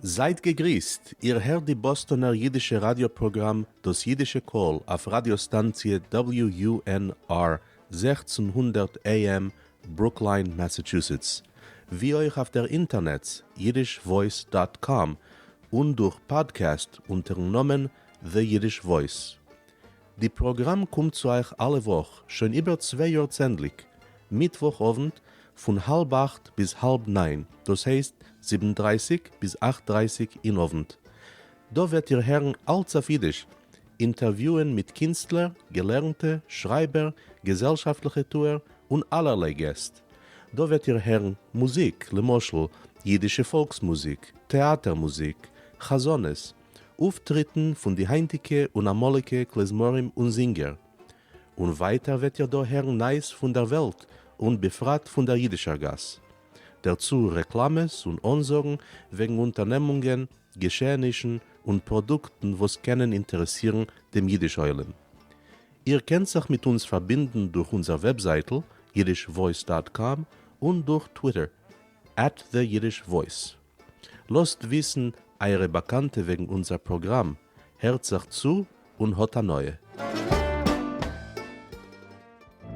זייט געגריסט, איר הערט די באסטאנער אידישע ראדיא פראגראם דאס אידישע קול אויף ראדיא סטאנציע WUNR 1600 AM ברוקליין מאסאטשוסעטס, ווי אויך אויף דער אינטערנעץ yiddishvoice dot com און דורך פאדקעסט אונטערן נאמען The Yiddish Voice. די פראגראם קומט צו אייך אלע וואך, שוין איבער צוויי יאר צענדליג, מיטוואך אוונט פון האלב אכט ביז האלב ניין, דאס הייסט זיבן דרייסיג ביז אכט דרייסיג אין אוונט. דא וועט איר הערן אלץ אויף אידיש, אינטערוויוען מיט קינסטלער, געלערנטע, שרייבער, געזעלשאפטליכע טוער, און אלערליי געסט. דא וועט איר הערן מוזיק, למשל, אידישע פאלקס מוזיק, טעאטער מוזיק, חזנות, אויפטריטן פון די היינטיגע און אמאליגע כלי-זמרים און זינגער. און ווייטער וועט איר דא הערן נייעס פון דער וועלט און בפרט פון דער אידישער גאס. דערצו רעקלאמעס און אנזאגן וועגן אונטערנעמונגען, געשעענישן און פראדוקטן וואס קענען אינטערעסירן דעם אידיש עולם. איר קענט זיך מיט אונז פארבינדן דורך אונזער וועבזייטל yiddishvoice dot com און דורך טוויטער at the Yiddish Voice. לאזט וויסן אייערע באקאנטע וועגן אונזער פראגראם, הערט זיך צו און האט הנאה.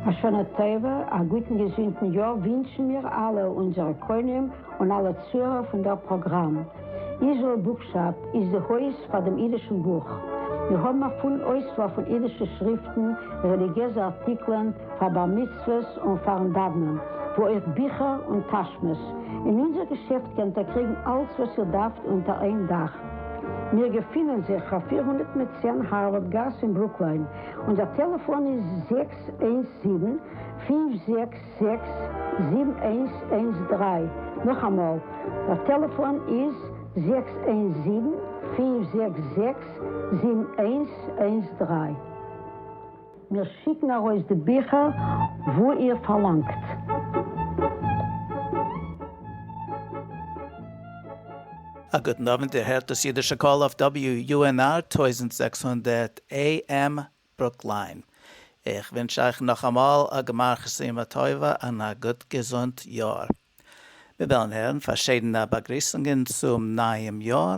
א שנה טובה, א גוטן געזונטן יאר ווינטשן מיר אלע אונזערע קונים און אלע צוהערער פון דער פראגראם. איזראעל בוקשאפ איז די הויז פאר דעם אידישן בוך. מיר האבן א פולן אויסוואל פון אידישע שריפטן, רעליגיעזע ארטיקלען, פאר בר מצוות און פארן דאוונען, וואו אויך ביכער און טאשמעס. אין אונזער געשעפט קענט איר קריגן אלץ וואס איר דארפט אונטער איין דאך. מיר געפינען זיך אויף 410 הארווארד גאס אין ברוקליין. אונזער טעלעפאן איז 617 566 7113. נאכאמאל, דער טעלעפאן איז 617 566 7113. מיר שיקן ארויס די ביכער וואו איר פארלאנגט. א גוטן אוונט, איר הערט דאס אידישע קול אויף WUNR 1600 AM ברוקליין. איך ווינטש אייך נאכאמאל א גמר חתימה טובה און א גוט געזונט יאר. מיר וועלן הערן פארשידענע באגריסונגען צום נייעם יאר,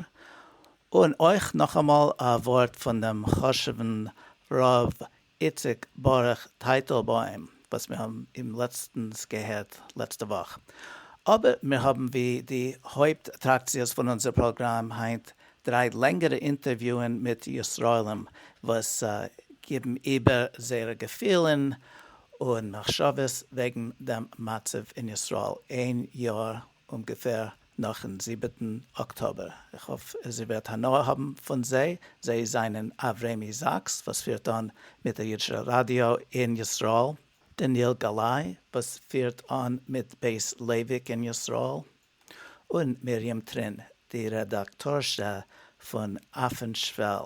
און אויך נאכאמאל א ווארט פון דעם חשוב'ן ר' איציק ברוך טייטלבוים וואס מיר האבן אים לעצטנס געהערט לעצטע וואך. אבער מיר האבן ווי די הויפט אטראקציעס פון אונזער פראגראם היינט דריי לענגערע אינטערוויוען מיט ישראלים וואס גיבן איבער זייערע געפילן און מחשבות וועגן דעם מצב אין ישראל איין יאר אומגעפער נאכן זיבעטן אקטאבער. איך האף אז איר וועט הנאה האבן פון זיי. זיי זענען אברמי זאקס וואס פירט אן מיט דער אידישער ראדיא אין ישראל, דניאל גלאי וואס פירט אן מיט בית לייוויק אין ישראל, און מרים טרין די רעדאקטארשע פון אויפן שוועל.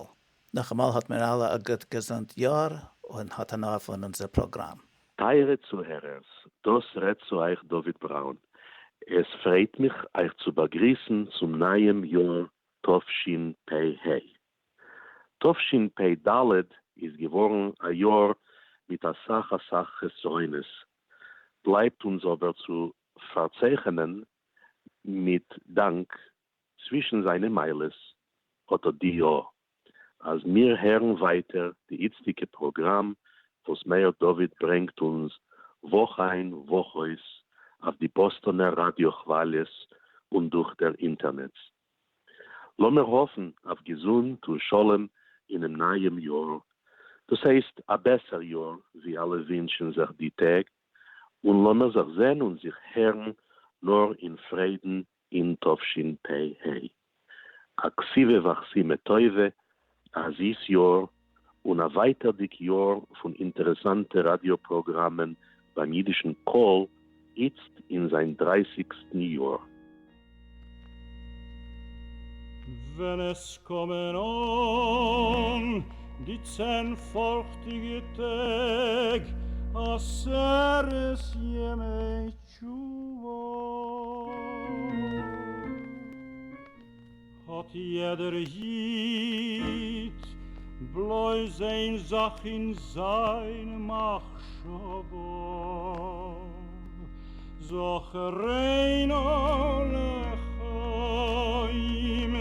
נאכאמאל האט מיר אלע א גוט געזונט יאר און האט הנאה פון אונזער פראגראם. טייערע צוהערערס, דאס רעדט צו אייך דוד בראון. עס פרייט מיך אייך צו באגריסן צום נייעם יאר תשפ ה. תשפ ד איז געווארן א יאר מיט אסאך אסאך חסרונות, בלייבט אונז אבער צו פארצייכענען מיט דאנק צווישן זיינע מעלות האט אט די יא, אז מיר הערן ווייטער די איצטיגע פראגראם וואס מאיר דוד ברענגט אונז וואך איין וואך אויס אויף די באסטאנער ראדיא כוואליעס און דורך דער אינטערנעץ. לאמיר האפן אויף געזונט און שלום אינעם נייעם יאר, דאס הייסט א בעסער יאר ווי אלע ווינטשן זיך די טעג, און לאמיר זיך זען און זיך הערן נאר אין פריידן אין תשפ ה. א כתיבה וחתימה טובה, א זיס יאר, און א ווייטערדיג יאר פון אינטערעסאנטע ראדיא פראגראמען ביים אידישן קול איצט אין זיין דרייסיגסטן יאר. ווען עס קומען אן די צען פארכטיגע טעג עשרת ימי תשובה האט יעדער איד בלויז איין זאך אין זיין מחשבה, זכרנו לחיים.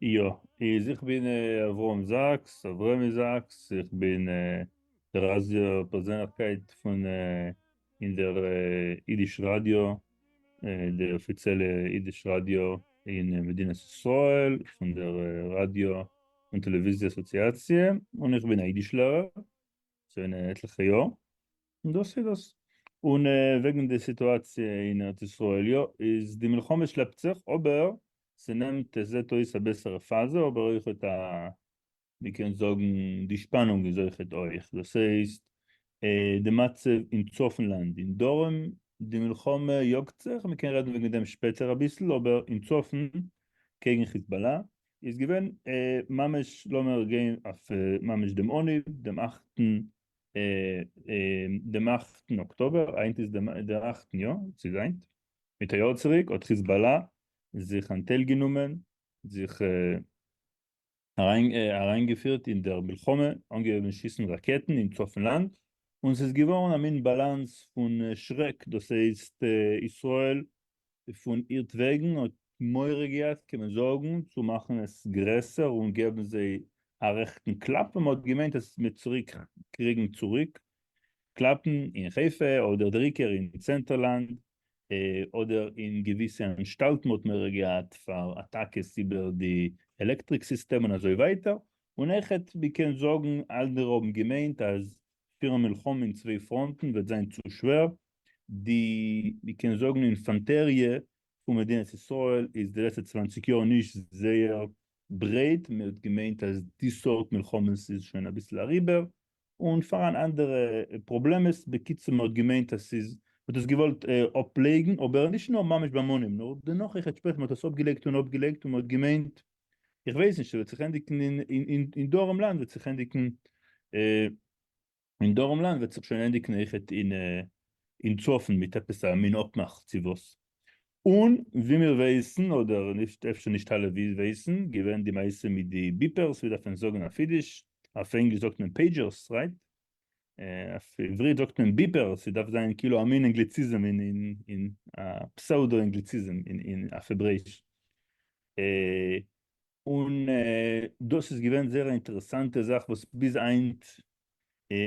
יא, איז איך בין אברהם זאקס, אברמי זאקס, איך בין דער ראדיא פערזענליכקייט פון אין דער אידיש ראדיא, די אפיציעלע אידיש ראדיא אין מדינת ישראל, פון דער ראדיא און טעלעוויזיע אסאציאציע, און איך בין א אידיש לערער שוין עטליכע יאר. און דאס איז דאס. און וועגן די סיטואציע אין ארץ ישראל, יא, איז די מלחמה שלעפט זיך, אבער ס'נעמט, עס זעט אויס א בעסערע פאזע, אבער אויכעט א, מ'קען זאגן די שפאנונג איז אויכעט הויך, דאס הייסט די מצב אין צפון לאנד, אין דרום די מלחמה יאגט זיך, מ'קען רעדן וועגן דעם שפעטער אביסל, אבער אין צפון קעגן חיזבאללה איז געווען ממש, לאמיר גיין אויף ממש דעם אנהויב, דעם אכטן דעם אכטן אקטאבער, היינט איז דער אכטן יא, ס'איז היינט, מיט א יאר צוריק האט חיזבאללה זיך אנטייל גענומען, זיך אריינגעפירט אין דער מלחמה, אנגעהויבן שיסן ראקעטן אין צפון לאנד, און ס'איז געווארן א מין באלאנס פון שרעק, דאס הייסט ישראל פון אירטוועגן האט מורא געהאט קען מען זאגן צו מאכן עס גרעסער און געבן זיי א רעכטן קלאפ און מען האט געמיינט אז מ'וועט צוריק קריגן צוריק קלאפן אין חיפה אדער דער עיקר אין צענטער לאנד אדער אין געוויסע אנשטאלטן האט מורא געהאט פאר אטאקעס איבער די עלעקטריק סיסטעם און אזוי ווייטער און אויכעט מ'קען זאגן אנדערע האבן געמיינט אז פירן מלחמה אין צוויי פראנטן וועט זיין צו שווער די מ'קען זאגן אינפאנטעריע פון מדינת ישראל איז די לעצטע 20 יאר נישט זייער ברייט, מען האט געמיינט אז די סארט מלחמות איז שוין אביסל אריבער, און פאראן אנדערע פראבלעמעס, בקיצור מען האט געמיינט אז ס'איז, מען האט עס געוואלט אפלייגן, אבער נישט נאר ממש ביים אנהייב, נאר דערנאך אויכעט שפעטער, מען האט עס אפגעלייגט און אפגעלייגט און מען האט געמיינט, איך ווייס נישט, ס'וועט זיך ענדיגן אין דרום לאנד וועט זיך ענדיגן אין דרום לאנד וועט זיך שוין ענדיגן אויכעט אין צפון מיט עפעס א מין אפמאך צו וואס. און ווי מיר ווייסן, אדער נישט אפשר נישט אלע ווייסן, געווען די מעשה מיט די beepers, ווי דארף מען זאגן אויף אידיש, אויף ענגליש זאגט מען pagers, right? אויף עברית זאגט מען beeper, ס'דארף זיין כאילו א מין אנגליציזם אין א פסעודא אנגליציזם אין אויף העברעיש. און דאס איז געווען זייער א אינטערעסאנטע זאך וואס ביז היינט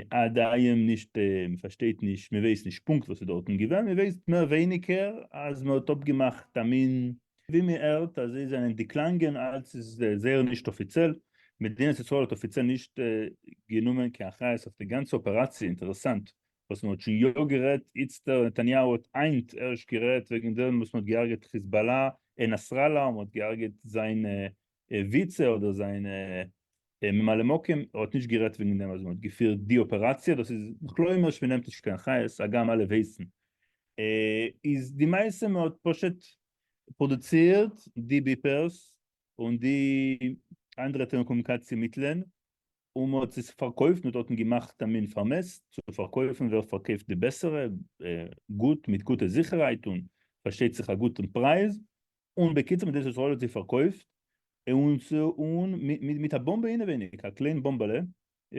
עד היום נישט, מען פארשטייט נישט, מען ווייסט נישט פונקט וואס איז דארטן געווען, מען ווייסט מער ווייניגער אז מען האט אפגעמאכט א מין, ווי מען הערט אזוי זענען די קלאנגען, אלץ איז זייער נישט אפיציעל, מדינת ישראל האט אפיציעל נישט גענומען קיין אחריות אויף די גאנצע אפעראציע, אינטערעסאנט וואס מען האט שוין יא גערעדט איצטער, נתניהו האט היינט ערשט גערעדט וועגן דעם וואס מען האט געהארגעט חיזבאללה און נאסראללה און מען האט געהארגעט זיין וויצע אדער זיין ממלא מקום, ער האט נישט גערעדט וועגן דעם אז מען האט געפירט די אפעראציע, דאס איז כלומר'שט מען נעמט נישט קיין אחריות, הגם אלע ווייסן. איז די מעשה מען האט פשוט פראדוצירט די beepers און די אנדערע טעלעקאמוניקאציע מיטלען און מען האט עס פארקויפט, מען האט דארטן געמאכט א מין פארמעסט צו פארקויפן ווער פארקויפט די בעסערע, גוט, מיט גוטע זיכערהייט און פארשטייט זיך א גוטן פרייז, און בקיצור מדינת ישראל האט זיי פארקויפט, און און מיט א באמבע אינעווייניג, א קליין באמבעלע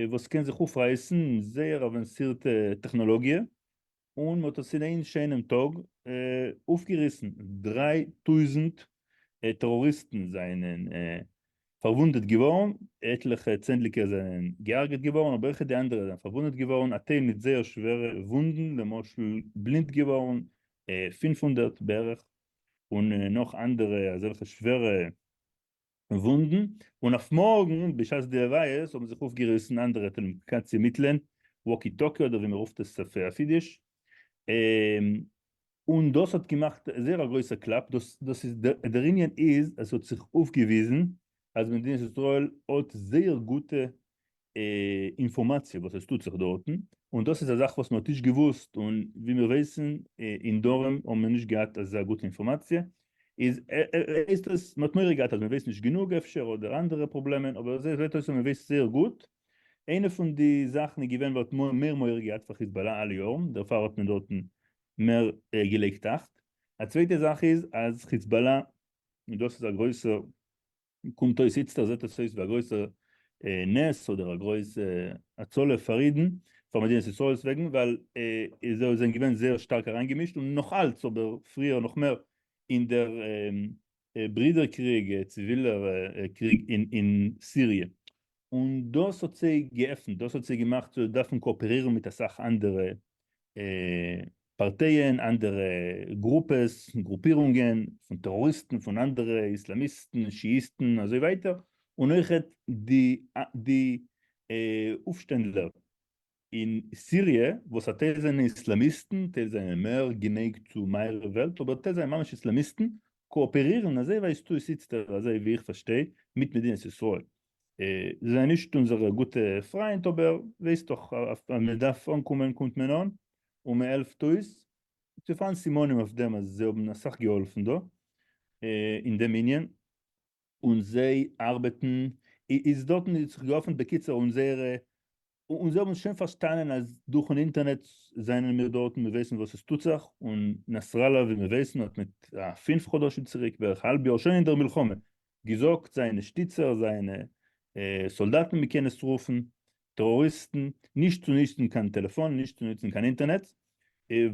וואס קען זיך אויפרייסן, זייער אוואנסירטע טעכנאלאגיע, און מ'האט עס אין איין שיינעם טאג אויפגעריסן, 3000 טעראריסטן זענען פארוואונדעט געווארן, עטליכע צענדליגער זענען געהרגעט געווארן, אבער אויך די אנדערע זענען פארוואונדעט געווארן, א טייל מיט זייער שווערע וואונדן, למשל בלינד געווארן 500 בערך, און נאך אנדערע אזעלכע שווערע וואונדן, און אויף מארגן בשעת די לוויות האבן זיך אויפגעריסן אנדערע טעלעקאמוניקאציע מיטלען, walkie talkie אדער ווי מען רופט עס אויף אידיש, און דאס האט געמאכט זייער א גרויסע קלאפ, דאס דאס איז דער ענין איז אז ס'האט זיך אויפגעוויזן אז מדינת ישראל האט זייער גוטע אינפארמאציע וואס עס טוט זיך דארטן, און דאס איז א זאך וואס מען האט נישט געוואוסט, און ווי מיר ווייסן אין דרום האבן מיר נישט געהאט אזא גוטע אינפארמאציע, איז הייסט עס מען האט מורא געהאט אז מען ווייסט נישט גענוג אפשר אדער אנדערע פראבלעמען, אבער עס זעט אויס אז מען ווייסט זייער גוט, איינע פון די זאכן איז געווען מען האט מער מורא געהאט פאר חיזבאללה אלע יארן, דערפאר האט מען דארטן מער געלייגט אכט, א צווייטע זאך איז אז חיזבאללה, און דאס איז א גרויסער קומט אויס איצטער זעט עס אויס ווי א גרויסע נס אדער א גרויסע הצלה פאר אידן פאר מדינת ישראל'ס וועגן ווייל זיי זענען געווען זייער שטארק אריינגעמישט און נאך אלץ אבער פריער נאך מער אין דער ברידער קריג, ציווילער קריג אין סיריע, און דאס האט זיי געעפנט, דאס האט זיי געמאכט צו דארפן קאאפערירן מיט אסאך אנדערע פארטייען, אנדערע גרופעס, גרופירונגען פון טעראריסטן, פון אנדערע איסלאמיסטן, שיאיסטן און אזוי ווייטער, און אויכעט די די אויפשטענדלער אין סיריע, וואס א טייל זענען איסלאמיסטן, טייל זענען מער גענייגט צו מערב וועלט, אבער טייל זענען ממש איסלאמיסטן, קאאפערירן, אזוי ווייזט אויס איצטער, אזוי ווי איך פארשטיי, מיט מדינת ישראל. זיי זענען נישט אונזערע גוטע פריינט, אבער ווייסט דאך, אז מען דארף אנקומען קומט מען אן, און מען העלפט אויס. ס'איז פארהאן סימנים אויף דעם אז זיי האבן אסאך געהאלפן דא אין דעם ענין. און זיי ארבעטן, איז דארטן האט זיך געעפנט בקיצור און זייערע, און זיי האבן שוין פארשטאנען אז דורכן אינטערנעט זענען מיר דארטן, מיר ווייסן וואס עס טוט זיך, און נאסראללה ווי מיר ווייסן האט מיט א פינף חדשים צוריק, בערך האלב יאר, שוין אין דער מלחמה, געזאגט זיינע שטיצער, זיינע סאלדאטן מען קען עס רופן, טעראריסטן, נישט צו נוצן קיין טעלעפאן, נישט צו נוצן קיין אינטערנעט,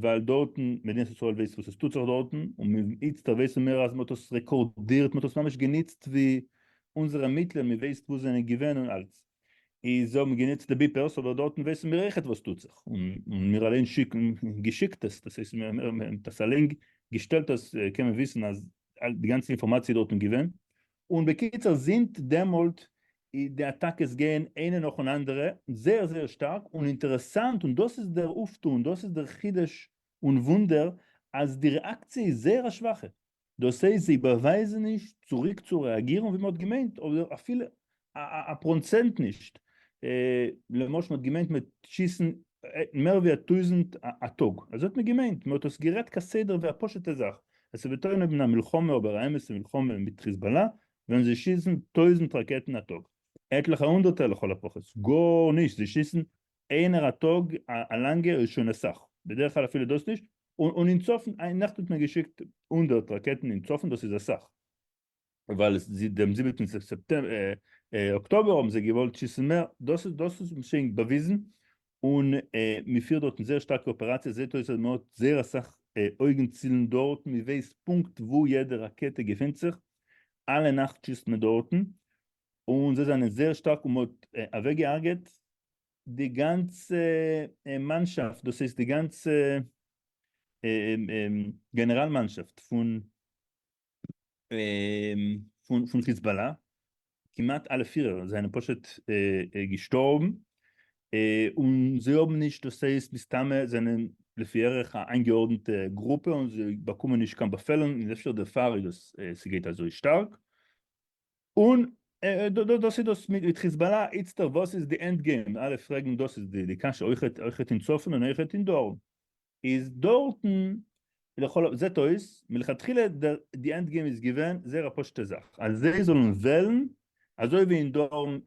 ווייל דארטן, מדינת ישראל ווייסט וואס עס טוט זיך דארטן, און איצטער ווייסן מיר אז מען האט עס רעקארדירט, מען האט עס ממש גענוצט ווי אונזערע מיטלען, מען ווייסט וואו זענען געווען און אלץ. איז זיי האבן גענוצט די beepers, אבער דארטן ווייסן מיר אויכעט וואס טוט זיך, און מיר אליין שיקן, געשיקט עס, דאס הייסט מיר האבן עס אליין געשטעלט אז קען מען וויסן אז די גאנצע אינפארמאציע איז דארטן געווען, און בקיצור זינט דעמאלט די אטאקעס גייען איינע נאכן אנדערע זייער זייער שטארק און אינטערעסאנט און דאס איז דער אויפטו און דאס איז דער חידוש און וואונדער אז די רעאקציע איז זייער א שוואכע דאס הייסט זיי באווייזן נישט צוריק צו רעאגירן ווי מען האט געמיינט אדער אפילו א פראצענט נישט למשל מען האט געמיינט מען וועט שיסן מער ווי א טויזענט א טאג אזוי האט מען געמיינט מען האט עס גערעדט כסדר ווי א פשוטע זאך עס וועט אנהויבן א מלחמה אבער א אמת'ע מלחמה מיט חיזבאללה ווען זיי שיסן טויזענט ראקעטן א טאג, עטליכע הונדערטער לכל הפחות, גארנישט, זיי שיסן איינער א טאג, א לאנגע איז שוין אסאך, בדרך כלל אפילו דאס נישט, און אין צפון, איין נאכט האט מען געשיקט הונדערט ראקעטן אין צפון, דאס איז אסאך, ווייל דעם זיבעטן אקטאבער האבן זיי געוואלט שיסן מער, דאס איז דאס איז שוין באוויזן, און מען פירט דארטן זייער שטארקע אפעראציעס, זעט אויס אז מען האט זייער אסאך אויגן צילן דארטן, מען ווייסט פונקט וואו יעדע ראקעטע געפינט זיך, אלע נאכט שיסט מען דארטן, און זיי זענען זייער שטארק און מען האט אוועק געהארגעט די גאנצע מאנשאפט, דאס הייסט די גאנצע גענעראל מאנשאפט פון פון חיזבאללה, כמעט אלע פירער זענען פשוט געשטארבן, און זיי האבן נישט, דאס הייסט מסתמא זענען לפי ערך א איינגעארדנטע גרופע און זיי באקומען נישט קיין באפעלן און אפשר דערפאר איז עס ס'גייט אזוי שטארק, און דאס איז דאס מיט חיזבאללה, איצטער וואס איז די end game, אלע פרעגן דאס איז די קשיא אויכעט אין צפון און אויכעט אין דרום, איז דארטן לכל זעט אויס מלכתחילה דער די end game איז געווען זייער א פשוטע זאך אז זיי זאלן וועלן אזוי ווי אין דרום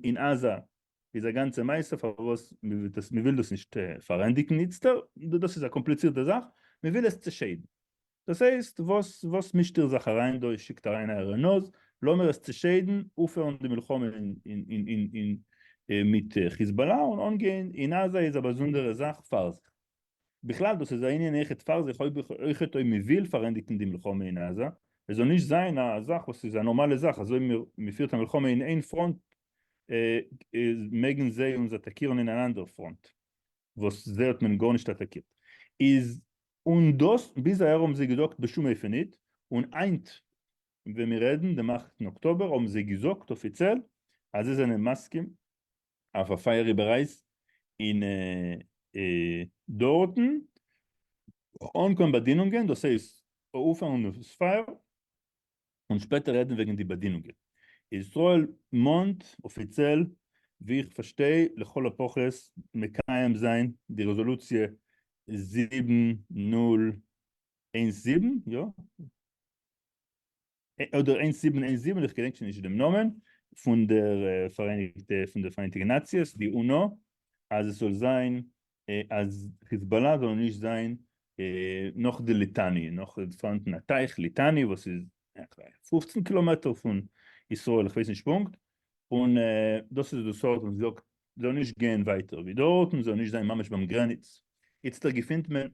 אין עזה איז א גאנצע מעשה פארוואס מען וויל דאס נישט פארענדיגן איצטער דאס איז א קאמפליצירטע זאך מען וויל עס צעשיידן דאס הייסט וואס וואס מישט איר זיך אריין דא איר שיקט אריין אייערע נאז לאמיר עס צעשיידן אויפהערן די מלחמה אין מיט חיזבאללה און אנגיין אין עזה איז א באזונדערע זאך פאר זיך. בכלל דאס איז א ענין אויכעט פאר זיך אויכעט אויב מען וויל פארענדיגן די מלחמה אין עזה, עס זאל נישט זיין א זאך וואס איז א נארמאלע זאך אז אויב מען פירט א מלחמה אין איין פראנט מעגן זיי אונז אטאקירן אין אן אנדערע פראנט וואס זיי האט מען גארנישט אטאקירט איז און דאס ביז אהער האבן זיי געזאגט בשום אופן ניט און היינט ווען מיר רעדן דעם אכטן אקטאבער האבן זיי געזאגט אפיציעל אז זיי זענען מסכים אויף א פייער איבעררייס אין דארטן אן קיין באדינונגען, דאס הייסט אויפהערן דאס פייער און שפעטער רעדן וועגן די באדינונגען. ישראל מאנט אפיציעל ווי איך פארשטיי לכל הפחות מקיים זיין די רעזאלוציע 7017, יא? אדער 1717, איך געדענק שוין נישט דעם נאמען, פון דער פאראייניגטע, פון די פאראייניגטע נאציעס, די אונא, אז עס זאל זיין, אז חיזבאללה זאל נישט זיין נאך די ליטאני, נאך פארהאנדן א טייך ליטאני וואס איז 15 קילאמעטער פון ישראל, איך ווייס נישט פונקט, און דאס איז די סארט וואס זאגט זאל נישט גיין ווייטער ווי דארט און זאל נישט זיין ממש ביים גרעניץ, איצטער געפינט מען.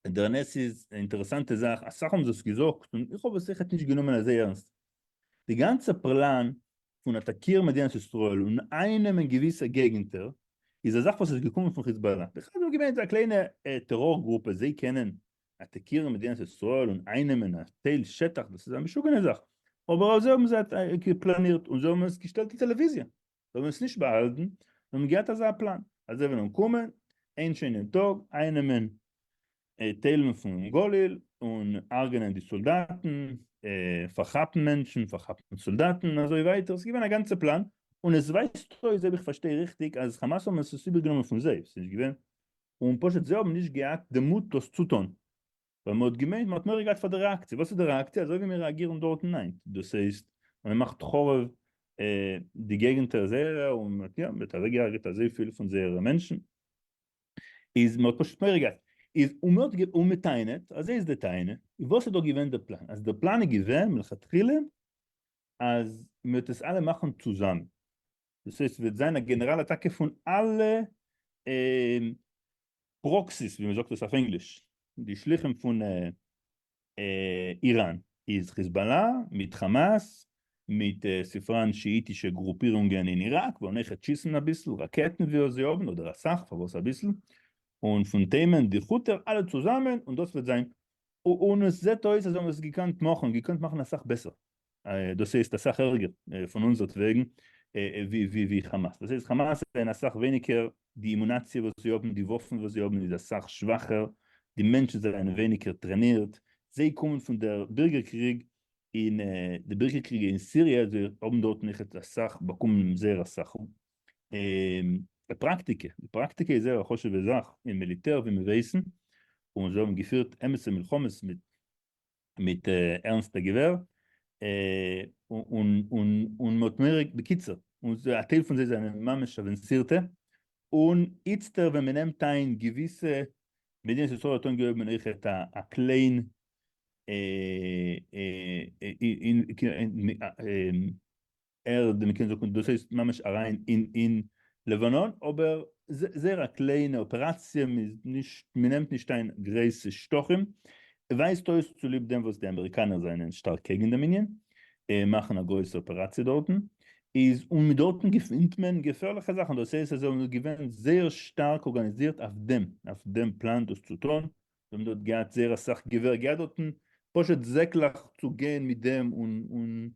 דער נס איז א אינטערעסאנטע זאך, אסאך האבן דאס געזאגט און איך האב עס זיכער נישט גענומען אזוי ערנסט. די גאנצע פלאן פון אטאקירן מדינת ישראל און אייננעמען געוויסע געגנטער איז א זאך וואס איז געקומען פון חיזבאללה. בכלל זיי האבן געמיינט א קליינע טעראר גרופע, זיי קענען אטאקירן מדינת ישראל און אייננעמען א טייל שטח, דאס איז א משוגענע זאך. אבער אזוי האבן זיי פלאנירט און זיי האבן עס געשטעלט אין טעלעוויזיע. זיי האבן עס נישט באהאלטן, זיי האבן געהאט אזא פלאן, אז זיי וועלן קומען איין שיינעם טאג אייננעמען טיילן פון גליל און הרג'נען די סאלדאטן, פארכאפן מענטשן, פארכאפן סאלדאטן און אזוי ווייטער, עס איז געווען א גאנצע פלאן, און עס ווייזט אויס אויב איך פארשטיי ריכטיג אז חאמאס האבן עס איבערגענומען פון זיי, עס איז נישט געווען, און פשוט זיי האבן נישט געהאט די מוט דאס צו טון, ווייל מען האט געמיינט, מען האט מורא געהאט פאר די רעאקציע, וואס איז די רעאקציע? אזוי ווי מיר רעאגירן דארטן היינט, דאס הייסט אז מען מאכט חרוב די געגנטער זייערע, און מען האט יא, מען האט אוועקגעהרגעט אזויפיל פון זייערע מענטשן, איז מען האט פשוט מורא געהאט, איז און מען האט און מען טענה'ט, אזוי איז די טענה, וואס איז דא געווען די פלאן? אז די פלאן איז געווען מלכתחילה אז מען וועט עס אלע מאכן צוזאמען, דאס הייסט ס'וועט זיין א גענעראל אטאקע פון אלע proxies ווי מ'זאגט עס אויף ענגליש, די שליחים פון איראן איז חיזבאללה מיט חאמאס מיט ספרן שיאיטישע גרופירונגען אין איראק וועלן אויכעט שיסן אביסל ראקעטן ווי זיי האבן אדער אסאך פארוואס אביסל און פון תימן די חוטער אלע צוזאמען און דאס וועט זיין און עס זעט אויס אז זיי האבן עס געקענט מאכן געקענט מאכן אסאך בעסער דאס הייסט אסאך ערגער פון אונזערט וועגן ווי חאמאס, דאס הייסט חאמאס זענען אסאך ווייניגער, די אמונאציע וואס זיי האבן, די וואפן וואס זיי האבן איז אסאך שוואכער, די מענטשן זענען ווייניגער טרענירט, זיי קומען פון דער בירגער קריג אין די בירגער קריג אין סיריע, זיי האבן דארטן אויכעט אסאך באקומען זייער אסאך פראקטיקע, די פראקטיקע איז זייער א חשוב'ע זאך אין מיליטער ווי מיר ווייסן, און זיי האבן געפירט אמת'ע מלחמות מיט מיט ערנסטע געווער, און און מ'האט מורא, בקיצור, און א טייל פון זיי זענען ממש אוואנסירטע, און איצטער ווען מ'נעמט איין געוויסע, מדינת ישראל האט אנגעהויבן אויכעט א קליין ערד, מ'קען זאגן דאס הייסט ממש אריין אין אין לבנון, אבער זייער א קליינע אפעראציע, מ'איז נישט מ'נעמט נישט איין גרויסע שטחים, ווייזט אויס צוליב דעם וואס די אמעריקאנער זענען שטארק קעגן דעם ענין, מאכן א גרויסע אפעראציע דארטן, איז און דארטן געפינט מען געפערליכע זאכן, דאס הייסט אז זיי האבן געווען זייער שטארק ארגאניזירט אויף דעם, אויף דעם פלאן דאס צו טון, זיי האבן דארט געהאט זייער אסאך געווער, געהאט דארטן פשוט זעקלעך צו גיין מיט דעם און און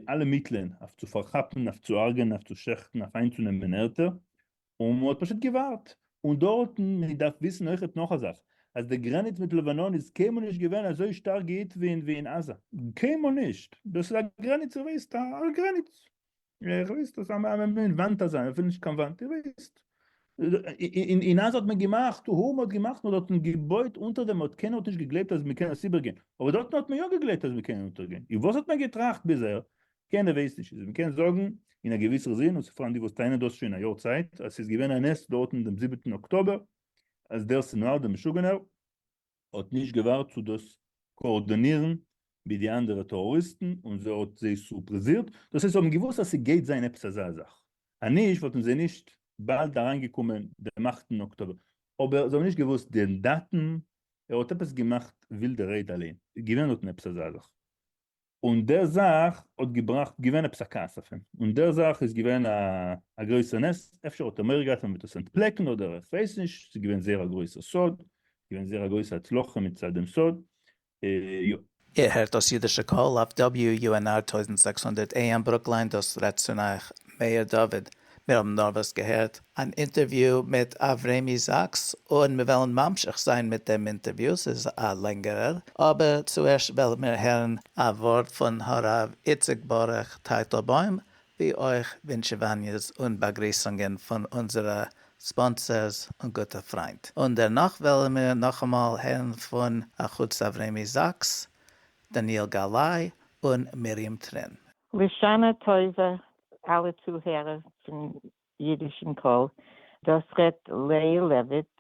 אלע מיטלען אויף צו פארכאפן, אויף צו הרג'ענען, אויף צו שעכטן, אויף איינצונעמען ערטער, און מען האט פשוט געווארט, און דארטן, מען דארף וויסן אויכעט נאך א זאך, אז די גרעניץ מיט לבנון איז קיינמאל נישט געווען אזוי שטארק געהיט ווי אין עזה, קיינמאל נישט, דאס איז א גרעניץ איר ווייסט, א גרעניץ, איך ווייס דאס א מין וואנט אזא, אפילו נישט קיין וואנט, איר ווייסט. אין עזה האט מען געמאכט, הו מ'האט געמאכט, מ'האט דארטן געבויט אונטער דעם, האט קיינער האט נישט געגלייבט אז מ'קען עס איבערגיין, אבער דארטן האט מען יא געגלייבט אז מ'קען אונטערגיין, און וואס האט מען געטראכט ביז אהער? קיינער ווייסט נישט, איז מ'קען זאגן אין א געוויסער זין, און ס'פארהאן די וואס טענה'ן דאס שוין א יאר צייט, אז ס'איז געווען א נס דארטן דעם זיבעטן אקטאבער, אז דער סינואר דער משוגענער, האט נישט געווארט צו דאס קאארדינירן מיט די אנדערע טעראריסטן און זיי האט זיי סורפריזירט, דאס הייסט זיי האבן געוואוסט אז ס'גייט זיין עפעס אזא זאך, אז נישט וואלטן זיי נישט באלד אריינגעקומען דעם אכטן אקטאבער, אבער זיי האבן נישט געוואוסט די דאטום, ער האט עפעס געמאכט ווילדע רייד אליין, געווען דארטן עפעס אזא זאך. און דער זאך האט געבראכט געווען עפעס א כעס אויף אים, און דער זאך איז געווען א גרויסער נס, אפשר האט ער מורא געהאט אז מען וועט עס אנטפלעקן אדער איך ווייס נישט, ס'איז געווען זייער א גרויסער סוד, געווען זייער א גרויסע הצלחה מצד דעם סוד, יא. איר הערט דאס אידישע קול אויף WUNR 1600 AM ברוקליין, דאס רעדט צון אייך מאיר דוד, מיר האבן נארוואס געהערט אן אינטערוויו מיט אברמי זאקס, און מיר וועלן ממשיך זיין מיט דעם אינטערוויו, ס'איז א לענגערער, אבער צוערשט וועלן מיר הערן א ווארט פון הרב איציק ברוך טייטלבוים, ווי אויך ווינטשעוואניעס און באגריסונגען פון אונזערע ספאנסערס און גוטע פריינט, און דערנאך וועלן מיר נאכאמאל הערן פון אחוץ אברמי זאקס, דניאל גלאי און מרים טרין. לשנה טובה אלע צוהערער פון אידישן קול, דאס רעדט לאה לעוויט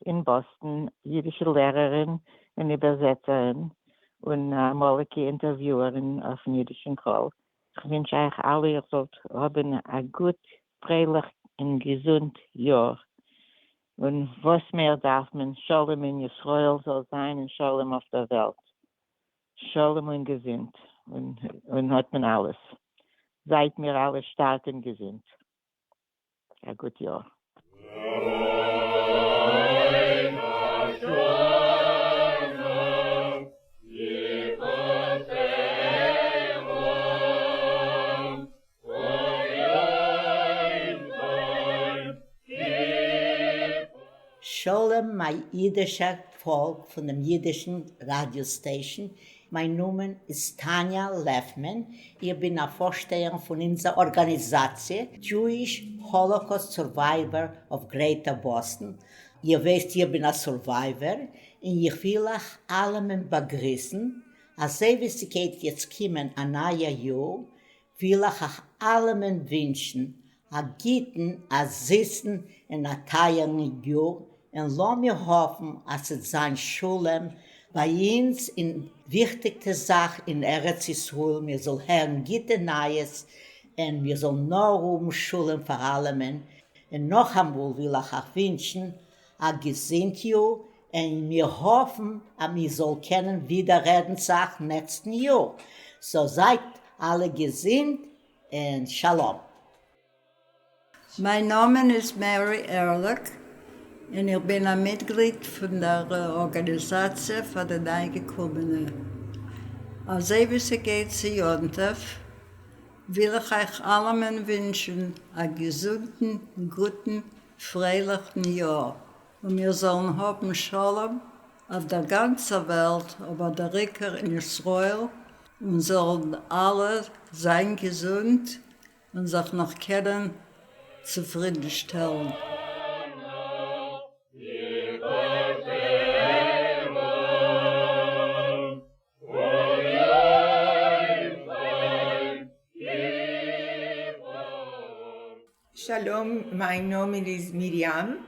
אין באסטן, אידישע לערערין און איבערזעצערין און אמאליגע אינטערוויוערין אויפן אידישן קול. כ'ווינטש אייך אלע איר זאלט האבן א גוט, פרייליך און געזונט יאר. און וואס מער דארף מען? שלום אין ישראל זאל זיין און שלום אויף דער וועלט. שלום און געזונט און האט מען אלעס. זייט מיר אלע שטארק און געזונט. א גוט יאר. שלום מיין אידישער פאלק פון דעם אידישן ראדיא station, מיין נאמען איז טאניא לעפמען, איך בין א פארשטייערין פון אונזער ארגאניזאציע Jewish Holocaust Survivor of Greater Boston, איר ווייסט איך בין א survivor, און איך וויל אייך אלעמען באגריסן, אזוי ווי ס'גייט יעצט קומען א נייער יאר, וויל איך אייך אלעמען ווינטשן א גוטן, א זיסן און א טייערן יאר, און לאמיר האפן אז ס'וועט זיין שלום ביי אונז, און וויכטיגסטע זאך אין ארץ ישראל, מיר זאל הערן גוטע נייעס, און מיר זאלן נאר האבן שלום פאר אלעמען, און נאכאמאל וויל איך אייך ווינטשן א געזונט יאר, און מיר האפן אז מיר זאל קענען ווידער רעדן צו אייך נעקסטן יאר, so זייט אלע געזונט און שלום. מיין נאמען איז מערי ערליך און איך בין א מיטגליד פון דער ארגאניזאציע פאר די ניי-געקומענע. אזוי ווי ס'גייט צו יום טוב, וויל איך אייך אלעמען ווינטשן א געזונטן, גוטן, פרייליכן יאר, און מיר זאלן האבן שלום אויף דער גאנצער וועלט, אבער דער עיקר אין ישראל, און זאלן אלע זיין געזונט און זיך נאך קענען צופרידנשטעלן. שלום, מיין נאמען איז מרים,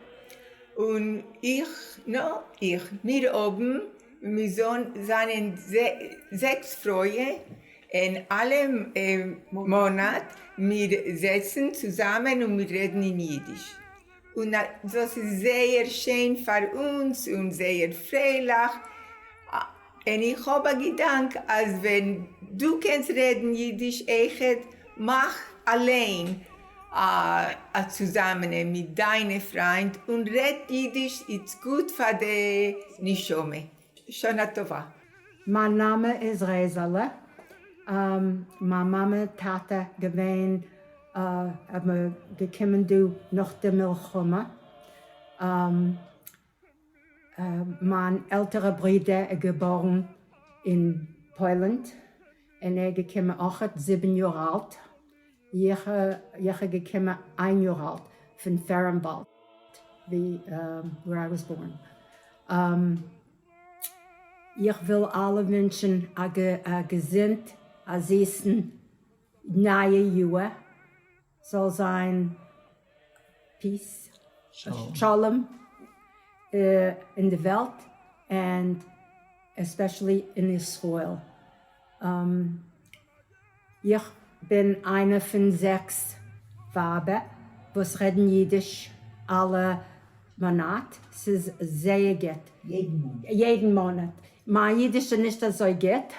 און איך, נא, איך, מיר האבן, מיר זענען זעקס פרויען, און אלע מאנאט מיר זעצן צוזאמען און מיר רעדן אין אידיש, און דאס איז זייער שיין פאר אונז און זייער פרייליך, און איך האב א געדאנק אז ווען דו קענסט רעדן אידיש אויכעט, מאך אליין א צוזאמענעם מיט דיינע פריינט און רעד אידיש, it's גוט פאר די נשמה. שנה טובה. מיין נאמען איז רייזעלע, מיין מאמע טאטע געווען האבן געקומען דא נאך די מלחמה, מיין עלטערע ברודער איז געבארן אין פוילענד און ער איז געקומען אויכעט זיבן יאר אלט, איך איז געקומען איין יאר אלט פון פערענוואלד where I was born. איך וויל אלע ווינטשן א געזונט א זיסן נייע יאר, זאל זיין peace, שלום אין די וועלט and especially אין ישראל. איך בין איינע פון זעקס ווייבער וואס רעדן אידיש אלע מאנאט, ס'איז זייער גוט. יעדן מאנאט. יעדן מאנאט. מיין אידיש איז נישט אזוי גוט,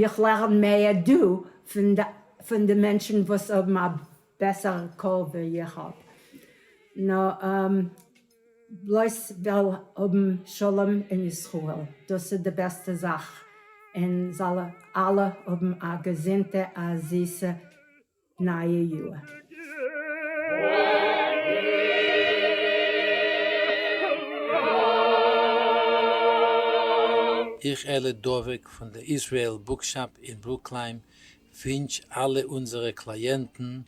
איך לערן מער דא פון די מענטשן וואס האבן א בעסערע קול ווי איך האב. נאר בלויז וויל האבן שלום אין ישראל, דאס איז די בעסטע זאך, און זאל אלע האבן א געזונטע א זיסע נייע יאר. איך אלי דובק פון די Israel Bookshop אין ברוקליין ווינטש אלע אונזערע קלייענטן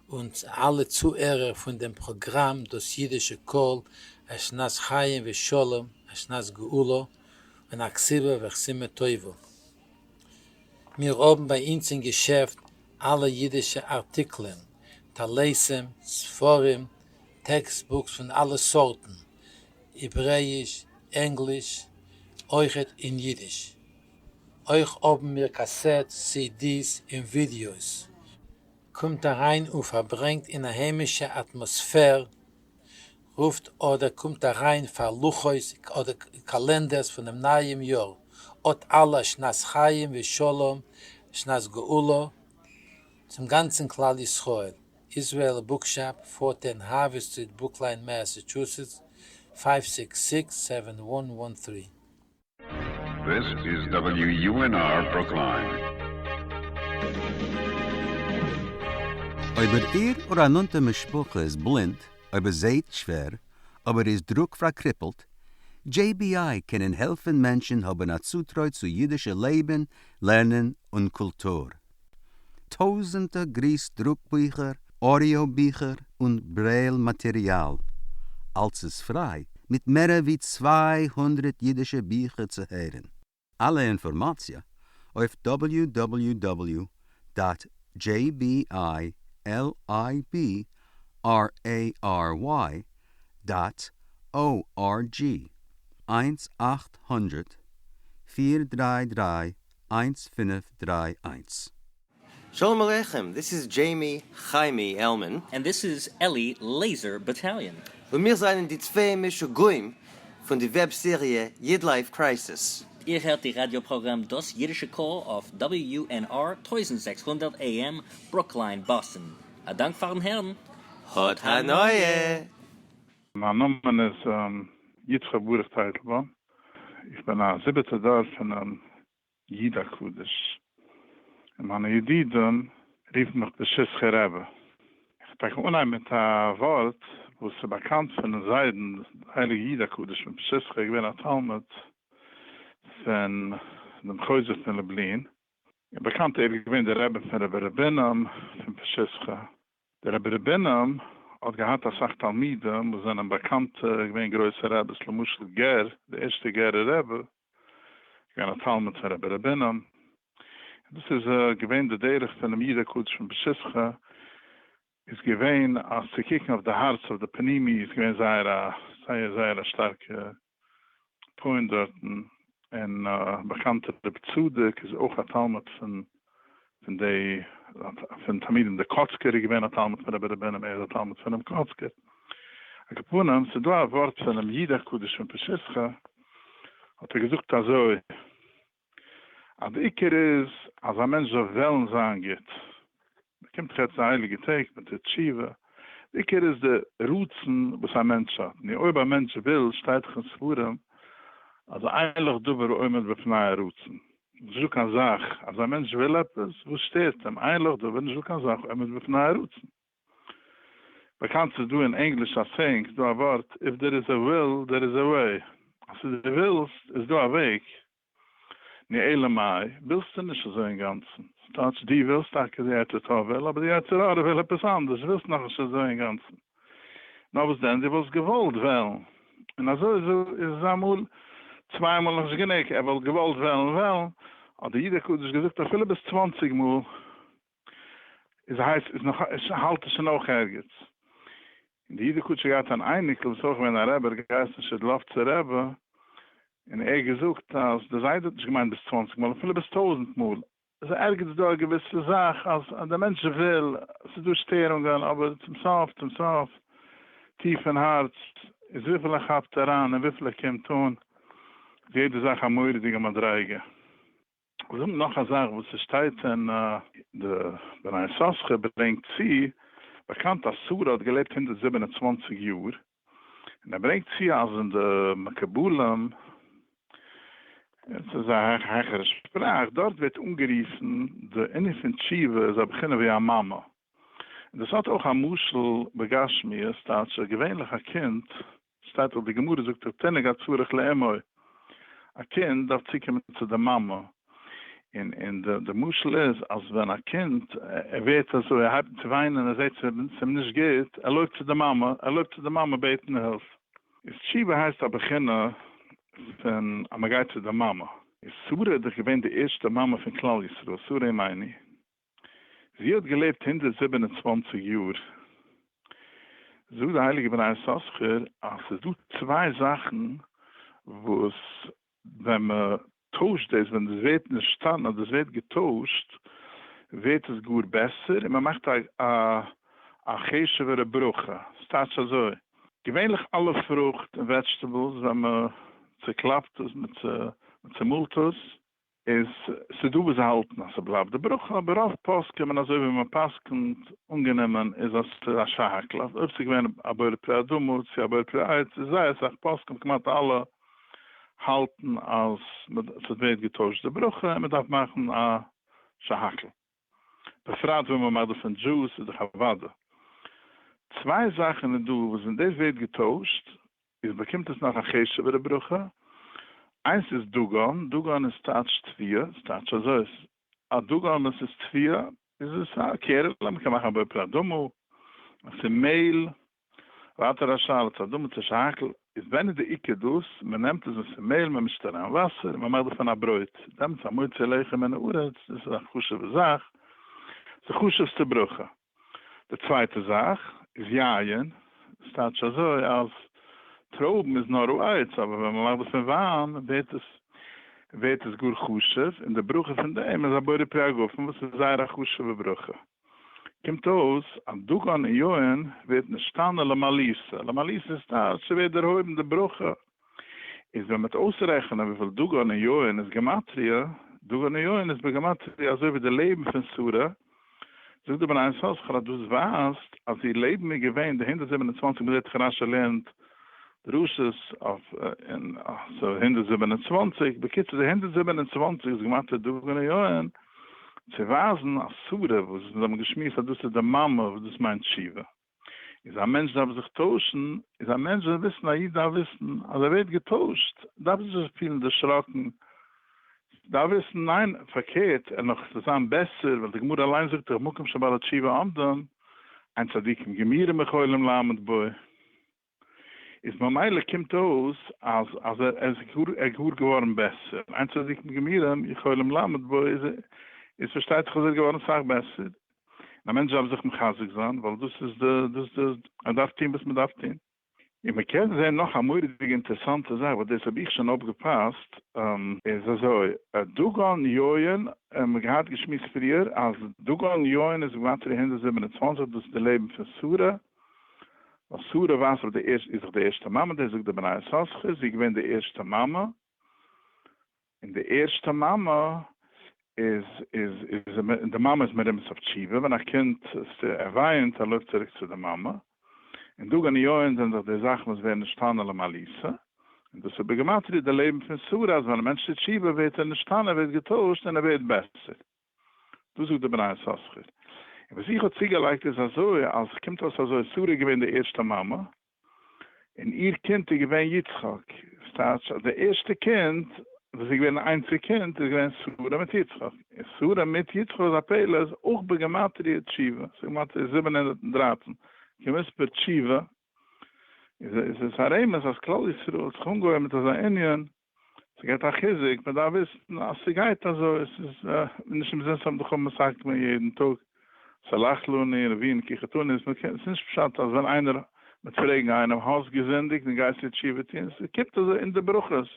און אלע צוהערער פון דעם פראגראם דאס אידישע קול א שנת חיים ושלום א שנת גאולה און א כתיבה וחתימה טובה. מיר האבן ביי אונז אין געשעפט אלע אידישע ארטיקלען, טליתים, ספרים, text books פון אלע סארטן, העברעאיש, ענגליש, אויכעט אין אידיש. אויך האבן מיר cassettes, CDs און ווידיאוס. קומט אריין און פארברענגט אין א היימישע אטמאספער. רופט אדער קומט אריין פאר לוחות אדער קאלענדערס פונעם נייעם יאר, האט אלע שנת חיים ושלום, שנת גאולה, צום גאנצן כלל ישראל, Israel Bookshop, 410 Harvard Street, Brookline, Massachusetts, 566-7113. This is WUNR Brookline. אויב איר אדער א נאנטע משפחה איז בלינד, אויב ער זעהט שווער, אבער איז דרוק פארקריפלט, JBI קענען העלפן מענטשן האבן א צוטרוי צו אידישע לעבן, לערנען און קולטור. טויזענטער גריס דרוק ביכער, אודיאו ביכער און ברעיל מאטעריאל. אלץ איז פריי, מיט מערער ווי 200 אידישע ביכער צו הערן. אלע אינפארמאציע אויף www dot jbi LIBRARY dot ORG, 1 800 433 1531. Shalom Aleichem, this is Jamie Chaimie Elman. And this is Eli Laser Battalion. און מיר זײַנען די צוויי משוגעים פֿון די וועב־סעריע YidLife Crisis. איר הערט די ראַדיאָ־פּראָגראַם דאָס ייִדישע קול אויף WUNR 1600 AM, Brookline, Boston. אַ דאַנק פֿאַרן הערן. האָט הנאה! מיין נאמען איז יצחק ברוך טייטלבוים, איך בין א זיבעטע דור פונעם איד הקדוש, און מיינע ידידים רופן מיך פשיסחער רבי. איך וועל טאקע אנהייבן מיט א ווארט וואס איז באקאנט פונעם זיידן, דער הייליגער איד הקדוש פון פשיסחא איז געווען א תלמיד פון דעם חוזה פון לובלין, און באקאנט ער איז געווען דער רבי פון רבי ר' בונם פון פשיסחא. דער רבי ר' בונם האט געהאט אסאך תלמידים וואס זענען באקאנטע געווען גרויסע רביס, למשל גער, דער ערשטער גערער רבי, געווען א תלמיד פון רבי ר' בונם, און דאס איז געווען די דרך פונעם איד הקדוש פון פשיסחא, איז געווען אז צו קוקן אויף די הארץ אויף די פנימי איז געווען זייער א זייער זייער א שטארקע point דארטן, און באקאנטער רבי צדוק איז אויך א תלמיד פון פון די פון תלמידים, דער קאצקער איז געווען א תלמיד פון רבי ר' בונם, ער איז א תלמיד פונעם קאצקער. על כל פנים, ס'איז דא א ווארט פונעם איד הקדוש פון פשיסחא, האט ער געזאגט אזוי, אז די עיקר איז אז א מענטש זאל וועלן זיין גוט, מען קומט דאך יעצט די הייליגע טעג, מען טוט תשובה, די עיקר איז די רצון וואס א מענטש האט, נו אויב א מענטש וויל, שטייט דאך אין ספרים אז אין לך דבר העומד בפני הרצון, נישט דא קיין זאך אז א מענטש וויל עפעס, וואס שטערט אים, אין לך דבר, נישט דא קיין זאך עומד בפני הרצון. באקאנט ס'איז דא אין ענגליש א saying, ס'איז דא א ווארט, if there is a will there is a way, אז ס'איז דו ווילסט איז דא א וועג, נו אלא מאי, ווילסטו נישט אזוי אינגאנצן, ס'טייטש דו ווילסט טאקע די יצר טוב וויל, אבער די יצר הרע וויל עפעס אנדערש, ווילסט נאכנישט אזוי אינגאנצן, נאר וואס דען, דו וואלסט געוואלט וועלן, און אזוי איז עס אמאל, צוויי מאל נאכנישט גענוג, ער וואלט געוואלט וועלן וועלן, האט די איד הקדוש געזאגט אפילו ביז צוואנציג מאל, איז הייסט איז נאך האלט עס שוין אויך ערגעץ. און די איד הקדוש האט געהאט אן אייניקל וואס איז אויך געווען א רבי, ער האט געהייסן שידלאווצער רבי, און ער האט געזאגט אז די זיידע האט נישט געמיינט ביז צוואנציג מאל, אפילו ביז טויזנט מאל. איז ערגעץ דא א געוויסע זאך אז דער מענטש וויל, ס'איז דא שטערונגען, אבער צום סוף צום סוף, טיף אין הארץ, איז וויפיל ער כאפט אריין און וויפיל ער קומט אן, איז יעדע זאך א מורא'דיגע מדריגה. זאג נאך א זאך וואס עס שטייט אין די בני יששכר ברענגט צו, באקאנט אז שרה האט געלעבט 127 יאר, און ער ברענגט צו אז אין די מקובלים, עס איז א העכערע שפראך, דארט ווערט אנגערופן די ענין פון תשובה איז א בחינה ווי א מאמע, און דאס האט אויך א משל בגשמיות, טייטש געווענליך א קינד שטייט דאך די גמרא זאגט דאך תינוק הצריך לאמו, א קינד דארף צוקומען צו די מאמע, און און די די משל איז אז ווען א קינד ער ווערט אזוי ער הייבט אן צו וויינען ער זעט ס'איז אים נישט גוט ער לויפט צו די מאמע ער לויפט צו די מאמע בעטן הילף, איז תשובה הייסט א בחינה פון אז מען גייט צו די מאמע, איז שרה איז דאך געווען די ערשטע מאמע פון כלל ישראל שרה אמנו, זי האט געלעבט 127 יאר. זאגט די הייליגע בני יששכר אז ס'איז דא צוויי זאכן וואס ווען מען טוישט דאס, ווען דאס ווערט נשתנה, דאס ווערט געטוישט, ווערט עס גאר בעסער און מען מאכט א א חשוב'ערע ברכה. ס'טייטש אזוי. געווענליך אלע פרוכט און vegetables ווען מען צוקלאפט עס, מען צומאלט עס, איז ס'דא וואס האלטן אז ס'בלייבט די ברכה, אבער רוב פוסקים און אזוי ווי מען פסק'נט אנגענומען איז אז ס'איז א שהכל, אז אויב ס'איז געווען א בורא פרי האדמה צו א בורא פרי העץ איז זייער אסאך פוסקים כמעט אלע האלטן אז ס'ווערט געטוישט די ברכה און מ'דארף מאכן א שהכל. בפרט ווען מ'מאכט דערפון דזשוס איז דאך אוודאי. צוויי זאכן איז דא וואס ווען דאס ווערט געטוישט איז באקומט עס נאך א חשוב'ערע ברכה, איינס איז דגן, דגן איז טייטש תבואה, ס'טייטש אזוי, א דגן ווען ס'איז תבואה איז עס א קערעלע, מ'קען מאכן א בורא פרי האדמה, עס איז מעהל, ווייטער א שאלה צו אדמה צו שהכל, איז ווען איז די עיקר דאס, מ'נעמט עס ווען ס'איז מעהל, מ'מישט אריין וואסער און מ'מאכט דערפון א ברויט, דעמאלטס המוציא לחם מן הארץ, דאס איז א חשוב'ע זאך, ס'איז די חשוב'סטע ברכה. די צווייטע זאך איז יין, ס'טייטש אזוי אז טרויבן איז נאר העץ, אבער ווען מ'מאכט דערפון וויין ווערט עס ווערט עס גאר חשוב, און די ברכה פון דעם איז א בורא פרי הגפן וואס איז זייער א חשוב'ע ברכה. קומט אויס אז דגן און יין ווערט נשתנה למעליותא, למעליותא איז טייטש ס'ווערט דערהויבן די ברכה, איז ווען מ'וועט אויסרעכענען וויפיל דגן און יין איז גמטריא, דגן און יין איז בגמטריא אזוי ווי די לעבן פון שרה, זאגט דער בני יששכר אז דאס ווייזט אז איר לעבן איז געווען די 127 מ'זעט דאך רשי לערנט דרשות אויף אין 127, בקיצור די 127 איז גמטריא דגן און יין צו ווייזן אז שרה וואס אונז האבן געשמועסט אז דאס איז די מאמע וואס דאס מיינט תשובה. איז א מענטש דארף זיך טוישן, איז א מענטש דארף וויסן, א איד דארף וויסן אז ער ווערט געטוישט, דארף זיך נישט פילן דערשראקן, דארף וויסן ניין, פארקערט, ער נאך צו זיין בעסער, ווייל די גמרא אליין זאגט דאך מקום שבעלי תשובה עומדים, אין צדיקים גמורים יכולים לעמוד בו, איז ממילא קומט אויס אז אז ער איז גאר ער גאר געווארן בעסער, אין צדיקים גמורים יכולים לעמוד בו, איז איז פארשטייט זיך אז ער איז געווארן סאך בעסער. א מענטש דארף זיך מחזק זיין ווייל דאס איז די דאס די ער דארף טון וואס מען דארף טון. און מען קען זען נאך א מורא'דיגע אינטערעסאנטע זאך וואס דאס האב איך שוין אויפגעפאסט, איז אזוי, דגן יין, מען האט געהאט געשמועסט פריער אז דגן יין איז בגימטריא 127 דאס איז די לעבן פון שרה, ווייל שרה ווייזט אויף די ערשטע איז דאך די ערשטע מאמע, דאס זאגט די בני יששכר, זי איז געווען די ערשטע מאמע, און די ערשטע מאמע איז איז איז די מאמע איז מרומז אויף תשובה, ווען א קינד ער וויינט ער לויפט צוריק צו די מאמע, און דגן יין זענען דאך די זאכן וואס ווערן נשתנה למעליותא, און דאס איז בגימטריא די לעבן פון שרה אז ווען א מענטש טוט תשובה ווערט ער נשתנה ווערט געטוישט און ער ווערט בעסער. דאס זאגט די בני יששכר. און וואס איך האב צוגעלייגט איז אזוי אז קומט אויס אזוי שרה איז געווען די ערשטע מאמע, און איר קינד איז געווען יצחק, ס'טייטש אז די ערשטע קינד וואס איז געווען איינציג קינד איז געווען שרה מיט יצחק, און שרה מיט יצחק איז א פלא איז אויך בגימטריא תשובה, ס'איז גימטריא 713, כמספר תשובה, איז עס א רמז אז כלל ישראל האט זיך אנגעהויבן מיט אזא ענין ס'געט א חיזוק, מ'דארף וויסן אז ס'גייט אזוי, עס איז נישט אומזינסט האבן די חכמים מתקן געווען יעדן טאג, סלח לנו אבינו כי חטאנו, ס'איז נישט פשט אז ווען איינער מ'וועט פרעגן איינעם האסט געזינדיגט און גייסטו תשובה טון, ס'קומט אזוי אין די ברכות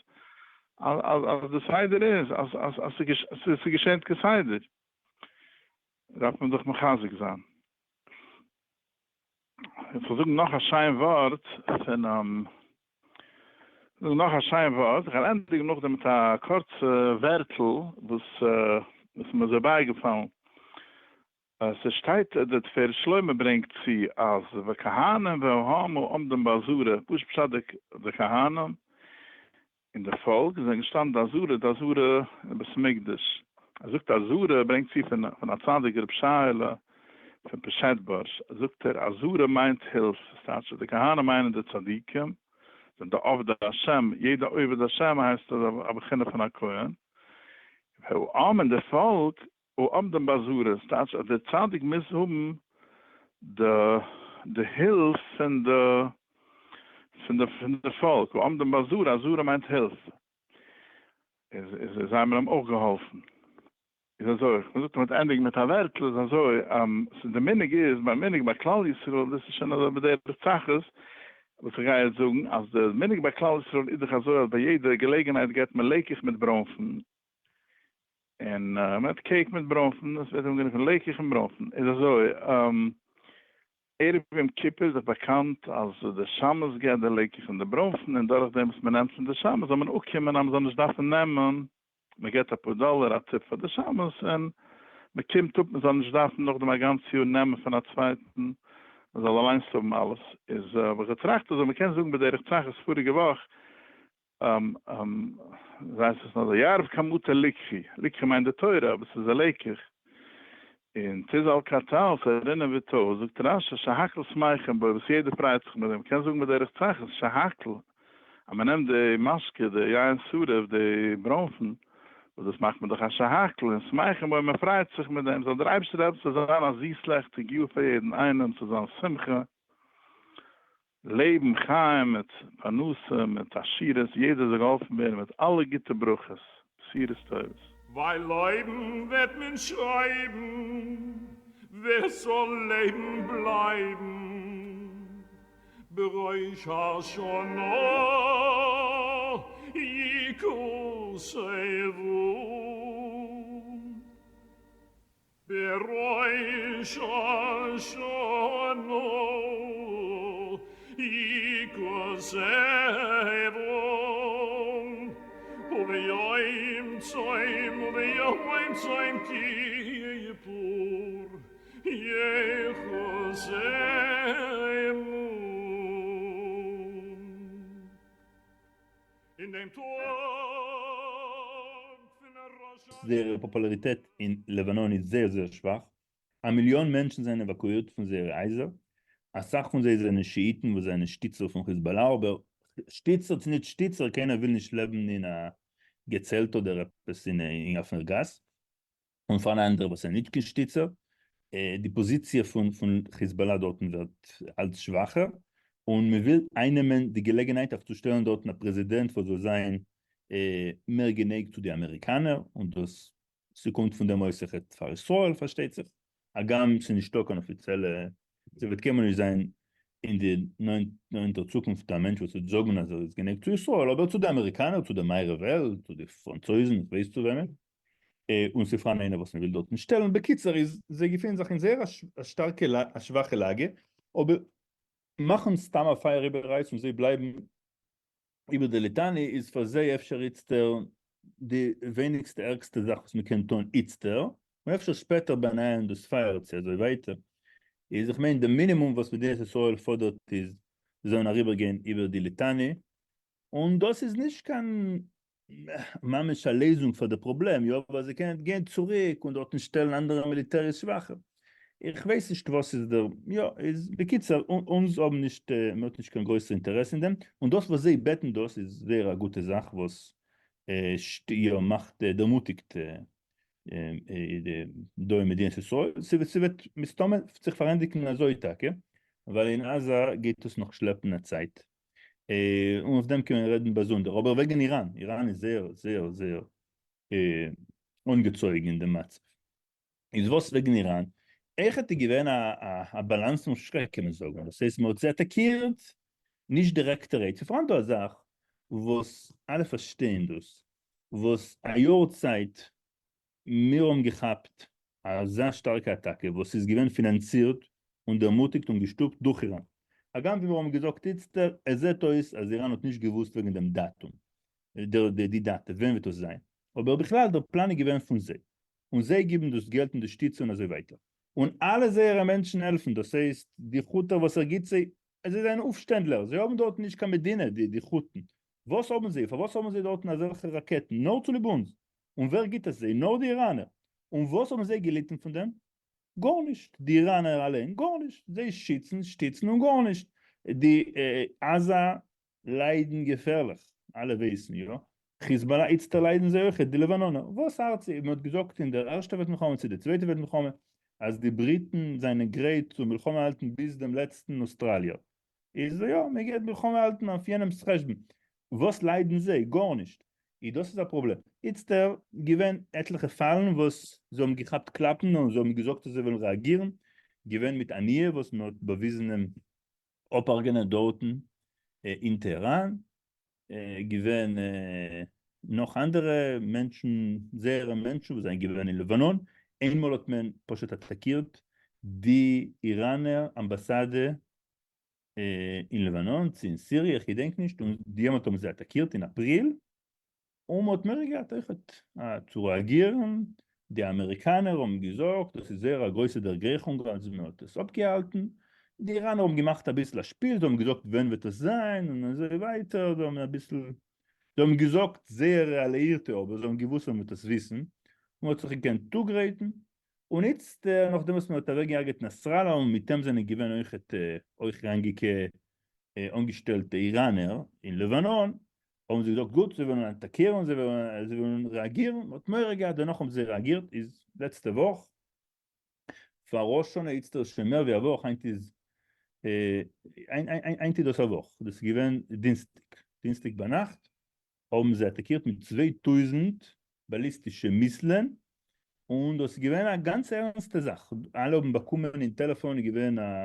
אז אז די סדר איז אז אז אז ס'געשענט כסדר, דארף מען זיך מחזק זיין. איך זאל זאגן נאך א שיין ווארט פונעם זאגן נאך א שיין ווארט, איך וועל ענדיגן נאכדעם מיט א קורצע ווערטל וואס איז מיר אזוי בייגעפאלן. ס'שטייט דער תפארת שלמה ברענגט צו אז וכהנים והעם העומדים בעזרה, וואס איז פשט די כהנים און די פאלק זענען געשטאנען די עזרה, די עזרה אין בית המקדש, ער זאגט עזרה ברענגט צו פון פון א צדיק ר' שייעלע פון פשעטבארש, זאגט ער עזרה מיינט הילף, ס'טייטש אז די כהנים מיינען די צדיקים, זענען די עובדי השם, יעדע עובד השם הייסט א בחינה פון א כהן, והעם און די פאלק העומדים בעזרה, ס'טייטש אז דער צדיק מוז האבן די די הילף פון די פון די פון די פאלק, העומדים בעזרה, עזרה מיינט הילף, איז איז זיי האבן אים אויך געהאלפן. איז אזוי, איך מוז זאגן ענדיגן מיט א ווערטל, איז אזוי, ס'איז די מנהג איז, ביי מנהג ביי כלל ישראל, דאס איז שוין אזוי בדרך צחות, וואס איך גיי יעצט זאגן, אז די מנהג ביי כלל ישראל איז דאך אזוי אז ביי יעדע געלעגנהייט געבט מען לעקיך מיט ברוינפן, און מען האט cake מיט ברוינפן, עס ווערט אנגערופן לעקיך און ברוינפן, איז אזוי. ערב יום כיפור איז דאך באקאנט אז די שמש געבט די לעקעך און די ברוינפן און דורך דעם וואס מען נעמט פון די שמש זאל מען אפקומען אז מען זאל נישט דארפן נעמען, מען געבט אפאר דאלער א טיפ פאר די שמש און מען קומט אפ מען זאל נישט דארפן נאכדעם א גאנץ יאר נעמען פון א צווייטן, מען זאל אליינס האבן אלעס. איז האב איך געטראכט אזוי מען קען זאגן בדרך צחות פאריגע וואך ווייס עס נאר ירב כמותא לקחי, לקחי מיינט די תורה אבער ס'איז א לקח, און תזל קטל ס'רינען ווי טוי, זאגט רשי שהכל שמחים בו וואס יעדער פרייט זיך מיט דעם, מ'קען זאגן בדרך צחות שהכל אז מ'נעמט די משקה די יין שרף די ברוינפן וואס דאס מאכט מען דאך א שהכל און שמחים בו מ'פרייט זיך מיט דעם, זאל דער אייבערשטער העלפן ס'זאל זיין א זיס לעכטיג יאר פאר יעדן איינעם, ס'זאל זיין שמחה. לעבן חיים מיט פרנסה מיט עשירות יעדער זאל געהאלפן ווערן מיט אלע גוטע ברכות בשורות טובות. ווייל לויבן וועט מען שרייבן, ווער ס'זאל לעבן בלייבן, בראש השנה יכתבו. בראש השנה יכתבו וביום צום וביום צום כיפור יחזמו אין דעם טאג פון ראש. זייער פאפולאריטעט אין לבנון איז זייער זייער שוואך, א מיליאן מענטשן זענען עוואקואירט פון זייערע הייזער, אסאך פון זיי זענען שיאיטן וואס זענען שטיצער פון חיזבאללה, אבער שטיצער צו נישט שטיצער קיינער וויל נישט לעבן אין א געצעלט אדער עפעס אין אפענער גאס. און פארהאן אנדערע וואס זענען נישט קיין שטיצער, די פאזיציע פון חיזבאללה דארטן ווערט אלץ שוואכער, און מען וויל אייננעמען די געלעגנהייט אויף צו שטעלן דארטן א פרעזידענט וואס זאל זיין מער גענייגט צו די אמעריקאנער, און דאס ס'קומט פון דעם אויס אויכעט פאר ישראל פארשטייט זיך, הגם ס'איז נישטא קיין אפיציעלע, ס'וועט קיינמאל נישט זיין אין די נאענטע צוקונפט א מענטש וואס וועט זאגן אז ער איז גענייגט צו ישראל, אבער צו די אמעריקאנער, צו די מערב וועלט, צו די פראנצויזן, איך ווייס צו וועמען. און ס'איז פארהאן איינער וואס מ'וויל דארטן שטעלן, בקיצור איז זיי געפינען זיך אין זייער א שטארקע א שוואכע לאגע, אבער מאכן סתם א פייער איבעררייס און זיי בלייבן איבער די ליטאני איז פאר זיי אפשר איצטער די ווייניגסטע ערגסטע זאך וואס מ'קען טון איצטער, און אפשר שפעטער באנייען דאס פייער צו אזוי ווייטער, איז איך מיין די מינימום וואס מדינת ישראל פאדערט איז זיי זאלן אריבערגיין איבער די ליטאני, און דאס איז נישט קיין ממש א לעזונג פאר די פראבלעם, יא, ווייל זיי קענען גיין צוריק און דארטן שטעלן אנדערע מיליטער איז שוואכער. איך ווייס נישט וואס איז דער, יא, איז בקיצור, אונז האבן נישט, מען האט נישט קיין גרויסע אינטערעס אין דעם, און דאס וואס זיי בעטן דאס איז זייער א גוטע זאך וואס יא מאכט דערמוטיגט דא אין מדינת ישראל, ס'וועט מסתמא זיך פארענדיגן אזוי טאקע, ווייל אין עזה גייט עס נאך שלעפן א צייט. און אויף דעם קען מען רעדן באזונדער, אבער וועגן איראן, איראן איז זייער זייער זייער אנגעצויגן אין דעם מצב. איז וואס וועגן איראן? אויכעט איז געווען א באלאנס פון שרעק קען מען זאגן, דאס הייסט מען האט זיי אטאקירט נישט דירעקטערהייט, ס'איז פארהאן דא א זאך וואס אלע פארשטייען דאס, וואס א יאר צייט מיר האבן געכאפט אזא שטארקע אטאקע וואס איז געווען פינאנצירט און דערמוטיגט און געשטופט דורך איראן. הגם ווי מיר האבן געזאגט איצטער, עס זעט אויס אז איראן האט נישט געוואוסט וועגן דעם דאטום, די דאטע ווען וועט עס זיין, אבער בכלל דער פלאן איז געווען פון זיי, און זיי גיבן דאס געלט און די שטיצע און אזוי ווייטער, און אלע זייערע מענטשן העלפן, דאס הייסט די חוטער וואס ער גיבט זיי, זיי זענען אויפשטענדלער, זיי האבן דארטן נישט קיין מדינה, די חות'ן, וואס האבן זיי, פארוואס האבן זיי דארטן אזעלכע ראקעטן, נאר צוליב אונז, און ווער גיט עס זיי? נאר די איראנער. און וואס האבן זיי געליטן פון דעם? גארנישט. די איראנער אליין גארנישט. זיי שיצן, שטיצן און גארנישט. די עזה ליידן געפערליך, אלע ווייסן יא. חיזבאללה איצטער ליידן זיי אויכעט, די לבנונער. וואס ארט זיי? מען האט געזאגט אין דער ערשטע וועלט מלחמה צו די צווייטע וועלט מלחמה אז די בריטן זענען גרייט צו מלחמה האלטן ביז דעם לעצטן אוסטראליער. איז יא, מען גייט מלחמה האלטן אויף יענעמ'ס חשבון. וואס ליידן זיי? גארנישט. איז דאס איז א פראבלעם. איצטער געווען עטליכע פאלן וואס זיי האבן געכאפט קלאפן און זיי האבן געזאגט אז זיי וועלן רעאגירן, געווען מיט הנייה וואס מען האט באוויזן אים אפ'הרג'ענען דארטן אין טעהראן, געווען נאך אנדערע מענטשן, זייערע מענטשן וואס זענען געווען אין לבנון, איינמאל האט מען פשוט אטאקירט. די איראנער אמבאסאדע אין לבנון צו אין סיריע איך געדענק נישט, און יעמאלט האבן זיי אטאקירט אין אפריל, און מ'האט מורא געהאט אויכעט צו רעאגירן, די אמעריקאנער האבן געזאגט דאס איז זייער א גרויסע דערגרייכונג אז מ'האט עס אפגעהאלטן, די איראנער האבן געמאכט אביסל א שפיל, זיי האבן געזאגט ווען וועט עס זיין און אזוי ווייטער, זיי האבן אביסל, זיי האבן געזאגט זייערע אליאירטע אבער זיי האבן געוואוסט אז מ'וועט עס וויסן, און מ'האט זיך געקענט צוגרייטן, און איצט נאכדעם וואס מ'האט אוועקגעהרגעט נאסראלא און מיט אים זענען געווען אויכעט הויכראנגיקע אנגעשטעלטע איראנער אין לבנון, האבן זיי געזאגט גוט זיי וועלן אטאקירן זיי וועלן רעאגירן, מען האט מורא געהאט דערנאך האבן זיי רעאגירט איז לעצטע וואך פאר ראש השנה איצטער איז שוין מער ווי א וואך היינט איז היינט איז דאס א וואך דאס איז געווען דינסטאג דינסטאג ביינאכט האבן זיי אטאקירט מיט 2000 באליסטישע מיסלען און דאס איז געווען א גאנץ ערנסטע זאך אלע האבן באקומען אין טעלעפאן איז געווען א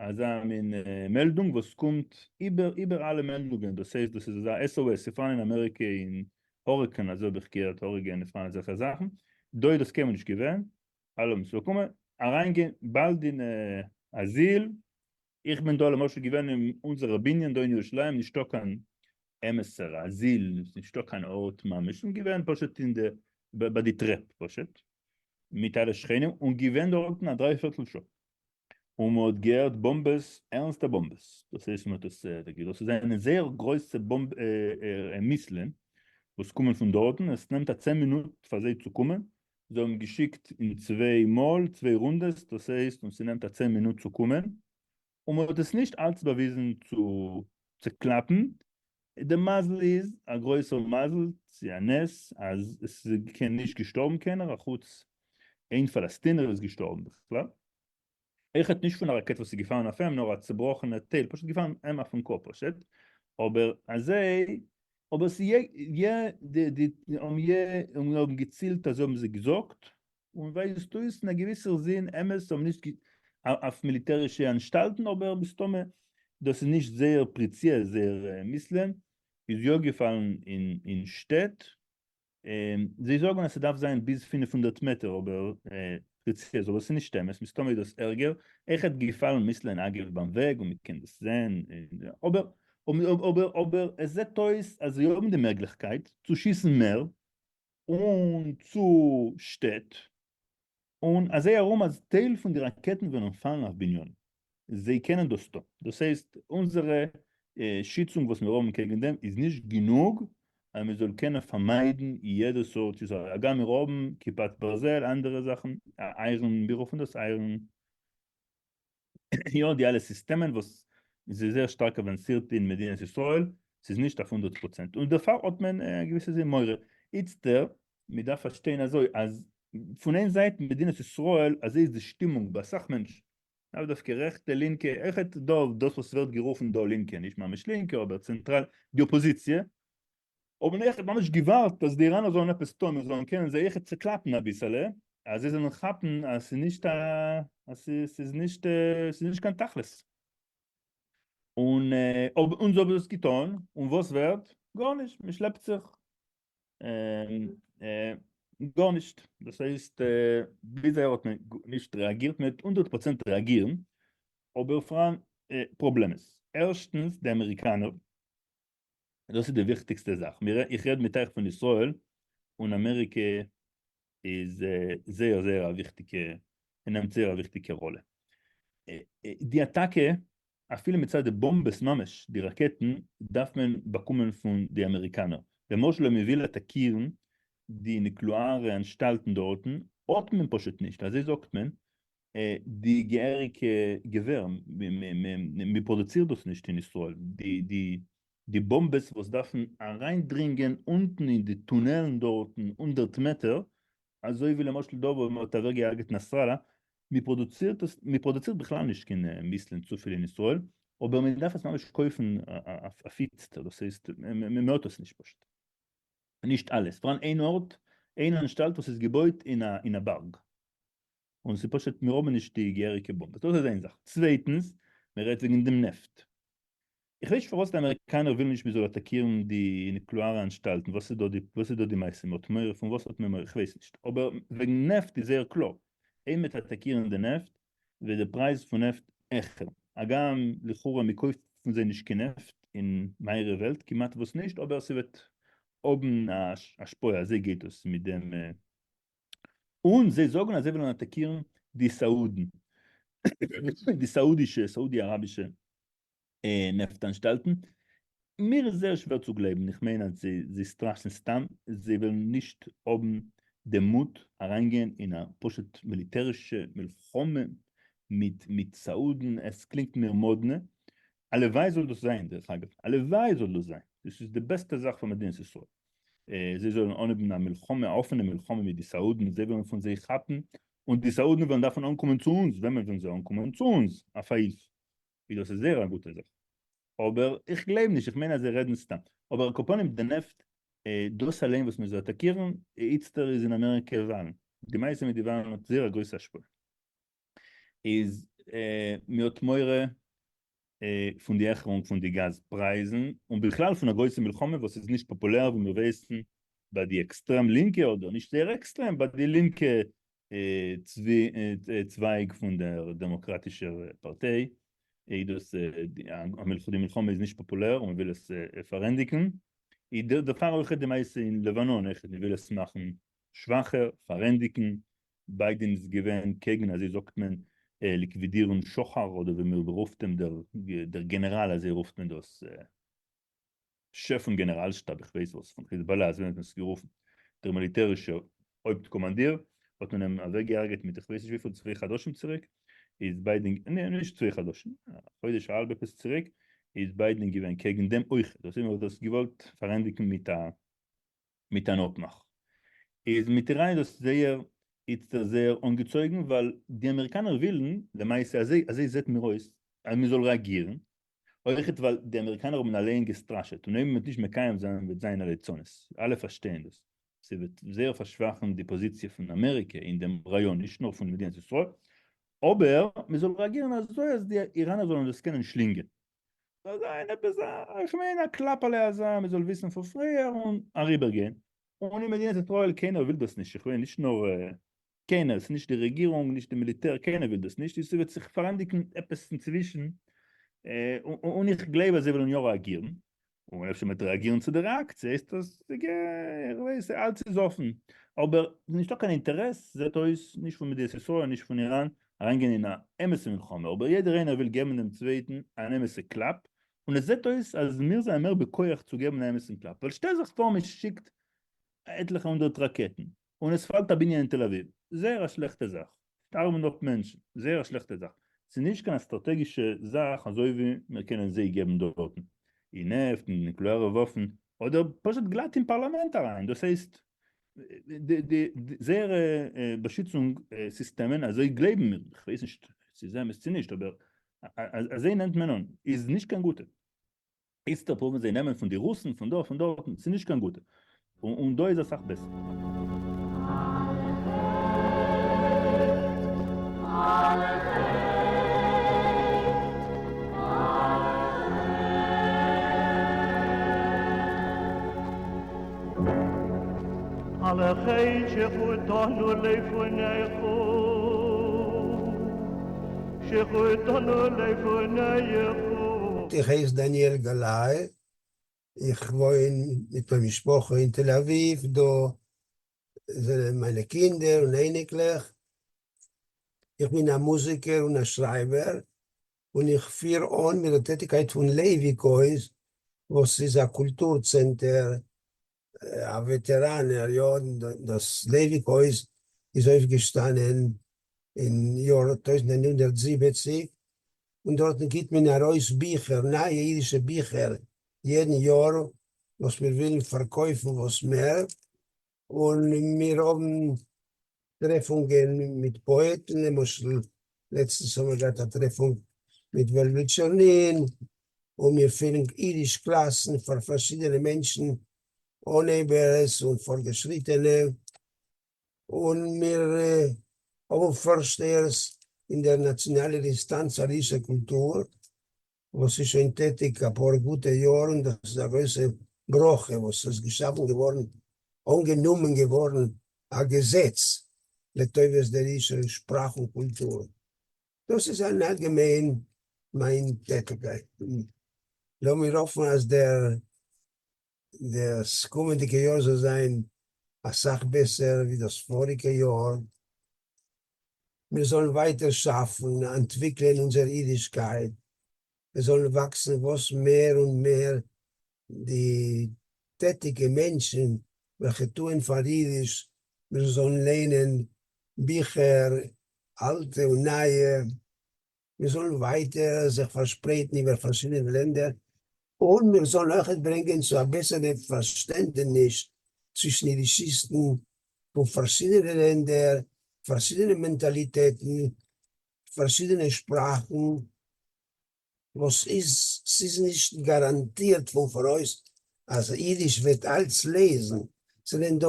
אזא מין מעלדונג וואס קומט איבער איבער אלע מעלדונגען, דאס הייסט דאס איז אזא SOS, ס'פאראן אין אמעריקע אין hurricane אזוי האב איך געהערט hurricane איז פאראן אזעלכע זאכן, דא איז דאס קיינמאל נישט געווען, אלע האבן עס באקומען, אריינגיין באלד אין אזיל, איך בין דא למשל געווען אין אונזערע בנין דא אין ירושלים נישטא קיין אמת'ער אזיל, נישטא קיין ארט ממש, און געווען פשוט אין די ביי די טרעפ פשוט, מיט אלע שכנים, און געווען דארטן א דריי פערטל שעה. און מען האט געהערט באמבעס, ערנסטע באמבעס, דאס הייסט מען האט עס דאס זענען זייער גרויסע מיסלען וואס קומען פון דארטן, עס נעמט א צען מינוט פאר זיי צו קומען, זיי האבן געשיקט אין צוויי מאל, צוויי רונדעס, דאס הייסט און ס'נעמט א צען מינוט צו קומען, און מען האט עס נישט אלץ באוויזן צו צוקלאפן, די מזל איז, א גרויסער מזל, צו א נס, אז עס איז נישט געשטארבן קיינער, אחוץ איין פאלעסטינער איז געשטארבן בכלל. אויכעט נישט פון א ראקעט וואס איז געפאלן אויף אים נאר א צובראכענע טייל פשוט געפאלן אים אויפן קאפ פשוט, אבער אזוי אבער ס'איז יע די די האבן יע און האבן געצילט אזוי האבן זיי געזאגט, און ווייזט אויס אין א געוויסער זין אמת זיי האבן נישט אויף מיליטערישע אנשטאלטן אבער מסתמא דאס איז נישט זייער פריציעז זייער מיסלען איז יא געפאלן אין שטעט זיי זאגן אז ס'דארף זיין ביז 500 מעטער אבער פריציז, אבער ס'איז נישט אמת, מסתמא איז דאס ערגער, אויך האט געפאלן מיסלען אגב ביים וועג און מ'קען דאס זען, אבער אבער אבער עס זעט אויס אז זיי האבן די מעגליכקייט צו שיסן מער און צו שטעט, און אזוי ארום אז טייל פון די ראקעטן וועלן פאלן אויף בנינים, זיי קענען דאס טון, דאס הייסט אונזערע שיצונג וואס מיר האבן קעגן דעם איז נישט גענוג אז מען זאל קענען פארמיידן יעדע סארט שיסעריי, הגם מיר האבן כיפת ברזל, אנדערע זאכן, iron, ווי רופן דאס iron, יא די אלע סיסטעמען וואס איז זייער שטארק אוואנסירט אין מדינת ישראל, ס'איז נישט אויף 100%, און דערפאר האט מען א געוויסע זין מורא. איצטער, מען דארף פארשטיין אזוי, אז פון איין זייט מדינת ישראל, אזוי איז די שטימונג ביי אסאך מענטשן, לאו דווקא רעכטע, לינקע, אויכעט דא דאס וואס ווערט גערופן דא לינקע, נישט ממש לינקע אבער צענטראל, די אפאזיציע, האבן אויכעט ממש געווארט אז די איראנער זאלן עפעס טון מיר זאלן קענען זיי אויכעט צוקלאפן אביסעלע, אז זיי זאלן כאפן אז ס'איז נישט א אז ס'איז נישט ס'איז נישט קיין תכלית. און אונז האבן דאס געטון, און וואס ווערט? גארנישט, מען שלעפט זיך, גארנישט, דאס הייסט ביז אהער האט מען נישט רעאגירט, מען וועט 100% רעאגירן, אבער פאראן פראבלעמעס, ערשטנס די אמעריקאנער, דאס איז די וויכטיגסטע זאך, איך רעד מיט אייך פון ישראל, און אמעריקע איז זייער זייער א וויכטיגע, נעמט זייער א וויכטיגע ראלע. די אטאקע, אפילו מצד די באמבעס ממש, די ראקעטן, דארף מען באקומען פון די אמעריקאנער. למשל אויב מען וויל אטאקירן די נוקלעארע אנשטאלטן דארטן, האט מען פשוט נישט, אזוי זאגט מען, די געהעריגע געווער, מען פראדוצירט דאס נישט אין ישראל, די באמבעס וואס דארפן אריינדרינגען אונטן אין די טונעלן דארטן הונדערט מעטער, אזוי ווי למשל דא וואו מען האט אוועקגעהרגעט נאסראלא, מען פראדוצירט עס, מען פראדוצירט בכלל נישט קיין מיסלען צופיל אין ישראל, אבער מען דארף עס ממש קויפן אויף איצטער, דאס הייסט מען האט עס נישט פשוט. נישט אלעס, פאראן איין ארט, איין אנשטאלט וואס איז געבויט אין א בארג. און ס'איז פשוט מיר האבן נישט די געהעריגע באמבעס, דאס איז איין זאך, צווייטנס, מען רעדט וועגן דעם נעפט, איך ווייס נישט פארוואס די אמעריקאנער ווילן נישט מען זאל אטאקירן די נוקלעארע אנשטאלטן, וואס איז דא די וואס איז דא די מעשה, מען האט מורא, פון וואס האט מען מורא, איך ווייס נישט, אבער וועגן נעפט איז זייער קלאר, אויב מען וועט אטאקירן די נעפט. וועט די פרייז פון נעפט העכער, הגם לכאורה מ'קויפט פון זיי נישט קיין נעפט אין מערב וועלט כמעט וואס נישט, אבער ס'וועט האבן א השפעה, אזוי גייט עס מיט דעם, און זיי זאגן אז זיי וועלן אטאקירן די סאודן, די סאודישע, סאודי אראבישע נעפט אנשטאלטן, מיר איז זייער שווער צו גלייבן, איך מיין אז זיי סטראשען סתם, זיי וועלן נישט האבן דעם מוט אריינגיין אין א פשוט מיליטערישע מלחמה מיט מיט סאודן, עס קלינגט מיר מאדנע, הלוואי זאל דאס זיין, דרך אגב, הלוואי זאל דאס זיין, דאס איז די בעסטע זאך פאר מדינת ישראל, זיי זאלן אנהויבן א מלחמה, א אפענע מלחמה מיט די סאודן, זיי וועלן פון זיי כאפן, און די סאודן וועלן דארפן אנקומען צו אונז, וועמען וועלן זיי אנקומען? צו אונז, אויף א הילף. ווי דאס איז זייער א גוטע זאך, אבער איך גלייב נישט, איך מיין אז זיי רעדן סתם, אבער על כל פנים די נעפט, דאס אליין וואס מען זאל אטאקירן, איצטער איז אין אמעריקע וואלן, די מעשה מיט די וואלן האט זייער א גרויסע השפעה, איז מען האט מורא פון די העכערונג פון די גאז פרייזן, און בכלל פון א גרויסע מלחמה וואס איז נישט פאפולער ווי מיר ווייסן ביי די עקסטרעם לינקע אדער נישט זייער עקסטרעם ביי די לינקע צווייג פון דער דעמאקראטישער פארטיי, איז דאס די מלחמה איז נישט פאפולער און מען וויל עס פארענדיגן, איז דערפאר אויכעט די מעשה אין לבנון אויכעט מען וויל עס מאכן שוואכער, פארענדיגן, ביידען איז געווען קעגן אזוי זאגט מען ליקווידירן שחר אדער ווי מען רופט אים דער גענעראל אזוי רופט מען דאס. שעף פון גענעראל שטאב איך ווייס וואס פון חיזבאללה אזוי האט מען עס גערופן דער מיליטערישער הויפט קאמאנדיר האט מען אים אוועק געהארגעט מיט איך ווייס נישט וויפיל צוויי חדשים צוריק איז ביידען נע נישט צוויי חדשים א חודש א האלב עפעס צוריק איז ביידען געווען קעגן דעם אויכעט דאס איז מען האט דאס געוואלט פארענדיגן מיט א מיט אן אפמאך איז מיט איראן איז דאס זייער איצטער זייער אנגעצויגן ווייל די אמעריקאנער ווילן למעשה אזוי אזוי זעט מיר אויס אז מען זאל רעאגירן אויכעט ווייל די אמעריקאנער האבן אליין געסטראשעט און אויב מען וועט נישט מקיים זיין וועט זיין א ליצנות אלע פארשטייען דאס ס'וועט זייער פארשוואכן די פאזיציע פון אמעריקע אין דעם ראיאן נישט נאר פון מדינת ישראל אבער מען זאל רעאגירן אזוי אז די איראנער זאלן דאס קענען שלינגען. זאל זיין עפעס א, איך מיין א קלאפעלע אזא, מען זאל וויסן פון פריער און אריבער גיין, און אין מדינת ישראל קיינער וויל דאס נישט, איך מיין נישט נאר קיינער, ס'איז נישט די רעגירונג, נישט די מיליטער, קיינער וויל דאס נישט, איז ס'וועט זיך פארענדיגן עפעס אינצווישן, און איך גלייב אז זיי וועלן יא רעאגירן, און אפשר מ'וועט רעאגירן צו די רעאקציע, הייסט דאס, איך ווייס, אלץ איז אפן, אבער נישטא קיין אינטערעס, זעט אויס, נישט פון מדינת ישראל, נישט פון איראן, אריינגיין אין א אמת'ע מלחמה, אבער יעדער איינער וויל געבן דעם צווייטן אן אמת'ע קלאפ, און עס זעט אויס אז מיר זענען מער בכח צו געבן א אמת'ן קלאפ, ווייל שטעל זיך פאר מען שיקט עטליכע הונדערט ראקעטן, און עס פאלט א בנין אין תל אביב, זייער א שלעכטע זאך, שטארבן דארט מענטשן, זייער א שלעכטע זאך, ס'איז נישט קיין אסטראטעגישע זאך אזוי ווי מיר קענען זיי געבן דארטן, אין נעפט, אין נוקלעארע וואפן, אדער פשוט גלאט אין פארלאמענט אריין, דאס הייסט די זייערע באשיצונג סיסטעמען, אזוי גלייבן מיר, איך ווייס נישט צו ס'איז אמת צו נישט, אבער אזוי נעמט מען אן, איז נישט קיין גוטע. איצטער פרואוון זיי נעמען פון די רוסן, פון דא, פון דארטן, ס'איז נישט קיין גוטע. און דא איז אסאך בעסער. על החטא שחטאנו לפניך, שחטאנו לפניך. איך הייס דניאל גלאי, איך וואוין מיט מיין משפחה אין תל אביב, דא זענען מיינע קינדער און אייניקלעך, איך בין א מוזיקער און א שרייבער, און איך פיר אן מיט דער טעטיקייט פון לייוויק הויז, וואס איז א קולטור צענטער א וועטעראנער, יא, דאס לייוויק הויז איז אויפגעשטאנען אין יאר 1970, און דארטן גיט מען ארויס ביכער, נייע אידישע ביכער יעדן יאר, וואס מיר ווילן פארקויפן וואס מער, און מיר האבן טרעפונגען מיט פאעטן, למשל לעצטנס האבן מיר געהאט א טרעפונג מיט וועלוול טשערנין, און מיר פירן אידיש קלאסן פאר פארשידענע מענטשן, אנהייבערס און פארגעשריטענע, און מיר האבן פארשטייערס אין דער נאציאנאלער אינסטאנץ פאר אידישער קולטור, וואס איז שוין טעטיג אפאר גוטע יאר, און דאס איז א גרויסע ברכה וואס איז געשאפן געווארן, אנגענומען געווארן א געזעץ לטובת דער אידישער שפראך און קולטור. דאס איז אין אלגעמיין מיין טעטיגקייט. לאמיר האפן אז דער דאס קומענדיגע יאר זאל זיין אסאך בעסער ווי דאס פאריגע יאר, מיר זאלן ווייטער שאפן, אנטוויקלען אונזער אידישקייט, עס זאלן וואקסן וואס מער און מער די טעטיגע מענטשן וועלכע טוען פאר אידיש, מיר זאלן ליינען ביכער, אלטע און נייע, מיר זאלן ווייטער זיך פארשפרייטן איבער פארשידענע לענדער, און מיר זאלן אויכעט ברענגען צו א בעסערע פארשטענדעניש צווישן אידישיסטן פון פארשידענע לענדער, פארשידענע מענטאליטעטן, פארשידענע שפראכן, וואס איז, ס'איז נישט גאראנטירט פון פאראויס אז אידיש וועט אלץ לעזן, ס'זענען דא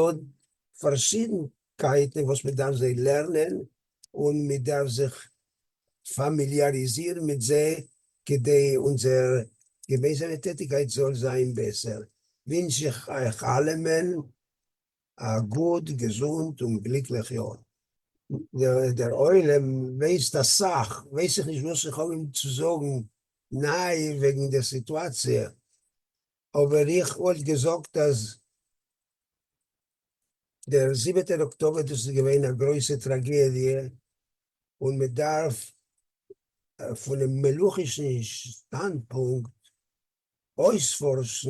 פארשידנקייטן וואס מ'דארף זיי לערנען און מ'דארף זיך פאמיליאריזירן מיט זיי כדי אונזער געמיינזאמע טעטיגקייט זאל זיין בעסער. ווינטש איך אייך אלעמען א גוט, געזונט און גליקליך יאר. דער עולם ווייסט אסאך, ווייס איך נישט וואס איך האב אים צו זאגן ניי וועגן דער סיטואציע, אבער איך וואלט געזאגט אז דער זיבעטער אקטאבער דאס איז געווען א גרויסע טראגעדיע, און מען דארף פונעם מלוכישן שטאנדפונקט אויספארשן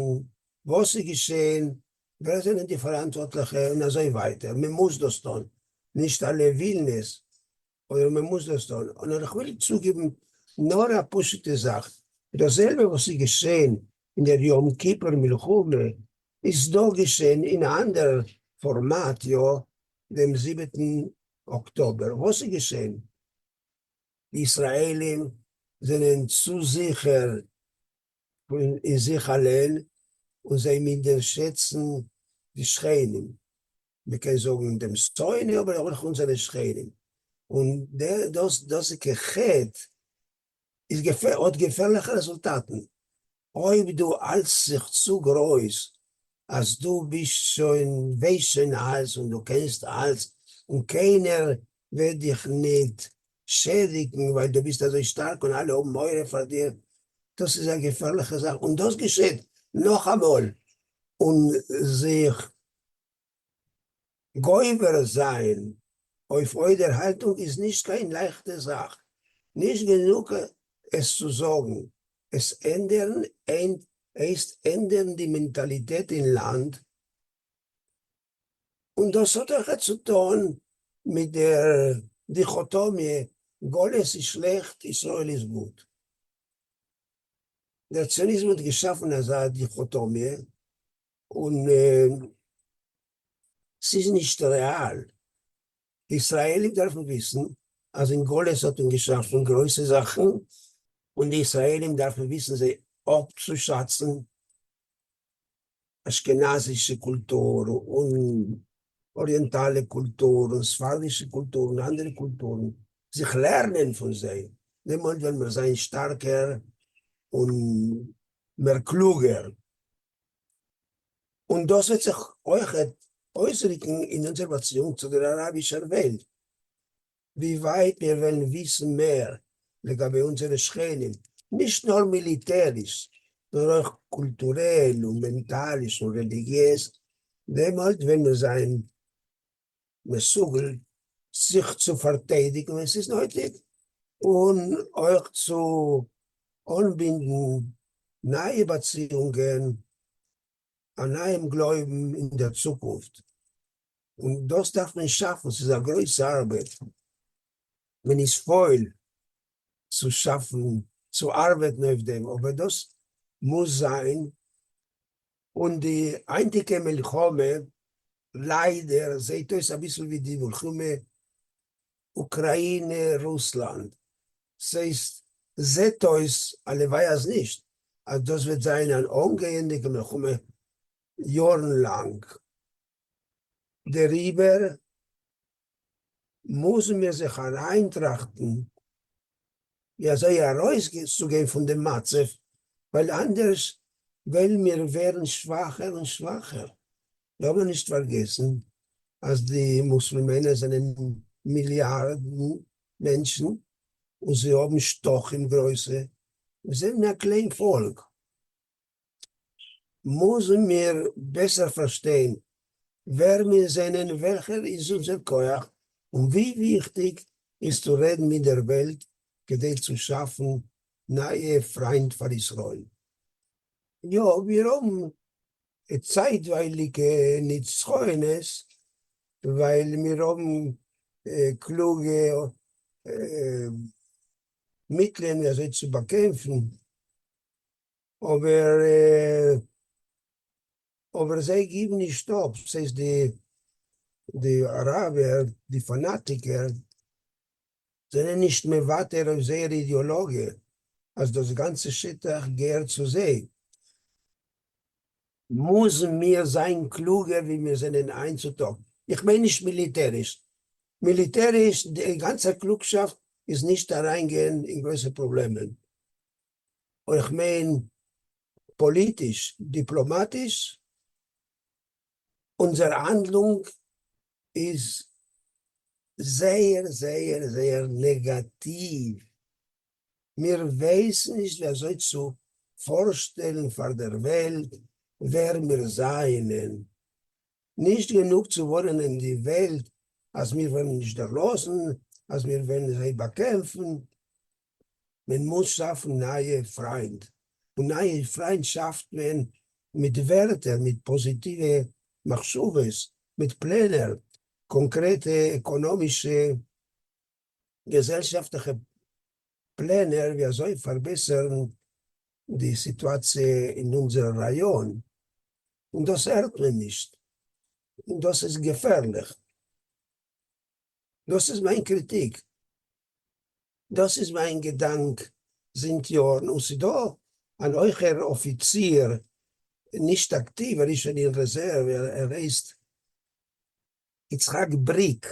וואס איז געשען, ווער זענען די פאראנטווארטליכע און אזוי ווייטער, מען מוז דאס טון, נישט אלע ווילן עס, אבער מען מוז דאס טון, און איך וויל צוגעבן נאר א פשוטע זאך, דאס זעלבע וואס איז געשען אין דער יום כיפור מלחמה איז דא געשען אין א אנדער פארמאט, יא, דעם זיבעטן אקטאבער, וואס איז געשען? די ישראלים זענען צו זיכער אין זיך אליין און זיי מינדערשעצן די שכנים, מען קען זאגן דעם שונא אבער אויך אונזערע שכנים, און דאס דאזיגע חטא איז האט געפערליכע רעזולטאטן, אויב דו האלטסט זיך צו גרויס אז דו ביסט שוין ווייסט שוין אלץ און דו קענסט אלץ און קיינער וועט דיך ניט שעדיגן ווייל דו ביסט אזוי שטארק און אלע האבן מורא פאר דיר, דאס איז א געפערליכע זאך און דאס געשעט נאכאמאל און זיך גובר זיין אויף אט דער האלטונג איז נישט קיין לייכטע זאך, נישט גענוג עס צו זאגן, עס ענדערן הייסט ענדערן די מענטאליטעט אין לאנד, און דאס האט אויכעט צו טון מיט דער דיכאטאמיע גלות איז שלעכט ישראל איז גוט. דער ציוניזם האט געשאפן אזא דיכאטאמיע און ס'איז נישט רעאל. די ישראלים דארפן וויסן אז אין גלות האט מען געשאפן גרויסע זאכן, און די ישראלים דארפן וויסן זיי אפצושאצן, אשכנזישע קולטור און אריענטאלע קולטור און ספרדישע קולטור און אנדערע קולטורן, זיך לערנען פון זיי, דעמאלט וועלן מיר זיין שטארקער און מער קלוגער. און דאס וועט זיך אויכעט אויסדריקן אין אונזער באציאונג צו דער אראבישער וועלט, ווי ווייט מיר וועלן וויסן מער לגבי אונזערע שכנים, נישט נאר מיליטעריש, נאר אויך קולטורעל און מענטאליש און רעליגיעז, דעמאלט וועלן מיר זיין מסוגל זיך צו פארטיידיגן ווען ס'איז נויטיג, און אויך צו אנבינדן נייע באציאונגען, א נייעם גלויבן אין דער צוקונפט. און דאס דארף מען שאפן, ס'איז א גרויסע ארבעט, מען איז פויל צו שאפן, צו ארבעטן אויף דעם, אבער דאס מוז זיין און די היינטיגע מלחמה ליידער זעהט אויס אביסל ווי די מלחמה אוקראינע רוסלאנד, ס'הייסט זעהט אויס, הלוואי אז נישט, אז דאס וועט זיין אן אנגייענדיגע מלחמה יארן לאנג, דעריבער מוזן מיר זיך אריינטראכטן ווי אזוי ארויסצוגיין פון דעם מצב, ווייל אנדערש וועלן מיר ווערן שוואכער און שוואכער. לאמיר נישט פארגעסן אז די מוסולמענער זענען מיליארדן מענטשן. און זיי האבן שטחים גרויסע, מיר זענען א קליין פאלק, מוזן מיר בעסער פארשטיין ווער מיר זענען, וועלכער איז אונזער כח, און ווי וויכטיג איז צו רעדן מיט דער וועלט כדי צו שאפן נייע פריינט פאר ישראל. יא, מיר האבן צייטווייליגע נצחונות ווייל מיר האבן קלוגע מיטלען ווי אזוי צו באקעמפן, אבער אבער זיי גיבן נישט אפ, ס'הייסט די די אראבער, די פאנאטיקער, זענען נישט מוותר אויף זייער אידעאלאגיע אז דאס גאנצע שטח געהערט צו זיי. מוזן מיר זיין קלוגער ווי מיר זענען היינט צו טאג, איך מיין נישט מיליטעריש, מיליטעריש די גאנצע קלוגשאפט איז נישט אריינגיין אין גרויסע פראבלעמען, און איך מיין פאליטיש, דיפלאמאטיש, אונזער האנדלונג איז זייער זייער זייער נעגאטיוו, מיר ווייסן נישט ווי אזוי צו פארשטעלן פאר דער וועלט ווער מיר זענען, נישט גענוג צו ווארענען די וועלט אז מיר וועלן נישט דערלאזן, אז מיר וועלן זיי באקעמפן, מען מוז שאפן נייע פריינד, און נייע פריינד שאפט מען מיט ווערטער, מיט פאזיטיווע מחשבות, מיט פלענער, קאנקרעטע עקאנאמישע געזעלשאפטליכע פלענער ווי אזוי פארבעסערן די סיטואציע אין אונזער ראיאן, און דאס הערט מען נישט, און דאס איז געפערליך. דאס איז מיין קריטיק. דאס איז מיין געדאנק זינט יארן, און ס'דא אן הויכער אפיציר, נישט אקטיוו, ער איז שוין אין רעזערוו, ער הייסט יצחק בריק,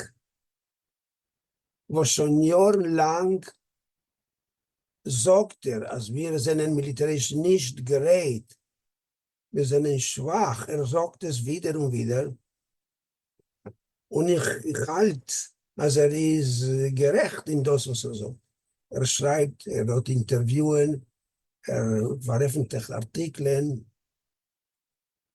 וואס שוין יארן לאנג זאגט ער אז מיר זענען מיליטעריש נישט גרייט, מיר זענען שוואך, ער זאגט עס ווידער און ווידער, און איך האלט אז ער איז גערעכט אין דאס וואס ער זאגט, ער שרייבט, ער האט אינטערוויוען, ער פארעפנטליכט ארטיקלען,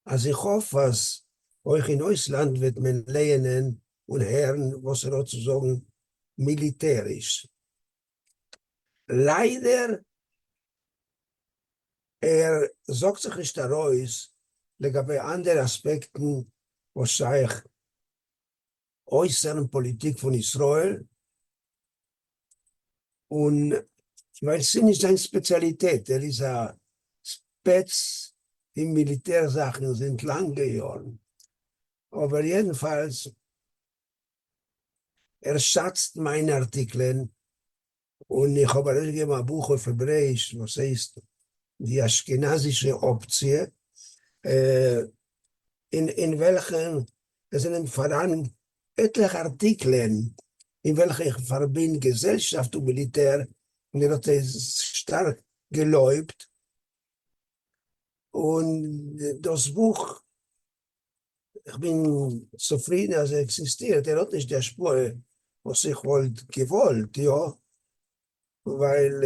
אז איך האף אז אויך אין אויסלאנד וועט מען לייענען און הערן וואס ער האט צו זאגן מיליטעריש. ליידער ער זאגט זיך נישט ארויס לגבי אנדערע אספעקטן וואס שייך אויסערן פאליטיק פון ישראל, און ווייל ס'איז נישט זיין ספעציאליטעט, ער איז א ספעץ אין מיליטער זאכן זינט לאנגע יארן, אבער יעדנפאלס ער שאצט מיינע ארטיקלען, און איך האב ארויסגעגעבן א בוך אויף העברעאיש וואס הייסט די אשכנזישע אפציע, אין וועלכן עס זענען פאראן עטליכע ארטיקלען אין וועלכע איך פארבינד געזעלשאפט און מיליטער, און ער האט עס שטארק געלויבט, און דאס בוך איך בין צופרידן אז ער עקזיסטירט, ער האט נישט די השפעה וואס איך וואלט געוואלט, יא, ווייל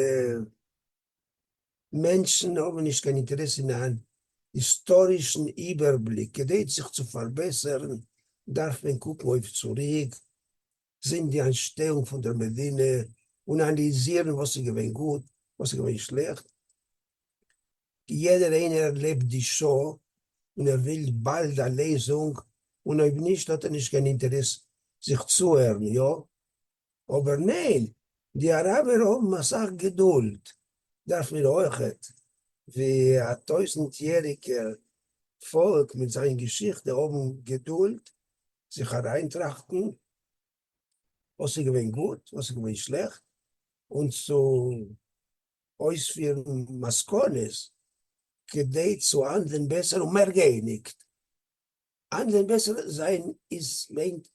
מענטשן האבן נישט קיין אינטערעס אין אן היסטארישן איבערבליק, כדי זיך צו פארבעסערן דארף מען קוקן אויף צוריק, זינט די אנטשטעאונג פון דער מדינה, און אנאליזירן וואס איז געווען גוט, וואס איז געווען שלעכט, יעדער איינער לעבט די שעה און ער וויל באלד א לעזונג, און אויב נישט האט ער נישט קיין אינטערעס זיך צוהערן, יא? אבער ניין, די אראבער האבן אסאך געדולד, דארף מיר אויכעט, ווי א טויזנט יעריגער פאלק מיט זיין געשיכטע האבן געדולד, זיך אריינטראכטן וואס איז געווען גוט, וואס איז געווען שלעכט, און צו אויספירן מסקנות כדי צו האנדלען בעסער און מער געאייניגט. האנדלען בעסער זיין איז מיינט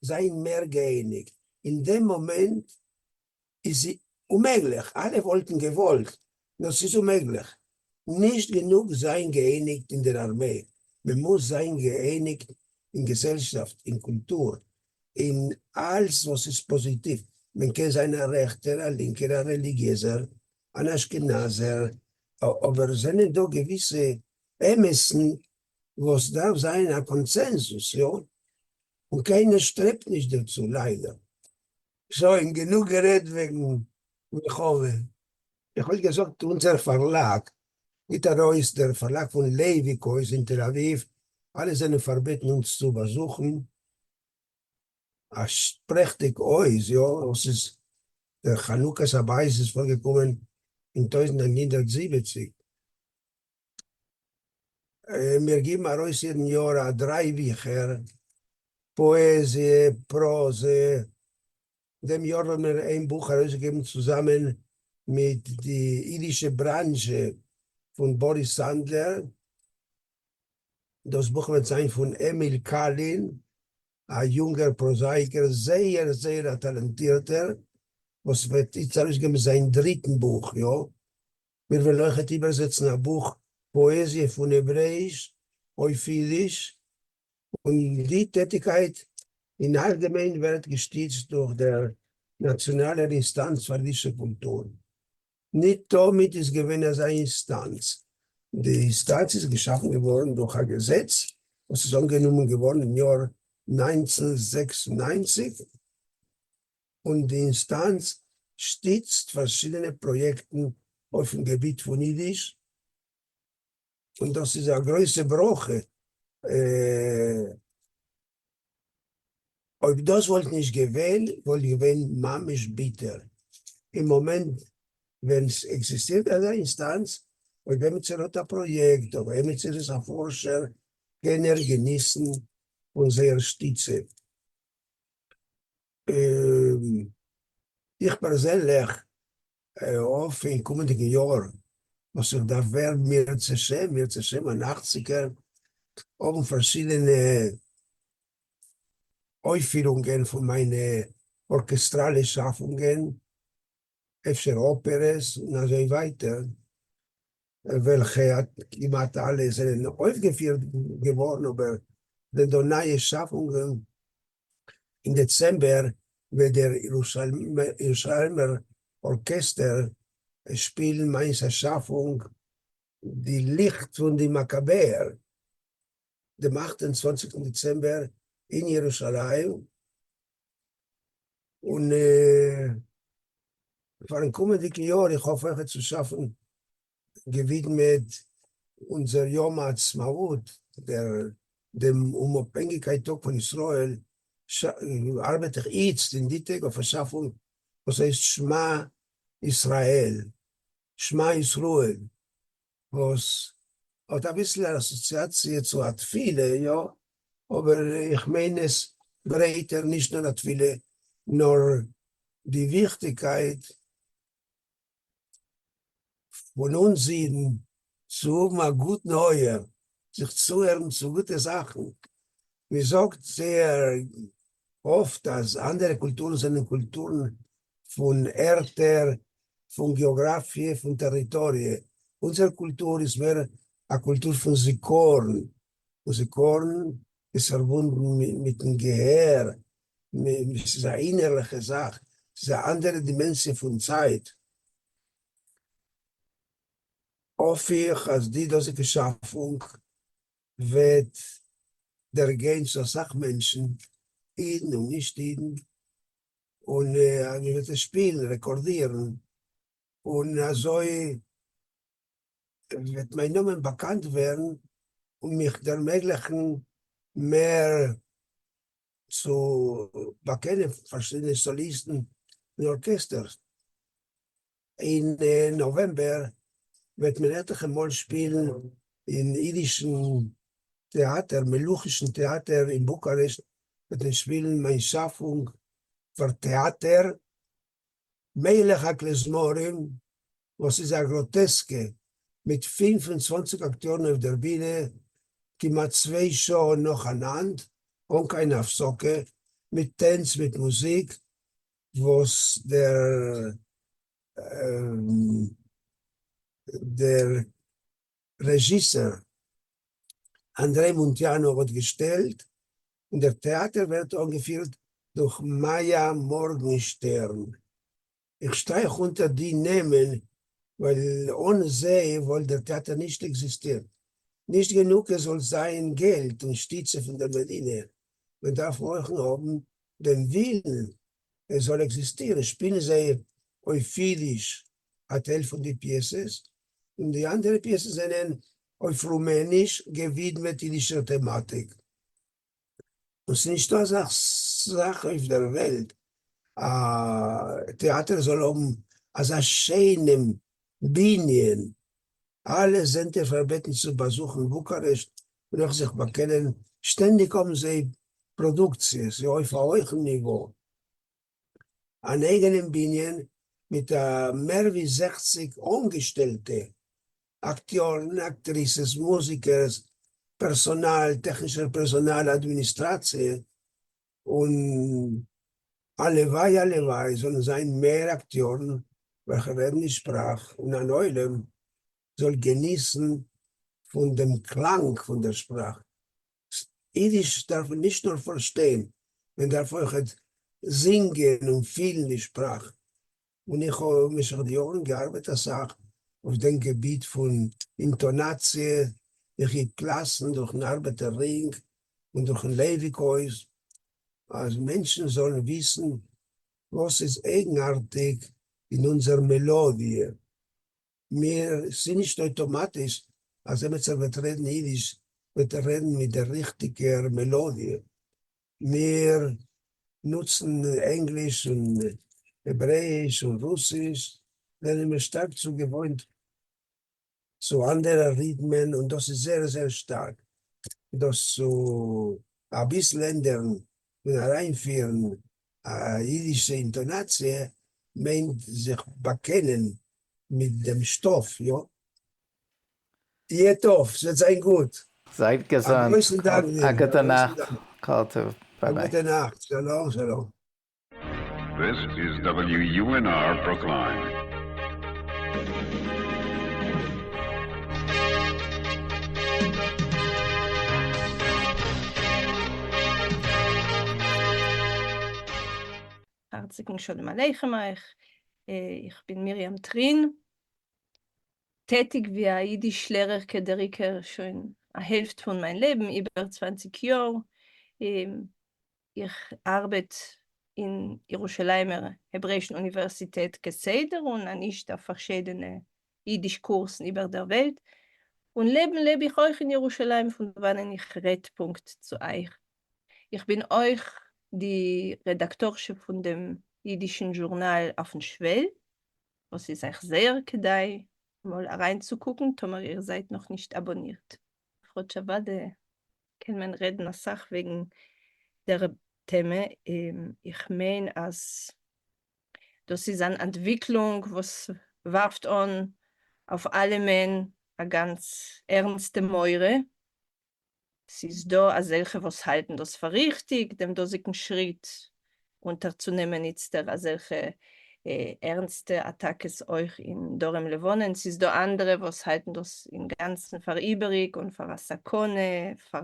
זיין מער געאייניגט. אין דעם מאמענט איז אומעגליך, אלע וואלטן געוואלט, נאר ס'איז אומעגליך. נישט גענוג זיין געאייניגט אין דער ארמעי, מען מוז זיין געאייניגט אין געזעלשאפט, אין קולטור, אין אלס וואס איז פאזיטיוו. מען קען זיין א רעכטער, א לינקער, א רעליגיעזער, אן אשכנזער, אבער עס זענען דא געוויסע אמת'ן וואס דארף זיין א קאנצענזוס, יא? און קיינער שטרעבט נישט דערצו, ליידער. שוין, גענוג גערעדט וועגן מלחמה. איך וואלט געזאגט אונזער פארלאג גיט ארויס, דער פארלאג פון לייוויק הויז אין תל אביב, אלע זענען פארבעטן אונז צו באזוכן, א פרעכטיג הויז, יא, וואס איז דער חנוכת הבית איז פארגעקומען אין 1970. מיר גיבן ארויס יעדן יאר א דריי ביכער, פאעזיע, פראזע, דעם יאר האבן מיר איין בוך ארויסגעגעבן צוזאמען מיט די אידישע בראנזשע פון באריס סאנדלער, דאס בוך וועט זיין פון עמיל קאלין, א יונגער פראזאייקער, זייער זייער א טאלענטירטער, וואס וועט איצט ארויסגעבן זיין דריטן בוך, יא, מיר וועלן אויכעט איבערזעצן א בוך פאעזיע פון העברעאיש אויף אידיש, און די טעטיקייט אין אלגעמיין ווערט געשטיצט דורך דער נאציאנאלער אינסטאנץ פאר אידישע קולטור. ניט תמיד איז געווען אזא אינסטאנץ. די אינסטאנץ איז געשאפן געווארן דורך א געזעץ וואס איז אנגענומען געווארן אין יאר 1996, און די אינסטאנץ שטיצט פארשידענע פראיעקטן אויפן געביט פון אידיש, און דאס איז א גרויסע ברכה. אויב דאס וואלט נישט געווען, וואלט געווען ממש ביטער. אין מאמענט ווען ס'עקזיסטירט אזא אינסטאנץ, אויב עמיצער האט א פראיעקט, אויב עמיצער איז א פארשער, קען ער געניסן פון זייער שטיצע. איך פערזענליך האף אין קומענדיגן יאר וואס איך דארף ווערן אם ירצה השם אן אכציגער, האבן פארשידענע אויפפירונגען פון מיינע ארקעסטראלע שאפונגען, אפשר אפערעס און אזוי ווייטער, וועלכע כמעט אלע זענען אויפגעפירט געווארן, אבער זענען דא נייע שאפונגען. אין דעצעמבער וועט דער ירושלימער ארקעסטער שפילן מיינס א שאפונג די ליכט פון די מאקאבעער דעם 28 דעצעמבער אין ירושלים, און פארן קומענדיגן יאר איך האף אויכעט צו שאפן געווידמעט אונזער יום העצמאות, דער דעם אומאפהענגיקייט טאג פון ישראל, ארבעט איך איצט אין די טעג אויף א שאפונג וואס הייסט שמע ישראל, שמע ישראל, וואס האט אביסל א אסאציאציע צו א תפילה, יא, אבער איך מיין עס ברייטער, נישט נאר א תפילה, נאר די וויכטיגקייט פון אונז אידן צו האבן א גוטן אויער, זיך צוהערן צו גוטע זאכן. מען זאגט זייער אפט אז אנדערע קולטורן זענען קולטורן פון ערטער, פון געאגראפיע, פון טעריטאריע. אונזער קולטור איז מער א קולטור פון זיכרון, און זיכרון איז פארבונדן מיטן געהער, ס'איז א אינערליכע זאך, ס'איז א אנדערע דימענסיע פון צייט. האף איך אז די דאזיגע שאפונג וועט דערגיין צו אסאך מענטשן, אידן און נישט אידן, און אז מען וועט עס שפילן, רעקארדירן, און אזוי וועט מיין נאמען באקאנט ווערן און מיך דערמעגליכן מער צו באקענען פארשידענע סאליסטן און ארקעסטערס. אין נאוועמבער וועט מען עטליכע מאל שפילן אין אידישן טעאטער, מלוכישן טעאטער אין בוקארעשט וועט מען שפילן מיין שאפונג פאר טעאטער, מלך הכלעזמרים, וואס איז א גראטעסקע, מיט 25 אקטיארן אויף דער בינע, כמעט צוויי שעה נאכאנאנד, אן קיין הפסקה, מיט טענץ, מיט מוזיק, וואס דער דער רעזשיסער אנדרעי מונטיאנא האט געשטעלט, און דער טעאטער ווערט אנגעפירט. דורך מאיא מארגנשטערן. איך שטרייך אונטער די נעמען ווייל אן זיי וואלט דער טעאטער נישט עקזיסטירט. נישט גענוג עס זאל זיין געלט און שטיצע פון דער מדינה, מען דארף אויך האבן דעם ווילן עס זאל עקזיסטירן. שפילן זיי אויף אידיש א טייל פון די פיעסעס, און די אנדערע פיעסעס זענען אויף רומעניש געווידמעט אידישער טעמאטיק. און ס'איז נישטא אזא זאך אויף דער וועלט א טעאטער זאל האבן אזא שיינעם בנין, אלע זענט איר פארבעטן צו באזוכן בוקארעשט און אויך זיך באקענען, שטענדיג האבן זיי פראדוקציעס אויף א הויכן ניווא, אן אייגענעם בנין מיט מער ווי 60 אנגעשטעלטע, אקטיארן, אקטריסעס, מוזיקערס, פערסאנאל, טעכנישער פערסאנאל, אדמיניסטראציע, און הלוואי הלוואי זאלן זיין מער אקטיארן וועלכע רעדן די שפראך און אן עולם זאל געניסן פון דעם קלאנג פון דער שפראך. אידיש דארף מען נישט נאר פארשטיין, מען דארף אויכעט זינגען און פילן די שפראך. און איך האב במשך די יארן געארבעט אסאך אויף דעם געביט פון אינטאנאציע, איך גיב קלאסן דורכן ארבעטער רינג און דורכן לייוויק הויז, אז מענטשן זאלן וויסן וואס איז אייגנארטיג אין אונזער מעלאדיע. מיר, ס'איז נישט אויטאמאטיש אז עמיצער וועט רעדן אידיש וועט ער רעדן מיט דער ריכטיגער מעלאדיע. מיר נוצן ענגליש און העברעאיש און רוסיש, זענען מיר שטארק צוגעוואוינט צו אנדערע ריטמען און דאס איז זייער זייער שטארק. דאס צו אביסל ענדערן און אריינפירן א אידישע אינטאנאציע מיינט זיך באקענען מיט דעם שטאף, יא? יהיה טוב, ס'וועט זיין גוט. זייט א געזונט, גרויסן דאנק דיר, א א גוטע גרויסן נאכט, דאנק. כל טוב, א ביי ביי. גוטע נאכט, שלום שלום. This is WUNR Brookline. הארציגן שלום עליכם אייך, איך בין מרים טרין, טעטיג ווי א אידיש לערערקע דער עיקר שוין א העלפט פון מיין לעבן, איבער צוואנציג יאר, איך ארבעט אין ירושלימער העברעישן אוניווערסיטעט כסדר און אנישט אויף פארשידענע אידיש קורסן איבער דער וועלט, און לעבן לעב איך אויך אין ירושלים פון וואנען איך רעד פונקט צו אייך. איך בין אויך די רעדאקטארשע פון דעם אידישן זשורנאל אויפן שוועל, וואס איז אייך זייער כדאי אמאל אריינצוקוקן טאמער איר זייט נאך נישט אבאנירט. כאטש אוודאי קען מען רעדן אסאך וועגן דער טעמע, איך מיין אז דאס איז אן אנטוויקלונג וואס ווארפט אן אויף אלעמען א גאנץ ערנסטע מורא, ס'איז דא אזעלכע וואס האלטן דאס פאר ריכטיג, דעם דאזיגן שריט אונטערצונעמען איצטער אזעלכע ערנסטע אטאקעס אויך אין דרום לבנון, ס'איז דא אנדערע וואס האלטן דאס אינגאנצן פאר איבעריג און פאר א סכנה, פאר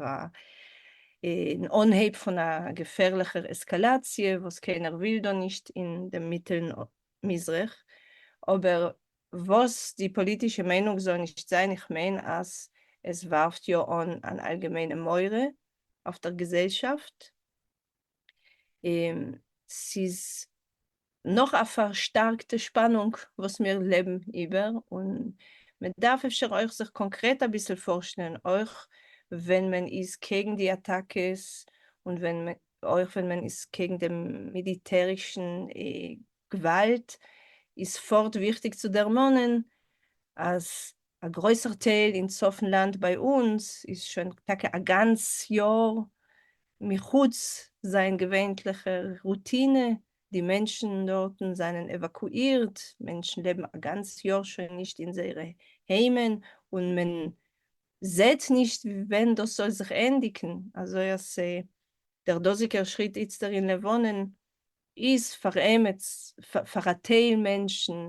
אן אנהייב פון א געפערליכער עסקאלאציע וואס קיינער וויל דא נישט אין דעם מיטעלן מזרח, אבער וואס די פאליטישע מיינונג זאל נישט זיין, איך מיין אז עס ווארפט יא אן אן אלגעמיינע מורא אויף דער געזעלשאפט, ס'איז נאך א פארשטארקטע שפאנונג וואס מיר לעבן איבער, און מען דארף אפשר אויך זיך קאנקרעט אביסל פארשטעלן, אויך ווען מען איז קעגן די אטאקעס, און ווען אויך ווען מען איז קעגן דעם מיליטערישן גוואלד, איז פארט וויכטיג צו דערמאנען אז א גרויסער טייל אין צפון לאנד ביי אונז איז שוין טאקע א גאנץ יאר מחוץ זיין געווענטליכער רוטינע, די מענטשן דארטן זענען עוואקואירט, מענטשן לעבן א גאנץ יאר שוין נישט אין זייערע היימען, און מען זעט נישט ווען דאס זאל זיך ענדיגן, אזוי אז דער דאזיגער שריט איצטער אין לבנון איז פאר עמעץ, פאר א טייל מענטשן,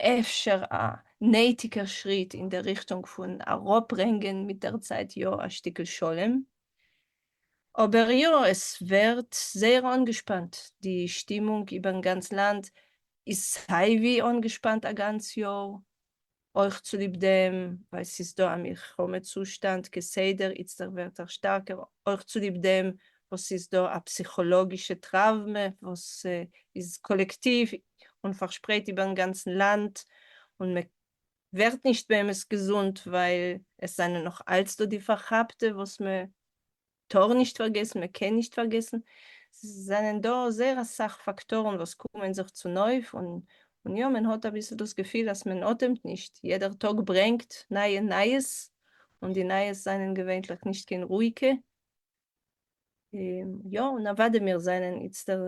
אפשר א נייטיגער שריט אין דער ריכטונג פון אראפברענגען מיט דער צייט יא א שטיקל שלום. אבער יא, עס ווערט זייער אנגעשפאנט, די שטימונג איבערן גאנצן לאנד איז סייווי אנגעשפאנט א גאנץ יאר, אויך צוליב דעם ווייל ס'איז דא א מלחמה צושטאנד כסדר, איצטער ווערט ער שטארקער, אויך צוליב דעם וואס ס'איז דא א פסיכאלאגישע טראוומע וואס איז קאלעקטיוו און פארשפרייט איבערן גאנצן לאנד, און מען ווערט נישט באמת געזונט ווייל עס זענען נאך אלץ דא די פארכאפטע וואס מען טאר נישט פארגעסן, מען קען נישט פארגעסן, ס'זענען דא זייער אסאך פאקטארן וואס קומען זיך צונויף, און און יא, מען האט אביסל דאס געפיל אז מען אטעמט נישט, יעדער טאג ברענגט נייע נייעס, און די נייעס זענען געווענטליך נישט קיין רואיגע, יא, און אוודאי מיר זענען איצטער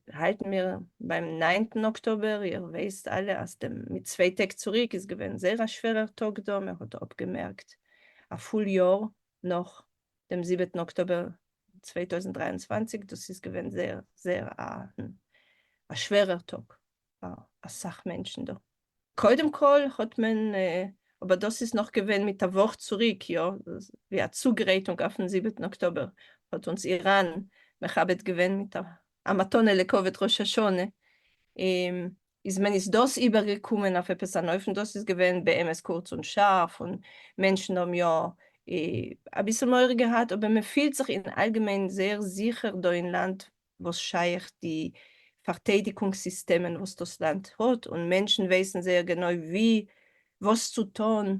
האלטן מיר ביים ניינטן אקטאבער, איר ווייסט אלע אז דעם מיט צוויי טעג צוריק איז געווען זייער א שווערער טאג דא, מען האט אפגעמערקט א פול יאר נאך דעם זיבעטן אקטאבער 2023, דאס איז געווען זייער זייער א שווערער טאג פאר אסאך מענטשן דא. קודם כל האט מען, אבער דאס איז נאך געווען מיט א וואך צוריק, יא, ווי א צוגרייטונג אויפן זיבעטן אקטאבער, האט אונז איראן מכבד געווען מיט א מתנה לכבוד ראש השנה, איז מען איז דאס איבערגעקומען אויף עפעס אן אופן, דאס איז געווען באמת קורץ און שארף, און מענטשן האבן יא אביסל מורא געהאט, אבער מען פילט זיך אין אלגעמיין זייער זיכער דא אין לאנד וואס שייך די פארטיידיגונג סיסטעמען וואס דאס לאנד האט, און מענטשן ווייסן זייער גענוי ווי וואס צו טון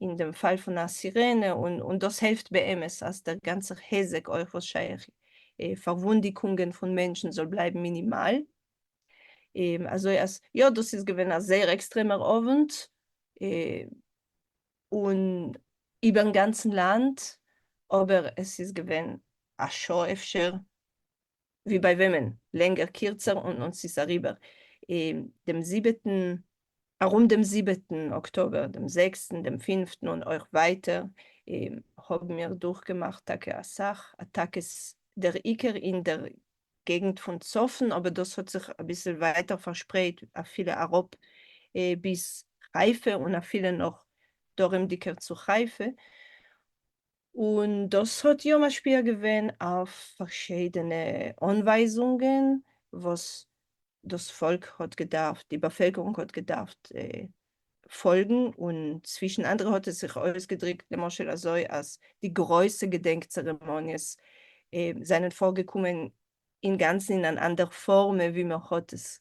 אין דעם פאל פון א סירענע, און דאס העלפט באמת אז דער גאנצער היזק אויך וואס שייך פארוואונדיקונגען פון מענטשן זאל בלייבן מינימאל. אזוי אז יא דאס איז געווען א זייער עקסטרעמער אוונט, און איבערן גאנצן לאנד, אבער עס איז געווען א שעה אפשר, ווי ביי וועמען, לענגער קירצער, און און ס'איז אריבער דעם זיבעטן, ארום דעם זיבעטן אקטאבער, דעם זעקסטן, דעם פינפטן און אויך ווייטער, האבן מיר דורכגעמאכט טאקע אסאך אטאקעס, דער עיקר אין דער געגנט פון צפון, אבער דאס האט זיך אביסל ווייטער פארשפרייט אפילו אראפ ביז חיפה און אפילו נאך דרומ'דיגער צו חיפה, און דאס האט יא משפיע געווען אויף פארשידענע אנווייזונגען וואס דאס פאלק האט געדארפט, די באפעלקערונג האט געדארפט פאלגן, און צווישן אנדערע האט עס זיך אויסגעדריקט למשל אזוי אז די גרויסע געדענק צערעמאניעס זענען פארגעקומען אינגאנצן אין אן אנדער פארמע ווי מען האט עס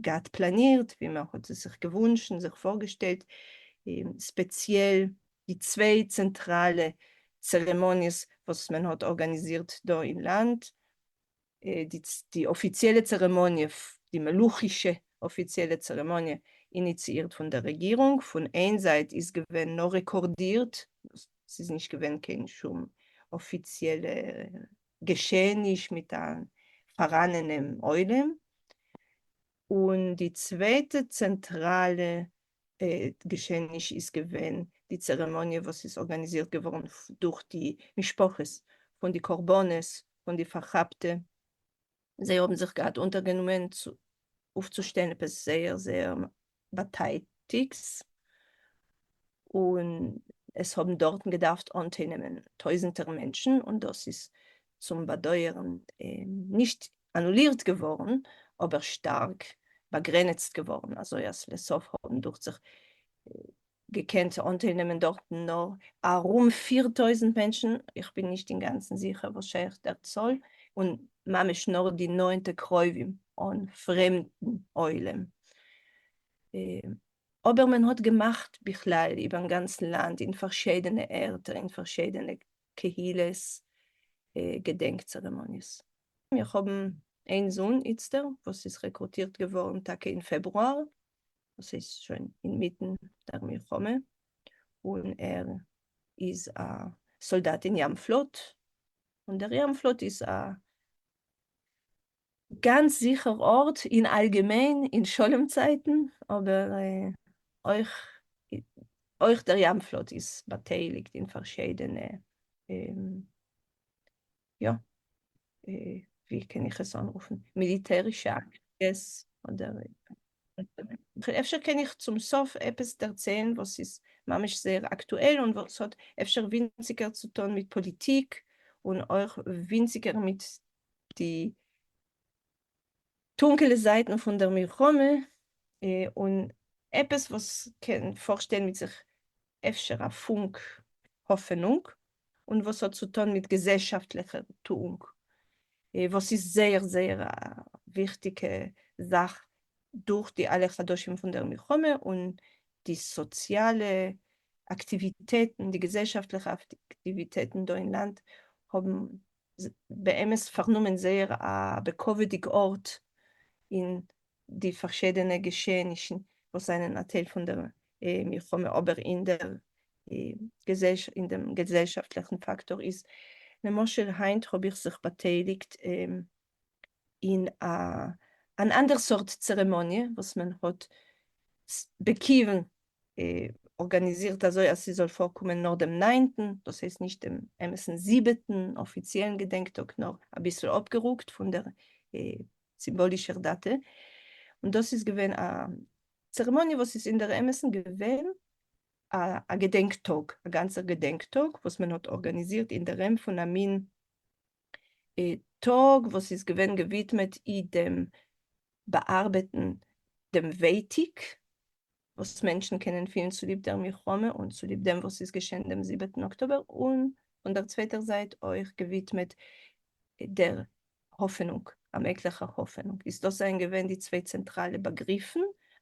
געהאט פלאנירט, ווי מען האט עס זיך געוואונטשן, זיך פארגעשטעלט, ספעציעל די צוויי צענטראלע צערעמאניעס וואס מען האט ארגאניזירט דא אין לאנד, די אפיציעלע צערעמאניע, די מלוכישע אפיציעלע צערעמאניע איניציאירט פון דער רעגירונג, פון איין זייט איז געווען נאר רעקארדירט, ס'איז נישט געווען קיין שום אפיציעלע געשעעניש מיט א פאראנענעם עולם, און די צווייטע צענטראלע געשעעניש איז געווען די צערעמאניע וואס איז ארגאניזירט געווארן דורך די משפחות פון די קרבנות פון די פארכאפטע, זיי האבן זיך געהאט אונטערגענומען צו אויפצושטעלן עפעס זייער זייער באטייטיגס, און עס האבן דארטן געדארפט אנטיילנעמען טויזנטער מענטשן, און דאס איז צום באדויערן נישט אנולירט געווארן, אבער שטארק באגרעניצט געווארן, אזוי אז לסוף האבן דוכט זיך געקענט אנטיילנעמען דארטן נאר ארום 4000 מענטשן, איך בין נישט אינגאנצן זיכער וואס שייך דער צאל, און ממש נאר די נאענטע קרובים אן פרעמדן עולם. אבער מען האט געמאכט בכלל איבערן גאנצן לאנד אין פארשידענע ערטער אין פארשידענע קהילות געדענק צערעמאניעס. מיר האבן איין זון איצטער וואס איז רעקרוטירט געווארן טאקע אין פעברואר, וואס איז שוין אינמיטן דער מלחמה, און ער איז א סאלדאט אין ים פלאט, און דער ים פלאט איז א גאנץ זיכער ארט אין אלגעמיין אין שלום צייטן, אבער אויך אויך דער ים פלאט איז באטייליגט אין פארשידענע יא, ווי קען איך עס אנרופן, מיליטערישע אקציעס אדער אפשר קען איך צום סוף עפעס דערציילן וואס איז ממש זייער אקטועל און וואס האט אפשר ווינציגער צו טון מיט פאליטיק. און אויך ווינציגער מיט די טונקעלע זייטן פון דער מלחמה, און עפעס וואס קען פארשטעלן מיט זיך אפשר א פונק האפענונג, און וואס האט צו טון מיט געזעלשאפטליכער טואונג, וואס איז זייער זייער א וויכטיגע זאך דורך די אלע חדשים פון דער מלחמה, און די סאציאלע אקטיוויטעטן, די געזעלשאפטליכע אקטיוויטעטן דא אין לאנד האבן באמת פארנומען זייער א בכבודיג ארט אין די פארשידענע געשעענישן וואס זענען א טייל פון דער מלחמה, אבער אין דער אין דעם געזעלשאפטליכן פאקטאר איז למשל היינט האב איך זיך באטייליגט אין א אן אנדער סארט צערעמאניע וואס מען האט בכיוון ארגאניזירט אזוי אז ס'זאל פארקומען נאר דעם ניינטן, דאס הייסט נישט דעם אמת'ן זיבעטן אפיציעלן געדענק-טאג נאר אביסל אפגערוקט פון דער סימבאלישער דאטע, און דאס איז געווען א צערעמאניע וואס איז אין דער אמת'ן געווען א געדענק טאג, א גאנצער געדענק טאג וואס מען האט ארגאניזירט אין דער רעם פון א מין טאג וואס איז געווען געווידמעט אי דעם באארבעטן דעם ווייטיק וואס מענטשן קענען פילן צוליב דער מלחמה און צוליב דעם וואס איז געשען דעם זיבעטן אקטאבער, און פון דער צווייטער זייט אויך געווידמעט דער האפענונג, א מעגליכער האפענונג. איז דאס זענען געווען די צוויי צענטראלע באגריפן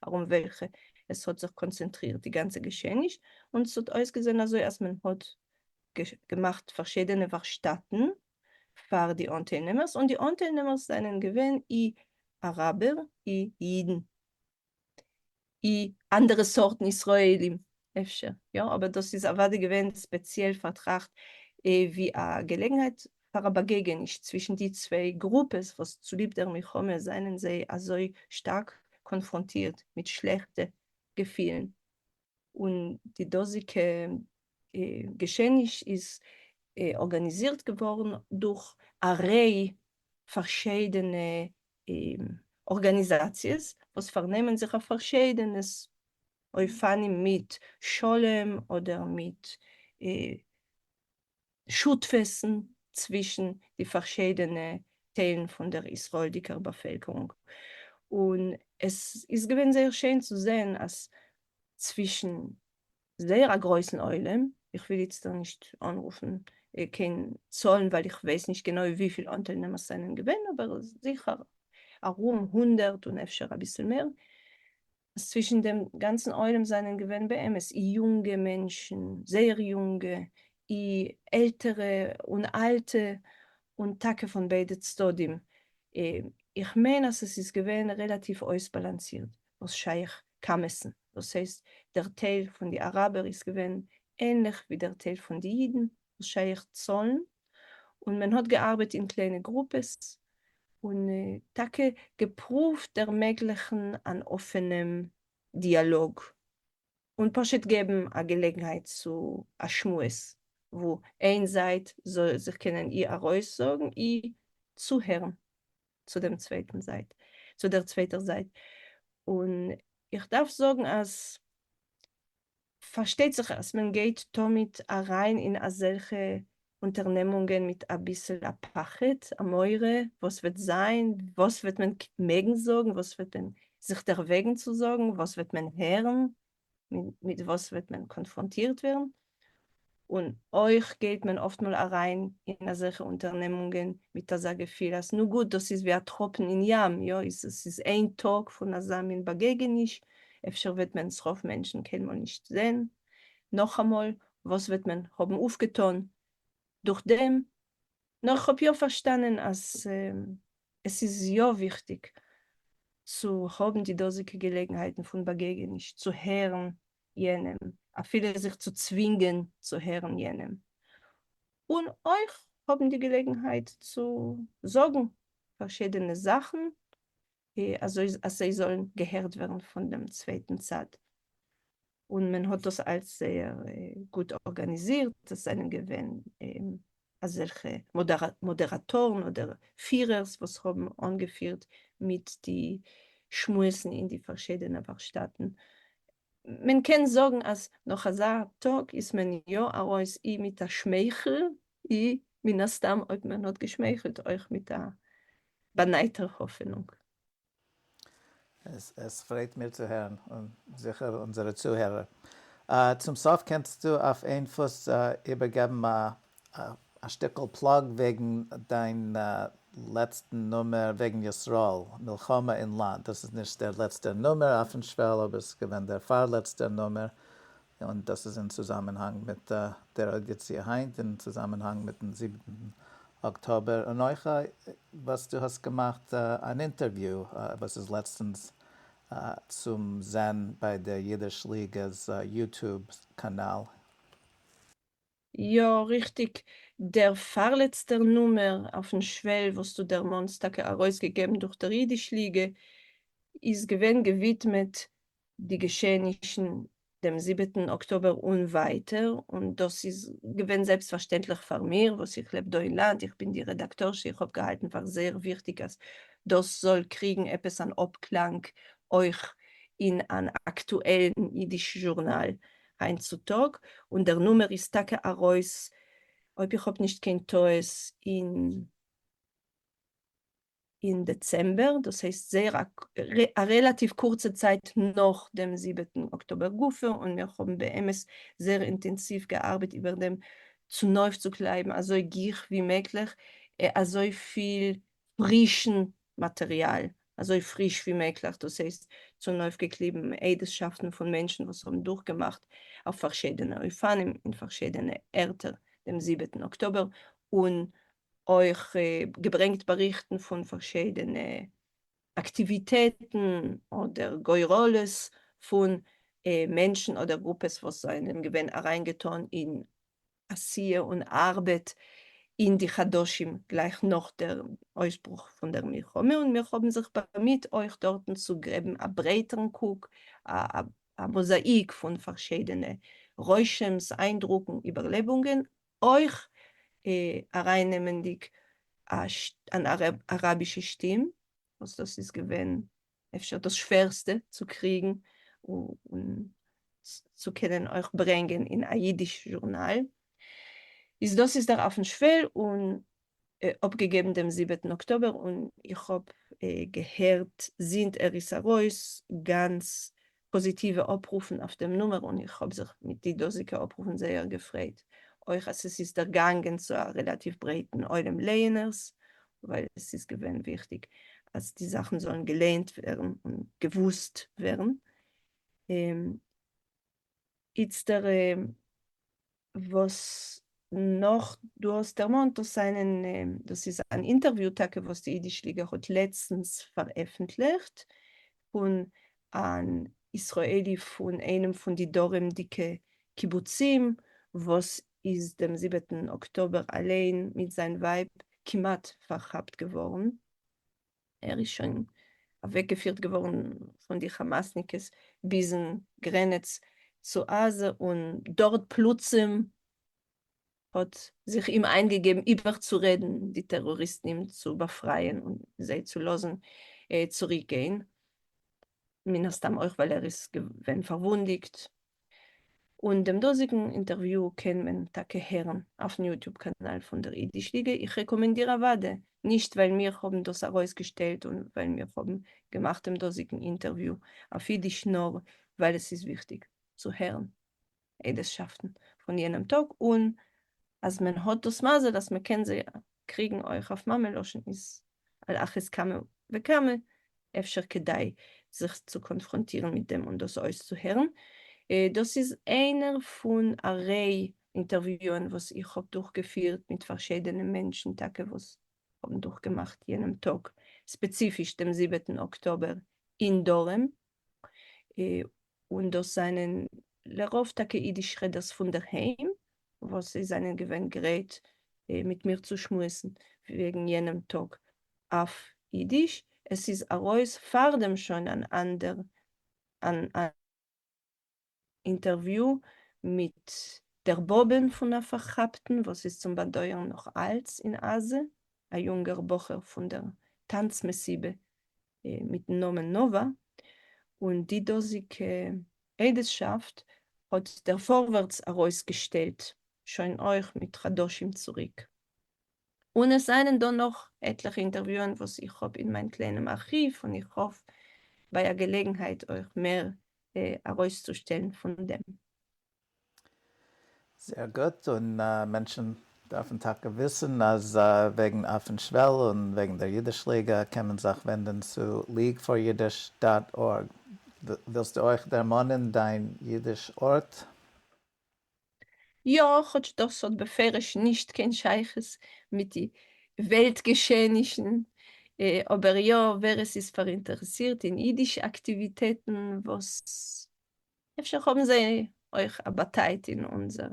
ארום וועלכע עס האט זיך קאנצענטרירט די גאנצע געשעעניש, און ס'האט אויסגעזען אזוי אז מען האט געמאכט פארשידענע ווארשטאטן פאר די אנטיילנעמערס, און די אנטיילנעמערס זענען געווען אי אראבער אי אידן. אי אנדערע סארטן ישראלים אפשר יא, אבער דאס איז אוודאי געווען ספעציעל פארטראכט ווי א געלעגנהייט פאר א באגעגעניש צווישן די צוויי גרופעס וואס צוליב דער מלחמה זענען זיי אזוי שטארק קאנפראנטירט מיט שלעכטע געפילן. און די דאזיגע געשעעניש איז ארגאניזירט געווארן דורך א ריי פארשיידענע ארגאניזאציעס וואס פארנעמען זיך אויף פארשיידענע אופנים מיט שלום אדער מיט שותפות'ן צווישן די פארשיידענע טיילן פון דער ישראל'דיגער באפעלקערונג, און עס איז געווען זייער שיין צו זען אז צווישן זייער א גרויסן עולם, איך וויל איצטער נישט אנרופן קיין צאלן ווייל איך ווייס נישט גענוי וויפיל אנטיילנעמערס זענען געווען, אבער זיכער ארום הונדערט און אפשר אביסל מער, אז צווישן דעם גאנצן עולם זענען געווען באמת אי יונגע מענטשן, זייער יונגע, אי עלטערע און אלטע, און טאקע פון ביידע צדדים. איך מיין אז עס איז געווען רעלאטיוו אויסבאלאנסירט וואס שייך כמות'ן, דאס הייסט דער טייל פון די אראבער איז געווען ענליך ווי דער טייל פון די אידן וואס שייך צאלן, און מען האט געארבעט אין קליינע גרופעס, און טאקע געפרואווט ערמעגליכן אן אפענעם דיאלאג, און פשוט געבן א געלעגנהייט צו א שמועס וואו איין זייט זאל זיך קענען אי ארויסזאגן אי צוהערן צו דעם צווייטן זייט, צו דער צווייטער זייט, און איך דארף זאגן אז פארשטייט זיך אז מען גייט תמיד אריין אין אזעלכע אונטערנעמונגען מיט אביסל א פחד, א מורא, וואס וועט זיין, וואס וועט מען מעגן זאגן, וואס וועט מען זיך דערוועגן צו זאגן, וואס וועט מען הערן, מיט וואס וועט מען קאנפראנטירט ווערן, און אויך גייט מען אפטמאל אריין אין אזעלכע אונטערנעמונגען מיט אזא געפיל אז נו גוט דאס איז ווי א טראפן אין ים, יא איז עס איז איין טאג פון אזא מין באגעגעניש, אפשר וועט מען ס'רוב מענטשן קיינמאל נישט זען נאכאמאל, וואס וועט מען האבן אויפגעטון דורך דעם? נאר איך האב יא פארשטאנען אז עס איז יא וויכטיג צו האבן די דאזיגע געלעגנהייטן פון באגעגעניש, צו הערן יענעם, אפילו זיך צו צווינגען צו הערן יענעם, און אויך האבן די געלעגנהייט צו זאגן פארשידענע זאכן אזוי אז זיי זאלן געהערט ווערן פון דעם צווייטן צד. און מען האט דאס אלץ זייער גוט ארגאניזירט, עס זענען געווען אזעלכע מאדעראטארן אדער פירערס וואס האבן אנגעפירט מיט די שמועסן אין די פארשידענע ווארשטאטן. מען קען זאגן אז נאך אזא טאג איז מען יא ארויס אי מיט א שמייכל אי. מן הסתם אויב מען האט געשמייכלט אויך מיט א באנייטער האפענונג. עס פרייט מיר צו הערן, און זיכער אונזערע צוהערער. צום סוף קענסטו אויף איין פוס איבערגעבן א שטיקל plug וועגן דיין לעצטן נומער וועגן ישראל, מלחמה אין לאנד. דאס איז נישט דער לעצטער נומער אויפן שוועל, אבער עס איז געווען דער פארלעצטער נומער, און דאס איז אין צוזאמענהאנג מיט דער אוידיציע היינט, אין צוזאמענהאנג מיטן זיבנטן אקטאבער, און אויך וואס דו האסט געמאכט אן אינטערוויו וואס איז לעצטנס צום זען ביי דער אידיש ליגע'ס YouTube קאנאל. יא, ריכטיג, דער פארלעצטער נומער אויפן שוועל וואס דו דערמאנסט, טאקע ארויסגעגעבן דורך דער אידיש ליגע, איז געווען געווידמעט די געשעענישן דעם זיבעטן אקטאבער און ווייטער, און דאס איז געווען זעלבסטפארשטענדליך פאר מיר וואס איך לעב דא אין לאנד, איך בין די רעדאקטארשע, איך האב געהאלטן פאר זייער וויכטיג אז דאס זאל קריגן עפעס אן אפקלאנג אויך אין אן אקטועלן אידיש זשורנאל היינט צו טאג, און דער נומער איז טאקע ארויס, אויב איך האב נישט קיין טעות, אין אין דעצעמבער, דאס הייסט זייער א רעלאטיוו קורצע צייט נאך דעם זיבעטן אקטאבער גופא, און מיר האבן באמת זייער אינטענסיוו געארבעט איבער דעם צונויפצוקלייבן אזוי גיך ווי מעגליך אזויפיל פרישן מאטעריאל, אזוי פריש ווי מעגליך, דאס הייסט צונויפגעקליבן עדות'שאפטן פון מענטשן וואס האבן דורכגעמאכט אויף פארשידענע אופנים אין פארשידענע ערטער דעם זיבעטן אקטאבער, און אויך געברענגט באריכטן פון פארשידענע אקטיוויטעטן אדער גורלות פון מענטשן אדער גרופעס וואס זענען געווען אריינגעטאן אין עשייה און ארבעט אין די חדשים גלייך נאך דער אויסברוך פון דער מלחמה, און מיר האבן זיך באמיט אויך דארטן צו געבן א ברייטערן קוק, א מאזאיק פון פארשידענע רושם'ס, איינדרוקן, איבערלעבונגען, אויך ארייננעמענדיג אן אראבישע שטים, וואס דאס איז געווען אפשר דאס שווערסטע צו קריגן און צו קענען אויך ברענגען אין א אידיש זשורנאל, איז דאס איז דער אויפן שוועל און אפגעגעבן דעם זיבעטן אקטאבער און איך האב געהערט זינט ער איז ארויס גאנץ פאזיטיווע אפרופן אויף דעם נומער און איך האב זיך מיט די דאזיגע אפרופן זייער געפרייט, אויך אז עס איז דערגאנגען צו א רעלאטיוו ברייטן עולם לייענערס, ווייל עס איז געווען וויכטיג אז די זאכן זאלן געלייענט ווערן און געוואוסט ווערן. איצטער וואס נאך דו האסט דערמאנט, דאס זענען, דאס איז אן אינטערוויו טאקע וואס די אידיש ליגע האט לעצטנס פארעפנטליכט, פון אן ישראלי פון איינעם פון די דרומ'דיגע קיבוצים, וואס איז דעם זיבעטן אקטאבער אליין מיט זיין ווייב כמעט פארכאפט געווארן. ער איז שוין אוועקגעפירט געווארן פון די כאמאסניקעס ביזן גרענעץ צו עזה און דארט פלוצים האט זיך אים איינגעגעבן איבערצורעדן די טעראריסטן אים צו באפרייען און זיי צו לאזן צוריקגיין, מן הסתם אויך ווייל ער איז געווען פארוואונדיגט. און דעם דאזיגן אינטערוויו קען מען טאקע הערן אויפן YouTube קאנאל פון דער אידיש ליגע, איך רעקאמענדיר אוודאי, נישט ווייל מיר האבן דאס ארויסגעשטעלט און ווייל מיר האבן געמאכט דעם דאזיגן אינטערוויו אויף אידיש נאר ווייל עס איז וויכטיג צו הערן עדות'שאפטן פון יענעם טאג און אז מען האט דאס מזל אז מען קען זיי קריגן אויך אויף מאמע לשון איז על אחת כמה וכמה אפשר כדאי זיך צו קאנפראנטירן מיט דעם און דאס אויסצוהערן. דאס איז איינער פון א ריי אינטערוויוען וואס איך האב דורכגעפירט מיט פארשידענע מענטשן טאקע וואס האבן דורכגעמאכט יענעם טאג, ספעציפיש דעם זיבעטן אקטאבער אין דרום, און דאס זענען לרוב טאקע אידיש רעדערס פון דערהיים וואס זיי זענען געווען גרייט מיט מיר צו שמועסן וועגן יענעם טאג אויף אידיש, עס איז ארויס פארדעם שוין אן אנדער אן אינטערוויו מיט דער באבען פון א פארכאפטן וואס איז צום באדויערן נאך אלץ אין עזה, א יונגער בחור פון דער טאנץ מסיבה מיטן נאמען נאווא, און די דאזיגע עדות'שאפט האט דער פארווערטס ארויסגעשטעלט שוין אויך מיט חדשים צוריק. און עס זענען דא נאך עטליכע אינטערוויוען וואס איך האב אין מיין קליינעם ארכיוו און איך האף ביי א געלעגנהייט אויך מער ארויסצושטעלן פון דעם. זייער גוט, און מענטשן דארפן טאקע וויסן אז וועגן אויפן שוועל און וועגן דער אידיש ליגע קען מען זיך ווענדן צו League for Yiddish dot org. ווילסטו אויך דערמאנען דיין אידיש ארט? יא, כאטש דאס האט בפירוש נישט קיין שייכות מיט די וועלט געשעענישן, אבער יא, ווער עס איז פאראינטערעסירט אין אידישע אקטיוויטעטן וואס אפשר האבן זיי אויך א באטייט אין אונזער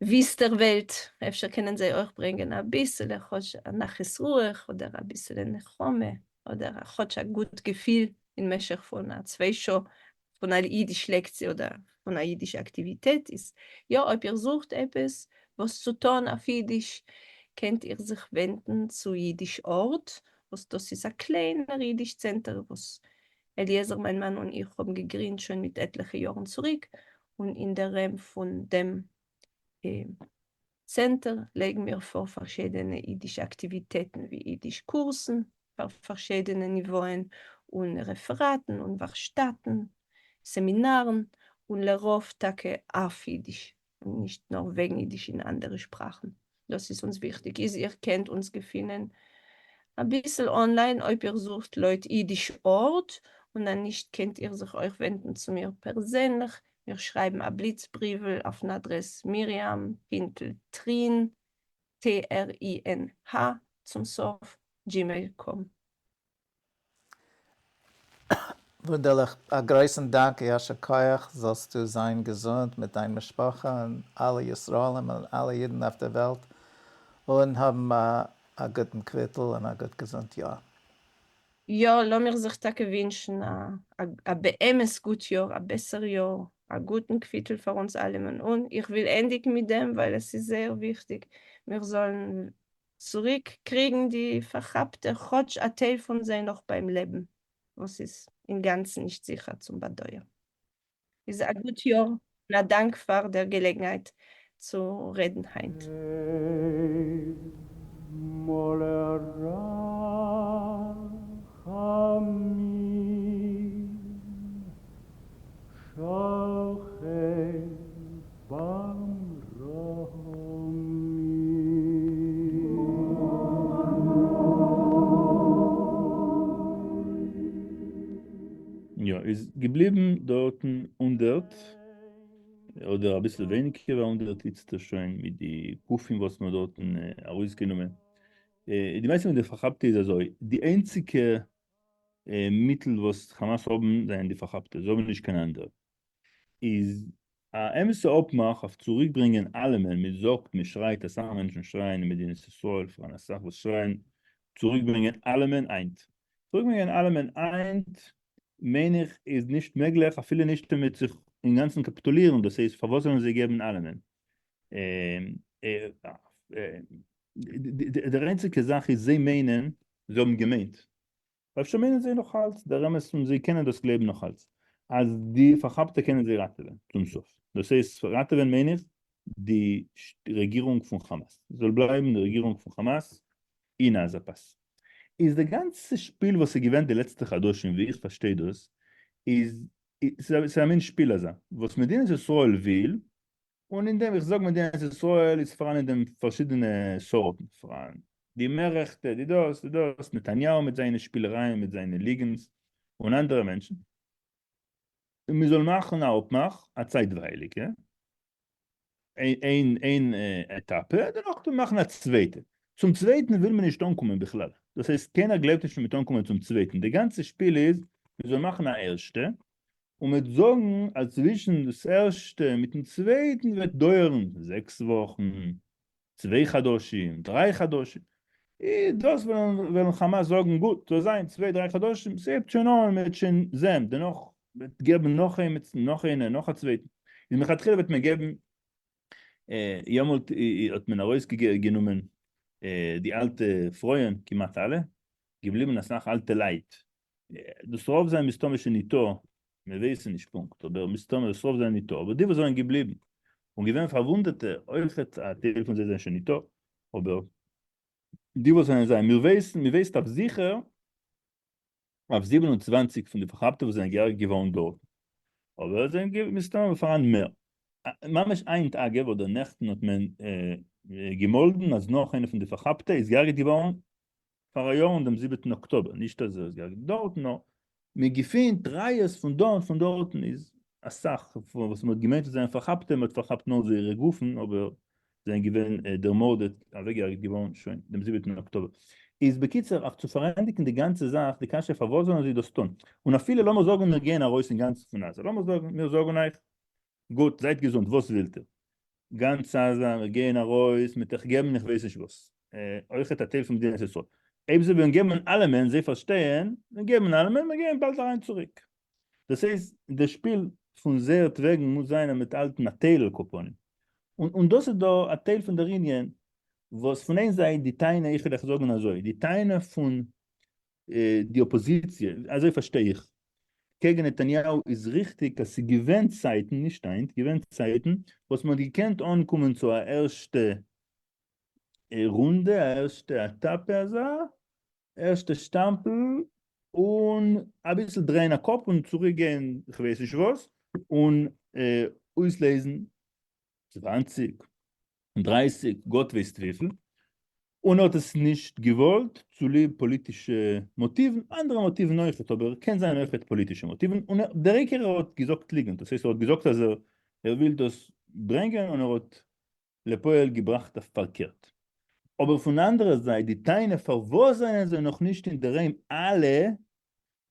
וויסטער וועלט, אפשר קענען זיי אויך ברענגען אביסעלע כאטש א נחת רוח אדער אביסעלע נחמה אדער כאטש א גוט געפיל אין משך פון א צוויי שעה פון א אידיש לעקציע אדער פון א אידישע אקטיוויטעט איז יא אויב איר זוכט עפעס וואס צו טון אויף אידיש קענט איר זיך ווענדן צו אידיש ארט וואס דאס איז א קליינער אידיש צענטער וואס אליעזר מיין מאן און איך האבן געגרינדט שוין מיט עטליכע יארן צוריק, און אין דער רעם פון דעם צענטער לייגן מיר פאר פארשידענע אידישע אקטיוויטעטן ווי אידיש קורסן פאר פארשידענע ניוואען, און רעפעראטן און ווארשטאטן, סעמינארן, און לרוב טאקע אויף אידיש, און נישט נאר וועגן אידיש אין אנדערע שפראכן. דאס איז אונז וויכטיג. איז איר קענט אונז געפינען אביסל online אויב איר זוכט לויט אידיש ארט, און אז נישט קענט איר זיך אויך ווענדן צו מיר פערזענליך, מיר שרייבן א בליץ בריוול אויפן אדרעס מרים פינטל טרין, T-R-I-N-H צום סוף, gmail com. וואונדערליך, א גרויסן דאנק, יישר כח, זאלסטו זיין געזונט מיט דיין משפחה און אלע ישראלים און אלע אידן אויף דער וועלט, און האבן א גוטן קוויטל און א גוט געזונט יאר. יא, לאמיר זיך טאקע ווינטשן א באמת גוט יאר, א בעסער יאר, א גוטן קוויטל פאר אונז אלעמען, און איך וויל ענדיגן מיט דעם ווייל עס איז זייער וויכטיג, מיר זאלן צוריק קריגן די פארכאפטע, כאטש א טייל פון זיי נאך ביים לעבן, וואס איז אינגאנצן נישט זיכער צום באדויער. איז א גוט יאר און א דאנק פאר דער געלעגנהייט צו רעדן היינט. מלא רחמים שוכן יא, איז געבליבן דארטן הונדערט, אדער אביסל ווייניגער ווי הונדערט איצטער שוין מיט די גופים וואס מ'האט דארטן ארויסגענומען. די מעשה מיט די פארכאפטע איז אזוי, די איינציגע מיטל וואס חאמאס האבן זענען די פארכאפטע, זיי האבן נישט קיין אנדערע. איז א אמת'ע אפמאך אויף צוריקברענגען אלעמען, מען זאגט, מען שרייט, אסאך מענטשן שרייען אין מדינת ישראל, פאראן אסאך וואס שרייען צוריקברענגען אלעמען היינט. צוריקברענגען אלעמען היינט מיין איך איז נישט מעגליך אפילו נישט מיט זיך אינגאנצן קאפיטולירן, דאס הייסט פארוואס זאלן זיי געבן אלעמען? דער איינציגע זאך איז זיי מיינען, זיי האבן געמיינט, אפשר מיינען זיי נאך אלץ דער אמת און זיי קענען דאס גלייבן נאך אלץ, אז די פארכאפטע קענען זיי ראטעווען צום סוף. דאס הייסט ראטעווען מיין איך די רעגירונג פון חאמאס. זאל בלייבן די רעגירונג פון חאמאס אין עזה פאס. איז די גאנצע שפיל וואס איז געווען די לעצטע חדשים ווי איך פארשטיי דאס איז ס'איז א מין שפיל אזא וואס מדינת ישראל וויל און אין דעם, איך זאג מדינת ישראל איז פאראן אין דעם פארשידענע סארטן, פאראן די מער רעכטע, די דאס, די דאס, נתניהו מיט זיינע שפילערייען מיט זיינע ליגנס, און אנדערע מענטשן, און מען זאל מאכן א אפמאך, א צייטווייליגע, איין איין עטאפע, דערנאך מאכן א צווייטע. צום צווייטן וויל מען נישט אנקומען בכלל, דאס הייסט קיינער גלייבט נישט מען וועט אנקומען צום צווייטן, די גאנצע שפיל איז מען זאל מאכן א ערשטע, און מ'וועט זאגן אז צווישן דאס ערשטע מיטן צווייטן וועט דויערן זעקס וואכן, צוויי חדשים, דריי חדשים, איז דאס וועלן חאמאס זאגן גוט, זאל זיין צוויי דריי חדשים, ס'הייבט שוין אן, מ'וועט שוין זען, דערנאך וועט געבן נאך עימיצן, נאך איינער, נאך א צווייטן, איז מלכתחילה וועט מען געבן, יעמאלט האט מען ארויסגענומען די אלטע פרויען כמעט אלע, געבליבן אסאך אלטע לייט, דאס רוב זענען מסתמא שוין ניטא, מיר ווייסן נישט פונקט, אבער מסתמא דאס רוב זענען ניטא, אבער די וואס זענען געבליבן. און געווען פארוואונדעטע אויכעט, א טייל פון זיי זענען שוין ניטא, אבער די וואס זענען זיי, מיר ווייסן, מען ווייסט אויף זיכער אויף 27 פון די פארכאפטע וואס זענען געהרג'ט געווארן דארטן, אבער עס זענען מסתמא פאראן מער. ממש היינט אגב אדער נעכטן האט מען געמאלדן אז נאך איינע פון די פארכאפטע איז געהרג'ט געווארן פאראיארן דעם זיבעטן אקטאבער, נישט אז ער איז געהרג'ט דארטן נאר מען געפינט ראיות פון דא און פון דארטן איז אסאך וואס מען האט געמיינט אז זענען פארכאפטע, מען האט פארכאפט נאר זייערע גופן אבער זענען געווען דערמארדעט אוועקגעהרג'ט געווארן שוין דעם זיבעטן אקטאבער. איז בקיצור אויף צו פארענדיגן די גאנצע זאך די קשיא פארוואס זאלן זיי דאס טון און אפילו לאמיר זאגן מיר גייען ארויס אינגאנצן פון עזה לאמיר זאגן מיר זאגן אייך גוט, זייט געזונט, וואס ווילט איר? גאנץ עזה, מיר גייען ארויס, מ'עט אייך געבן איך ווייס נישט וואס. אויכעט א טייל פון מדינת ישראל. אויב זיי ווילן געבן אלעמען, זיי פארשטייען, מיר געבן אלעמען, מיר גייען באלד אריין צוריק. דאס הייסט, די שפיל פון זייערטוועגן מוז זיין אז מ'עט האלטן א טייל על כל פנים. און דאס איז דא א טייל פון דער ענין, וואס פון איין זייט די טענה, איך וועל אייך זאגן אזוי, די טענה פון די אפאזיציע, אזוי פארשטיי איך, קעגן נתניהו איז ריכטיג אז ס'איז געווען צייטן, נישט היינט, געווען צייטן וואס מ'האט געקענט אנקומען צו א ערשטע רונדע, א ערשטע עטאפע אזא, ערשטע שטאמפל, און אביסל דרייען א קאפ און צוריק גיין כ'ווייס נישט וואס, און אויסלעזן 20, 30, גאט ווייסט וויפיל, און ער האט עס נישט געוואלט צוליב פאליטישע מאטיוון, אנדערע מאטיוון אויכעט, אבער קען זיין אויכעט פאליטישע מאטיוון, און דער עיקר ער האט געזאגט ליגנט, דאס הייסט ער האט געזאגט אז ער וויל דאס ברענגען און ער האט לפועל געבראכט אויף פארקערט. אבער פון אנדערע זייט די טענה פארוואס זענען זיי נאכנישט אינדערהיים אלע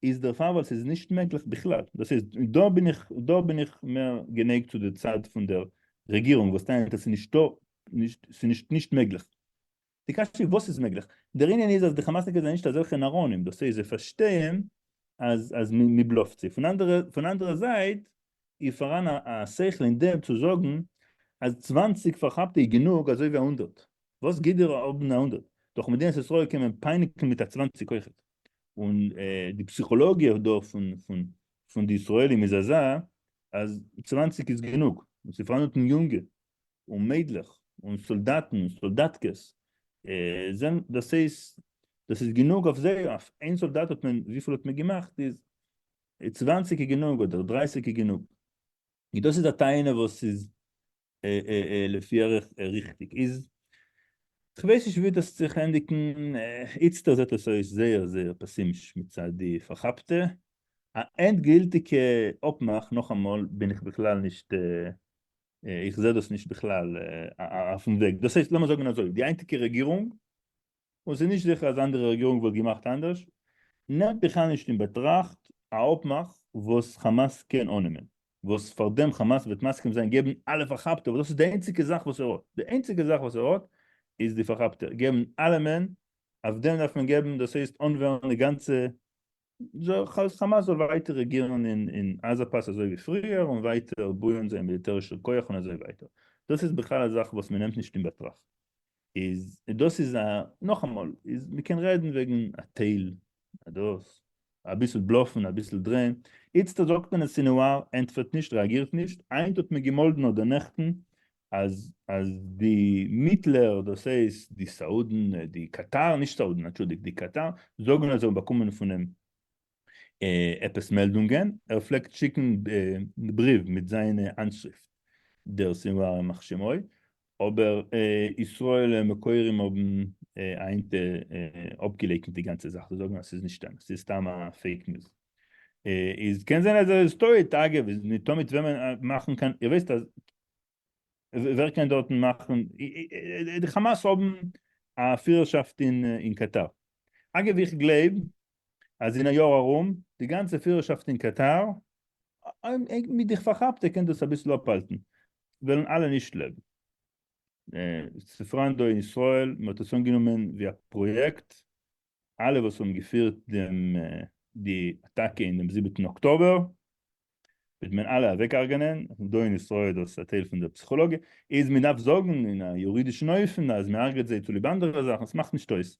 איז דערפאר ווייל ס'איז נישט מעגליך בכלל, דאס הייסט דא בין איך דא בין איך מער גענייגט צו די צד פון דער רעגירונג וואס טענה'ט אז ס'איז נישטא נישט ס'איז נישט נישט מעגליך. די קשיא איז וואס איז מעגליך? דער ענין איז אז די חמאסניקעס זענען נישט אזעלכע נאראנים, דאס הייסט זיי פארשטייען אז אז מ'בלאפט זיי, פון אנדערע פון אנדערע זייט איז פאראן א שכל אין דעם צו זאגן אז 20 פארכאפטע איז גענוג אזוי ווי א הונדערט, וואס גיט דיר האבן א הונדערט? דאך מדינת ישראל קען מען פייניגן מיט א 20 אויכעט. און די פסיכאלאגיע דא פון די ישראלים איז אזא אז 20 איז גענוג, און ס'איז פארהאן דארטן יונגע און מיידלעך און סאלדאטן און סאלדאטקעס, דאס הייסט דאס איז גענוג אויף זיי, אויף איין סאלדאט האט מען, וויפיל האט מען געמאכט איז 20 איז גענוג אדער 30 איז גענוג, דאס איז א טענה וואס איז לפי ערך ריכטיג איז, כ'ווייס נישט ווי דאס זיך ענדיגן, איצטער זעט עס אויס זייער זייער פעסימיש מצד די פארכאפטע, א ענדגילטיגע אפמאך נאכאמאל בין איך בכלל נישט, איך זע דאס נישט בכלל אויפן וועג, דאס הייסט לאמיר זאגן אזוי, די היינטיגע רעגירונג און ס'איז נישט זיכער אז אנדערע רעגירונג וואלט געמאכט אנדערש, נעמט בכלל נישט אין באטראכט א אפמאך וואס חאמאס קען אננעמען, וואס פאר דעם חאמאס וועט מסכים זיין געבן אלע פארכאפטע, וואס דאס איז די איינציגע זאך וואס ער האט, די איינציגע זאך וואס ער האט איז די פארכאפטע, געבן אלעמען, אויף דעם דארף מען געבן, דאס הייסט אנווערן די גאנצע, חאמאס זאל ווייטער רעגירן אין עזה פאס אזוי ווי פריער און ווייטער בויען זיין מיליטערישער כח און אזוי ווייטער, דאס איז בכלל א זאך וואס מען נעמט נישט אין באטראכט. איז דאס איז א, נאכאמאל, איז מ'קען רעדן וועגן א טייל, א דאס, אביסל בלאפן, אביסל דרעהן, איצטער זאגט מען אז סינואר ענטפערט נישט, רעאגירט נישט, היינט האט מען געמאלדן אדער נעכטן אז אז די מיטלער, דאס הייסט די סאודן, די קאטאר, נישט סאודן, אנטשולדיגט, די קאטאר, זאגן אז זיי האבן באקומען פונעם עפעס מעלדונגען, ער פלעגט שיקן בריוו מיט זיינע האנטשריפט דער סינוואר ימח שמו, אבער ישראל מקורים האבן היינט אפגעלייקנט די גאנצע זאך, זיי זאגן אז ס'איז נישט אמת, ס'איז סתם א fake news. איז קען זיין אז ער איז טויט, אגב איז ניטא מיט וועמען מאכן קיין, איר ווייסט אז ווער קען דארטן מאכן, די חאמאס האבן א פירערשאפט אין קאטאר, אגב איך גלייב אז אין א יאר ארום די גאנצע פירערשאפט אין קאטאר, מיט די פארכאפטע קען דאס אביסל אפהאלטן, וועלן אלע נישט לעבן. ס'פאראן דא אין ישראל, מ'האט עס אנגענומען ווי א פראיעקט, אלע וואס האבן געפירט דעם די אטאקע אין דעם זיבעטן אקטאבער, וועט מען אלע אוועקהרג'נען, דא אין ישראל איז דאס א טייל פון דער פסיכאלאגיע, איז מען דארף זאגן אין א יורידישן אופן אז מען הרג'עט זיי צוליב אנדערע זאכן, עס מאכט נישט אויס,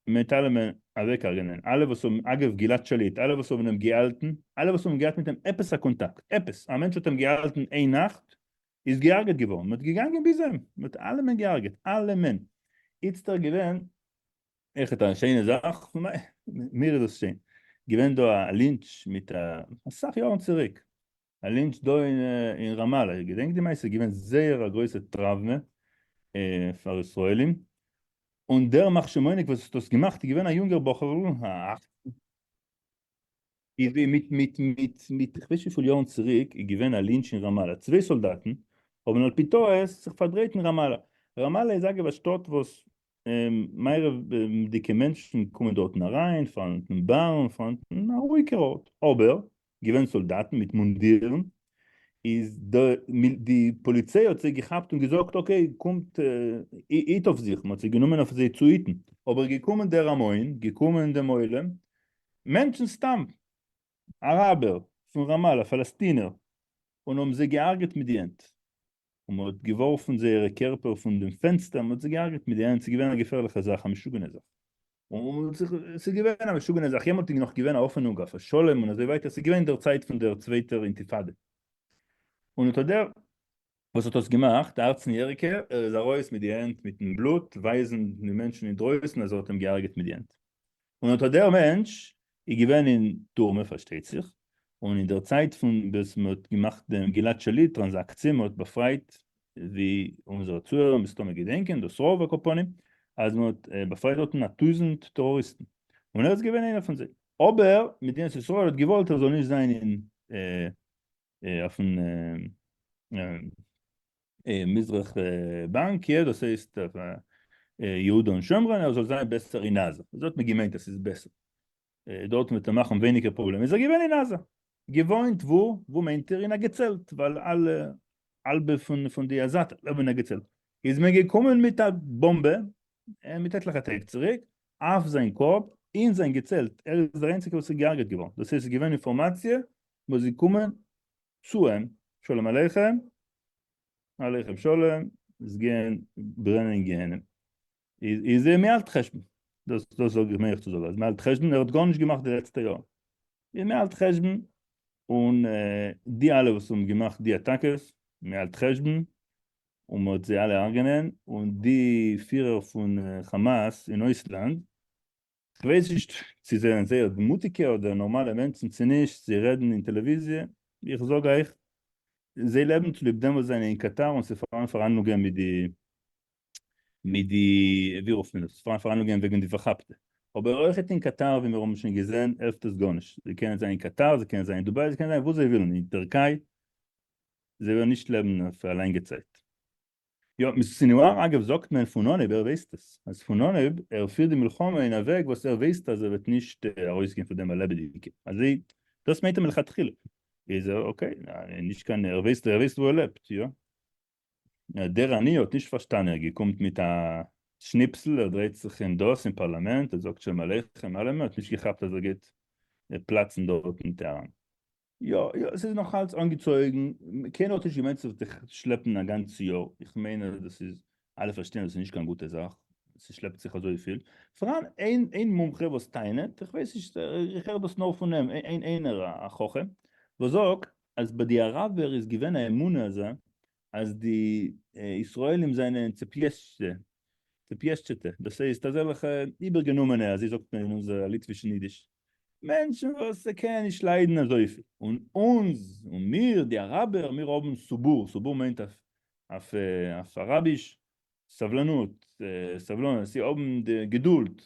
מען וועט אלעמען אוועקהרג'נען, אלע וואס האבן, אגב גלעד שליט, אלע וואס האבן אים געהאלטן, אלע וואס האבן געהאט מיט אים עפעס א קאנטאקט, עפעס, א מענטש האט אים געהאלטן איין נאכט, איז געהארגעט געווארן, מען האט געגאנגען ביז אים, מען האט אלעמען געהארגעט, אלעמען. איצטער געווען עכט א שיינע זאך, מיר איז דאס שיין, געווען דא א לינטש מיט אסאך יארן צוריק, א לינטש דא אין ראמאללה, איר געדענקט די מעשה? געווען זייער א גרויסע טראוומע פאר ישראלים, און דער מחשמוניק וואס האט דאס געמאכט איז געווען א יונגער בחור'ל, א אכצן, איז ווי מיט מיט מיט מיט איך ווייס וויפיל יארן צוריק איז געווען א לינטש אין ראמאללה, צוויי סאלדאטן האבן על פי טעות זיך פארדרייט אין ראמאללה, ראמאללה איז אגב א שטאט וואס מערב'דיגע מענטשן קומען דארטן אריין, פארהאנדן בארן, פארהאנדן א רואיגער ארט, אבער געווען סאלדאטן מיט מונדירן, איז די פאליציי האט זיי געכאפט און געזאגט okay קומט היט אויף זיך, מען האט זיי גענומען אויף זיי צו היטן, אבער געקומען דער המון, געקומען דעם עולם, מענטשן סתם, אראבער פון ראמאללה, פאלעסטינער, און האבן זיי געהארגעט מיט די הענט, און מען האט געווארפן זייערע קערפער פון דעם פענסטער, מען האט זיי געהארגעט מיט די הענט, ס'איז געווען א געפערליכע זאך, א משוגענע זאך. און ס'איז געווען א משוגענע זאך, יעמאלט איז נאך געווען א האפענונג אויף א שלום און אזוי ווייטער, ס'איז געווען דער צייט פון דער צווייטער אינטיפאדע. און אט דער וואס האט דאס געמאכט, א אכצן יעריגער, ער איז ארויס מיט די הענט מיטן בלוט, ווייזן די מענטשן אינדרויסן אז ער האט אים געהארגעט מיט די הענט. און אט דער מענטש איז געווען אין טורמע פארשטייט זיך, און אין דער צייט פון וואס מען האט געמאכט דעם גלעד שליט טראנזאקציע, מען האט באפרייט, ווי אונזערע צוהערער מסתמא געדענקען, דאס רוב על כל פנים, אז מען האט באפרייט דארטן א טויזענט טעראריסטן, און ער איז געווען איינער פון זיי, אבער מדינת ישראל האט געוואלט ער זאל נישט זיין אין אויפן מזרח באנק, יא דאס הייסט אויף יהודה און שומרון, ער זאל זיין בעסער אין עזה, אזוי האט מען געמיינט אז ס'איז בעסער, דארטן וועט ער מאכן ווייניגער פראבלעמען, איז ער געווען אין עזה, געוואוינט וואו? וואו מיינט איר? אין א געצעלט, ווייל אלע האלבע פון די עזתים לעבן אין א געצעלט, איז מען געקומען מיט א באמבע, מיט עטליכע טעג צוריק, אויף זיין קאפ, אין זיין געצעלט, ער איז דער איינציגער וואס איז געהארגעט געווארן, דאס הייסט ס'איז געווען אינפארמאציע וואס איז געקומען צו אים, שלום עליכם, עליכם שלום, עס גייען ברענען גיהנום, איז ער מהאלט חשבון, דאס דאס זאג איך מיין איך צו זאגן, אז מהאלט חשבון, ער האט גארנישט געמאכט די לעצטע יארן, איז מהאלט חשבון, און די אלע וואס האבן געמאכט די אטאקעס, מהאלט חשבון, און מען האט זיי אלע הרג'נען, און די פירער פון חאמאס אין אויסלאנד, כ'ווייס נישט צו זיי זענען זייער מוטיגע אדער נארמאלע מענטשן צו נישט, זיי רעדן אין טעלעוויזיע, איך זאג אייך, זיי לעבן צוליב דעם וואס זיי זענען אין קאטאר און ס'איז פארהאן פארהאנדלונגען מיט די מיט די ווי רופט מען דאס, פארהאן פארהאנדלונגען וועגן די פארכאפטע, אבער אויכעט אין קאטאר ווי מיר האבן שוין געזען העלפט עס גארנישט, זיי קענען זיין אין קאטאר, זיי קענען זיין אין דובאי, זיי קענען זיין וואו זיי ווילן, אין טערקיי, זיי וועלן נישט לעבן אויף א לאנגע צייט. יא, מיט סינואר אגב זאגט מען פון אנהייב ער ווייסט עס, אז פון אנהייב ער פירט די מלחמה אין א וועג וואס ער ווייסט אז ער וועט נישט ארויסגיין פון דעם א לעבעדיגע, אזוי דאס מיינט ער מלכתחילה, איז ער okay, נישט קיין ער ווייסט ער ווייסט וואו ער לעבט, יא. דער אני האט נישט פארשטאנען ער געקומט מיט א שניפסל ער דרייט זיך אין דאס אין פארלאמענט ער זאגט שלום עליכם אלעמען האט נישט געכאפט אז ער גייט פלאצן דארט אין טעהראן. יא יא ס'איז נאך אלץ אנגעצויגן, קיינער האט נישט געמיינט ס'וועט זיך שלעפן א גאנץ יאר, איך מיין אז דאס איז, אלע פארשטייען אז ס'איז נישט קיין גוטע זאך, ס'שלעפט זיך אזויפיל, פאראן איין איין מומחה וואס טענה'ט, איך ווייס נישט, איך הער דאס נאר פון אים, איין איינער א חכם, וואס זאגט אז ביי די אראבער איז געווען א אמונה אזא אז די ישראלים זענען צעפליעשטשע, צעפליעשטשעטע, דאס הייסט אזעלכע איבערגענומענע, אזוי זאגט מען אין אונזער ליטווישן אידיש, מענטשן וואס זיי קענען נישט ליידן אזויפיל, און אונז, און מיר די אראבער, מיר האבן סבור, סבור מיינט אויף אראביש סבלנות, סבלנות, זיי האבן די געדולד,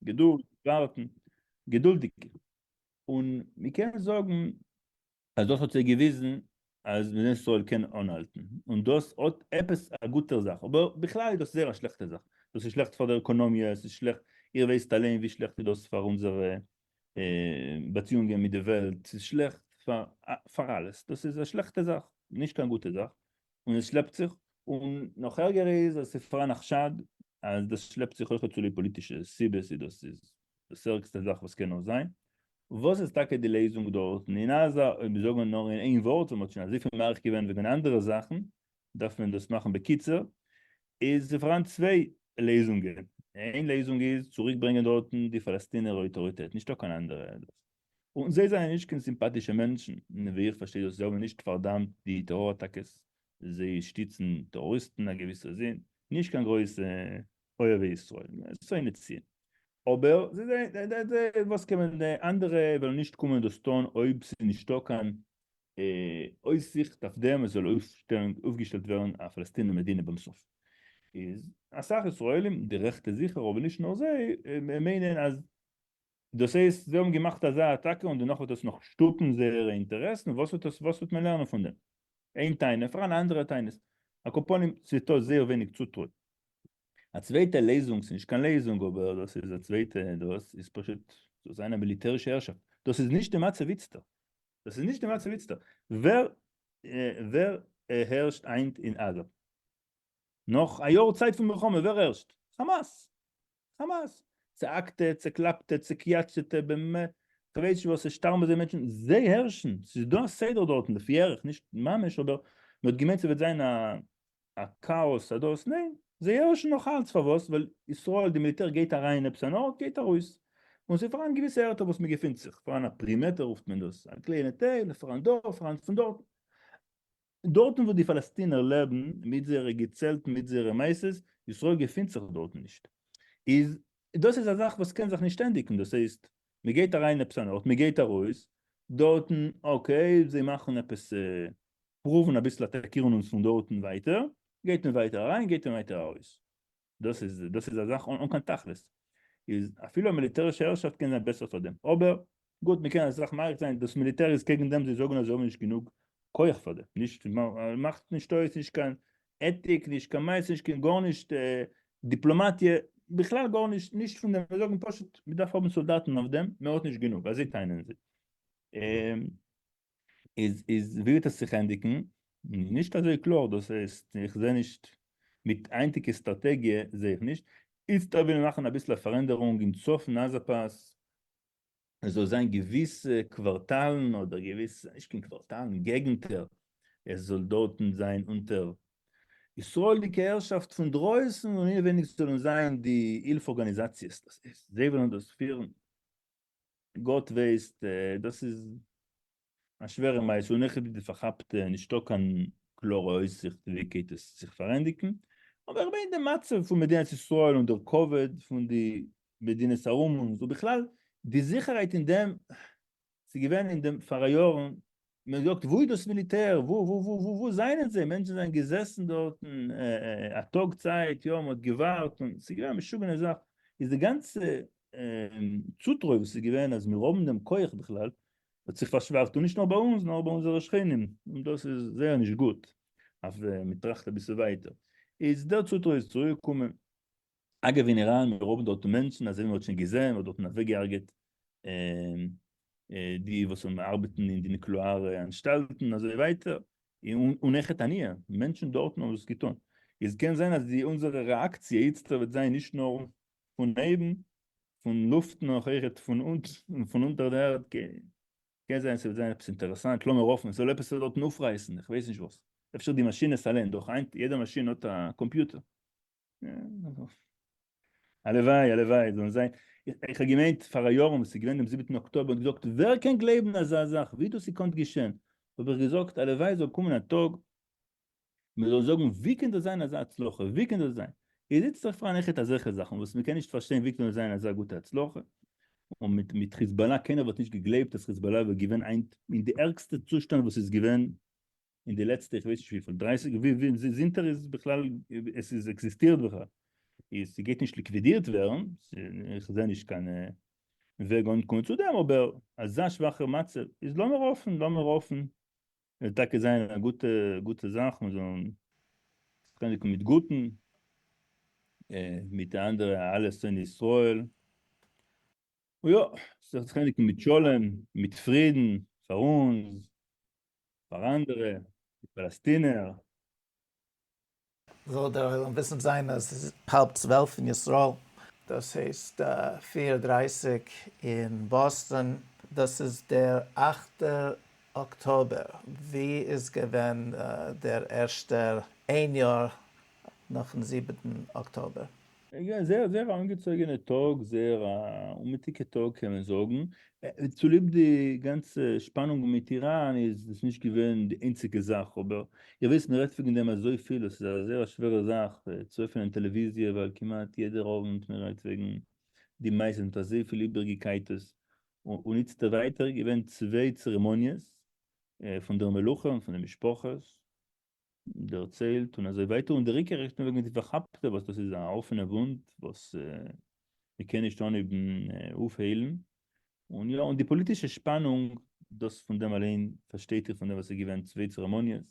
געדולד, ווארטן, געדולדיגע, און מ'קען זאגן אז דאס האט זיי געוויזן אז מדינת ישראל קען אנהאלטן, און דאס האט עפעס א גוטער זאך, אבער בכלל איז דאס זייער א שלעכטע זאך, דאס איז שלעכט פאר דער עקאנאמיע, עס איז שלעכט, איר ווייסט אליין ווי שלעכט איז דאס פאר אונזערע באציאונגען מיט די וועלט, ס'איז שלעכט פאר אלעס, דאס איז א שלעכטע זאך, נישט קיין גוטע זאך, און עס שלעפט זיך, און נאך ערגער איז אז ס'איז פאראן א חשד אז דאס שלעפט זיך אויכעט צוליב פאליטישע סיבות, איז דאס איז דאס ערגסטע זאך וואס קען נאר זיין. וואס איז טאקע די לעזונג דארטן אין עזה, אויב מיר זאגן נאר אין איין ווארט, ווייל מ'האט שוין אזויפיל מאריך געווען וועגן אנדערע זאכן, דארף מען דאס מאכן בקיצור, איז פאראן צוויי לעזונגען, איין לעזונג איז צוריק ברענגען דארטן די פאלעסטינער אויטאריטעט, נישטא קיין אנדערע, און זיי זענען נישט קיין סימפאטישע מענטשן, ווי איך פארשטיי דאס, זיי האבן נישט פארדאמט די טעראר אטאקעס. זיי שטיצן טעראריסטן אין א געוויסע זין, נישט קיין גרויסע אוהבי ישראל, שונאי ציון. אבער וואס קען מען, אנדערע וועלן נישט קומען דאס טון אויב ס'איז נישטא קיין אויסזיכט אויף דעם עס זאל אויפגעשטעלט ווערן א פאלעסטינער מדינה ביים סוף. איז אסאך ישראלים, די רעכטע זיכער אבער נישט נאר זיי, מיינען אז דאס הייסט זיי האבן געמאכט אזא אטאקע און דערנאך וועט עס נאך שטופן זייערע אינטערעסן, וואס וועט עס וואס וועט מען לערנען פון דעם? איין טענה, פאראן אנדערע טענות, על כל פנים ס'איז דא זייער ווייניג צוטרוי. א צווייטע לעזונג, ס'איז נישט קיין לעזונג אבער דאס איז א צווייטע, דאס איז פשוט זאל זיין א מיליטערישע הערשאפט, דאס איז נישט די מצב איצטער, דאס איז נישט די מצב איצטער, ווער ווער הערשט היינט אין עזה? נאך א יאר צייט פון מלחמה ווער הערשט? חאמאס! חאמאס! צעהאקטע, צעקלאפטע, צעקיאטשעטע, באמת, כ'ווייס נישט וואס, עס שטארבן זיי מענטשן, זיי הערשן, ס'איז דא א סדר דארטן, לפי ערך, נישט ממש, אבער מ'האט געמיינט ס'וועט זיין א א כאאס א דאס, ניין, זיי הערשן נאך אלץ, פארוואס? ווייל ישראל, די מיליטער גייט אריין אין עפעס אן ארט, גייט ארויס, און ס'איז פאראן געוויסע ערטער וואס מ'געפינט זיך, פאראן א perimeter רופט מען דאס, א קליינע טייל, פאראן דא, פאראן פון דארט. דארטן וואו די פאלעסטינער לעבן מיט זייערע געצעלטן מיט זייערע מעשות, ישראל געפינט זיך דארטן נישט, איז דאס איז א זאך וואס קען זיך נישט ענדיגן, דאס הייסט מען גייט אריין עפעס אן ארט מען גייט ארויס דארטן, okay זיי מאכן עפעס פרואוון אביסל אטאקירן אונז פון דארטן ווייטער, גייט מען ווייטער אריין גייט מען ווייטער ארויס. דאס איז דאס איז א זאך אן קיין תכלית, איז אפילו א מיליטערישע הערשאפט קען זיין בעסער פאר דעם, אבער גוט מען קען אסאך מאריך זיין, דאס מיליטער איז קעגן דעם, זיי זאגן אז זיי האבן נישט גענוג כח פאר דעם, נישט מאכט נישט אויס נישט קיין עטיק נישט קיין מעשה נישט קיין גארנישט דיפלאמאטיע בכלל גארנישט נישט פון דעם, זיי זאגן פשוט מען דארף האבן סאלדאטן אויף דעם, מען האט נישט גענוג, אזוי טענה'ן זיי. איז איז ווי וועט עס זיך ענדיגן? נישט אזוי קלאר, דאס הייסט איך זע נישט מיט היינטיגע סטראטעגיע זע איך נישט, איצטער וויל מען מאכן אביסל א פארענדערונג אין צפון עזה פאס, עס זאל זיין געוויסע קווארטאלן אדער געוויסע, נישט קיין קווארטאלן, געגנטער, עס זאל דארטן זיין אונטער ישראל'דיגע הערשאפט פון דרויסן און אינעווייניג זאלן זיין די הילף ארגאניזאציעס, דאס הייסט זיי וועלן דאס פירן. גאט ווייסט, דאס איז א שווערע מעשה, און אויך די פארכאפטע, נישטא קיין קלארע אויסזיכט ווי גייט עס זיך פארענדיגן, אבער איך מיין די מצב פון מדינת ישראל און דער כבוד פון די מדינות ארום אונז, ובכלל די זיכערהייט אין דעם, ס'איז געווען אין דעם פאראיארן, מען האט געזאגט וואו איז דאס מיליטער, וואו וואו וואו וואו וואו זענען זיי, מענטשן זענען געזעסן דארטן א טאג צייט, יא מען האט געווארט, און ס'איז געווען א משוגענע זאך, איז די גאנצע צוטרוי וואס איז געווען אז מיר האבן דעם כח בכלל, האט זיך פארשוואכט, און נישט נאר ביי אונז, נאר ביי אונזערע שכנים, און דאס איז זייער נישט גוט, אויף מען טראכט אביסל ווייטער, איז דער צוטרוי איז צוריק געקומען, אגב אין איראן, מיר האבן דארטן מענטשן, אזוי ווי מען האט שוין געזען, מען האט דארטן אוועקגעהרגעט די וואס האבן ארבעטן אין די נוקלעארע אנשטאלטן, אזוי ווייטער, און עכט עניה, מענטשן דארטן האבן דאס געטון, איז קען זיין אז די אונזערע רעאקציע איצטער וועט זיין נישט נאר פון אויבן, פון לופט נאך אויכעט פון פון אונטער די ערד, קען זיין ס'וועט זיין עפעס אינטערעסאנט, לאמיר האפן, ס'זאל עפעס דארטן אויפרייסן, איך ווייס נישט וואס, אפשר די מאשינעס אליין, דאך היינט יעדע מאשין האט א קאמפיוטער. הלוואי, הלוואי, זאלן זיין, איך האב געמיינט פאר א יארן וואס איז געווען דעם זיבעטן אקטאבער און געזאגט ווער קען גלייבן אזא זאך, ווי דאס געקאנט געשען, האב איך געזאגט הלוואי זאל קומען א טאג מען זאל זאגן ווי קען דאס זיין אזא הצלחה, ווי קען דאס זיין, איז איצט זיך פאראן עכט אזעלכע זאכן וואס מען קען נישט פארשטיין ווי קען דאס זיין אזא גוטע הצלחה, און מיט מיט חיזבאללה קיינער וואלט נישט געגלייבט אז חיזבאללה וואלט געווען היינט אין די ערגסטע צושטאנד וואס איז געווען אין די לעצטע איך ווייס נישט וויפיל דרייסיג ווי ווי זינט ער איז בכלל עס איז עקזיסטירט בכלל איז ס'גייט נישט ליקווידירט ווערן, איך זע נישט קיין וועג אנקומען צו דעם, אבער אזא שוואכער מצב איז לאמיר האפן לאמיר האפן וועט טאקע זיין א גוטע גוטע זאך מיר זאלן זיך ענדיגן מיט גוטן מיט די אנדערע אלע שונאי ישראל, און יא, ס'זאל זיך ענדיגן מיט שלום, מיט פרידן פאר אונז, פאר אנדערע, די פאלעסטינער. זאל דער עולם וויסן זיין אז ס'איז האלב 12 אין ישראל, דאס הייסט פיר דרייסיג אין באסטאן, דאס איז דער אכטער אקטאבער, ווי איז געווען דער ערשטער איין יאר נאכן זיבעטן אקטאבער? זייער זייער א אנגעצויגענע טאג, זייער א אומעטיגע טאג קען מען זאגן, צוליב די גאנצע שפאנונג מיט איראן איז דאס נישט געווען די איינציגע זאך, אבער איר ווייסט מען רעדט וועגן דעם אזויפיל, דאס איז א זייער א שווערע זאך צו עפענען טעלעוויזיע ווייל כמעט יעדער אוונט מען רעדט וועגן די מעשה מיט אזויפיל איבערגעקייטעס, און איצטער ווייטער געווען צוויי צערעמאניעס פון דער מלוכה און פון די משפחות, דערציילט און אזוי ווייטער, און דער עיקר רעדט מען וועגן די פארכאפטע וואס דאס איז א אפענע וואונד וואס מען קען נישט אנהויבן אויפהיילן, און יא און די פאליטישע שפאנונג דאס פון דעם אליין פארשטייט איר פון דעם וואס איז געווען צוויי צערעמאניעס,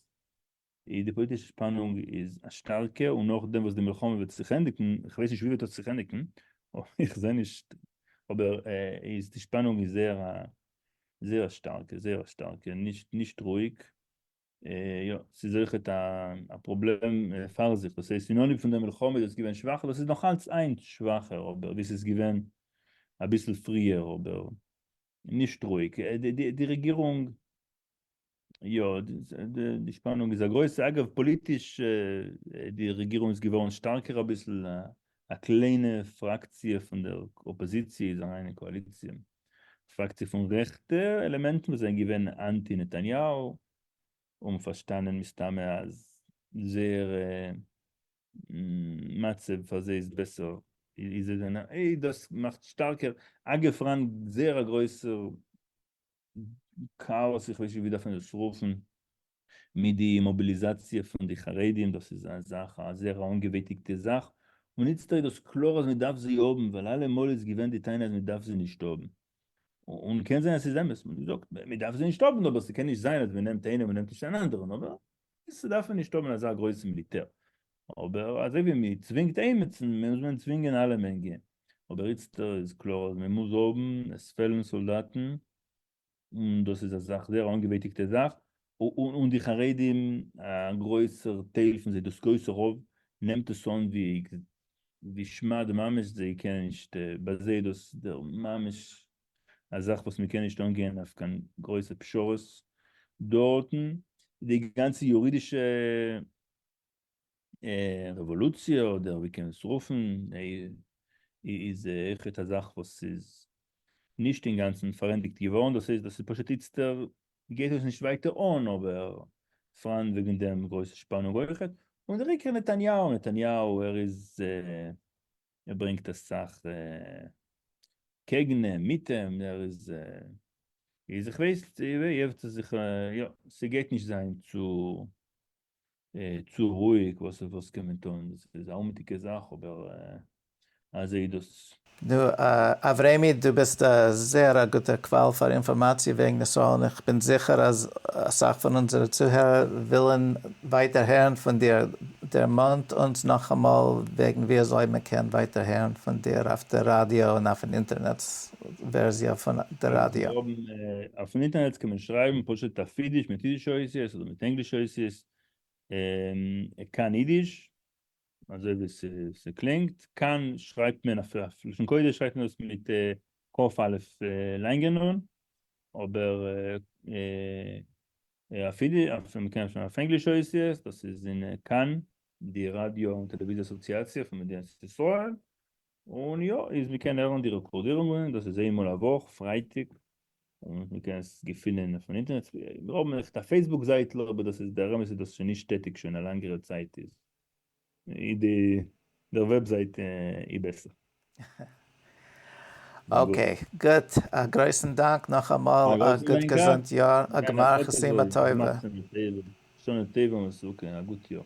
איז די פאליטישע שפאנונג איז א שטארקע, און נאכדעם וואס די מלחמה וועט זיך ענדיגן, איך ווייס נישט ווי וועט דאס זיך ענדיגן, איך זע נישט, אבער איז די שפאנונג איז זייער א זייער שטארקע, זייער שטארקע, נישט נישט רואיג, יא, ס'איז אויכעט א פראבלעם פאר זיך, דאס הייסט אין אנהויב פון דער מלחמה איז עס געווען שוואכער, דאס איז נאך אלץ היינט שוואכער אבער ווי ס'איז געווען אביסל פריער, אבער נישט רואיג, די רעגירונג, יא, די שפאנונג איז א גרויסע, אגב פאליטיש די רעגירונג איז געווארן שטארקער אביסל, א קליינע פראקציע פון דער אפאזיציע איז אריין אין קאאליציע, פראקציע פון רעכטע עלעמענטן וואס זענען געווען אנטי נתניהו, האבן פארשטאנען מסתמא אז זייער מצב פאר זיי איז בעסער, איז זיי זענען איי דאס מאכט שטארקער, אגב פאראן זייער א גרויסער כאאס, איך ווייס נישט ווי דארף מען דאס רופן, מיט די מאביליזאציע פון די חרדים, דאס איז א זאך, א זייער א אנגעווייטיגטע זאך, און איצטער איז דאס קלאר אז מען דארף זיי האבן, ווייל אלעמאל איז געווען די טענה אז מען דארף זיי נישט האבן, און קען זיין אז ס'איז אמת, מען האט געזאגט מען דארף זיי נישט האבן, אבער ס'קען נישט זיין אז מען נעמט איינעם און נעמט נישט אן אנדערן, אבער ס'דארף מען נישט האבן אזא גרויסע מיליטער, אבער אזוי ווי מען צווינגט עימיצן מוז מען צווינגען אלעמען גיין, אבער איצטער איז קלאר אז מען מוז האבן, עס פעלן סאלדאטן, און דאס איז א זאך זייער אנגעווייטיגטע זאך, און די חרדים א גרויסער טייל פון זיי דאס גרויסע רוב נעמט עס אן ווי ווי שמד ממש זיי קענען נישט ביי זיי דאס דער ממש א זאך וואס מען קען נישט אנגיין אויף קיין גרויסע פשרות דארטן, די גאנצע יורידישע רעוואלוציע אדער ווי קען מען עס רופן איז אויכעט א זאך וואס איז נישט אינגאנצן פארענדיגט געווארן, דאס הייסט דאס איז פשוט איצטער גייט עס נישט ווייטער אן אבער פאראן וועגן דעם גרויסע שפאנונג אויכעט, און דער עיקר נתניהו, נתניהו ער איז ער ברענגט אסאך קעגן אים מיט אים ער איז איז איך ווייס זיך יא ס'גייט נישט זיין צו צו רואיג, וואס וואס קען מען טון, דאס איז א אומעטיגע זאך אבער אזוי איז דאס. נו, אברעמי, דו ביסט א זייער א גוטער קוואל פאר אינפארמאציע וועגן ישראל, און איך בין זיכער אז אסאך פון אונזערע צוהערער ווילן ווייטער הערן פון דיר. דערמאנט אונז נאכאמאל וועגן ווי אזוי מען קען ווייטער הערן פון דיר אויף די ראדיא און אויפן אינטערנעט ווערסיע פון די ראדיא. אויפן אינטערנעט קען מען שרייבן פשוט אויף אידיש מיט אידישע אותיות אדער מיט ענגלישע אותיות, כאן אידיש, אזוי ווי ס'קלינגט, כאן שרייבט מען אויף לשון קודש שרייבט מען דאס מיט כ' א' לאנגע נון, אבער אויף אידיש, מ'קען אפשר אויף ענגלישע אותיות, דאס איז אין כאן, די ראדיא און טעלעוויזיע אסאציאציע פון מדינת ישראל, און יא, איז מ'קען הערן די רעקארדירונגען, דאס איז איינמאל א וואך, פרייטאג, און מ'קען עס געפינען אויפן אינטערנעט, מיר האבן עכט א Facebook זייטל, אבער דאס איז דער אמת איז דאס שוין נישט טעטיג שוין א לענגערע צייט, איז די דער וועבזייט איז בעסער. Okay, גוט, א גרויסן דאנק נאכאמאל, א גוט געזונט יאר, א גמר חתימה טובה. שנה טובה ומתוקה, א גוט יאר.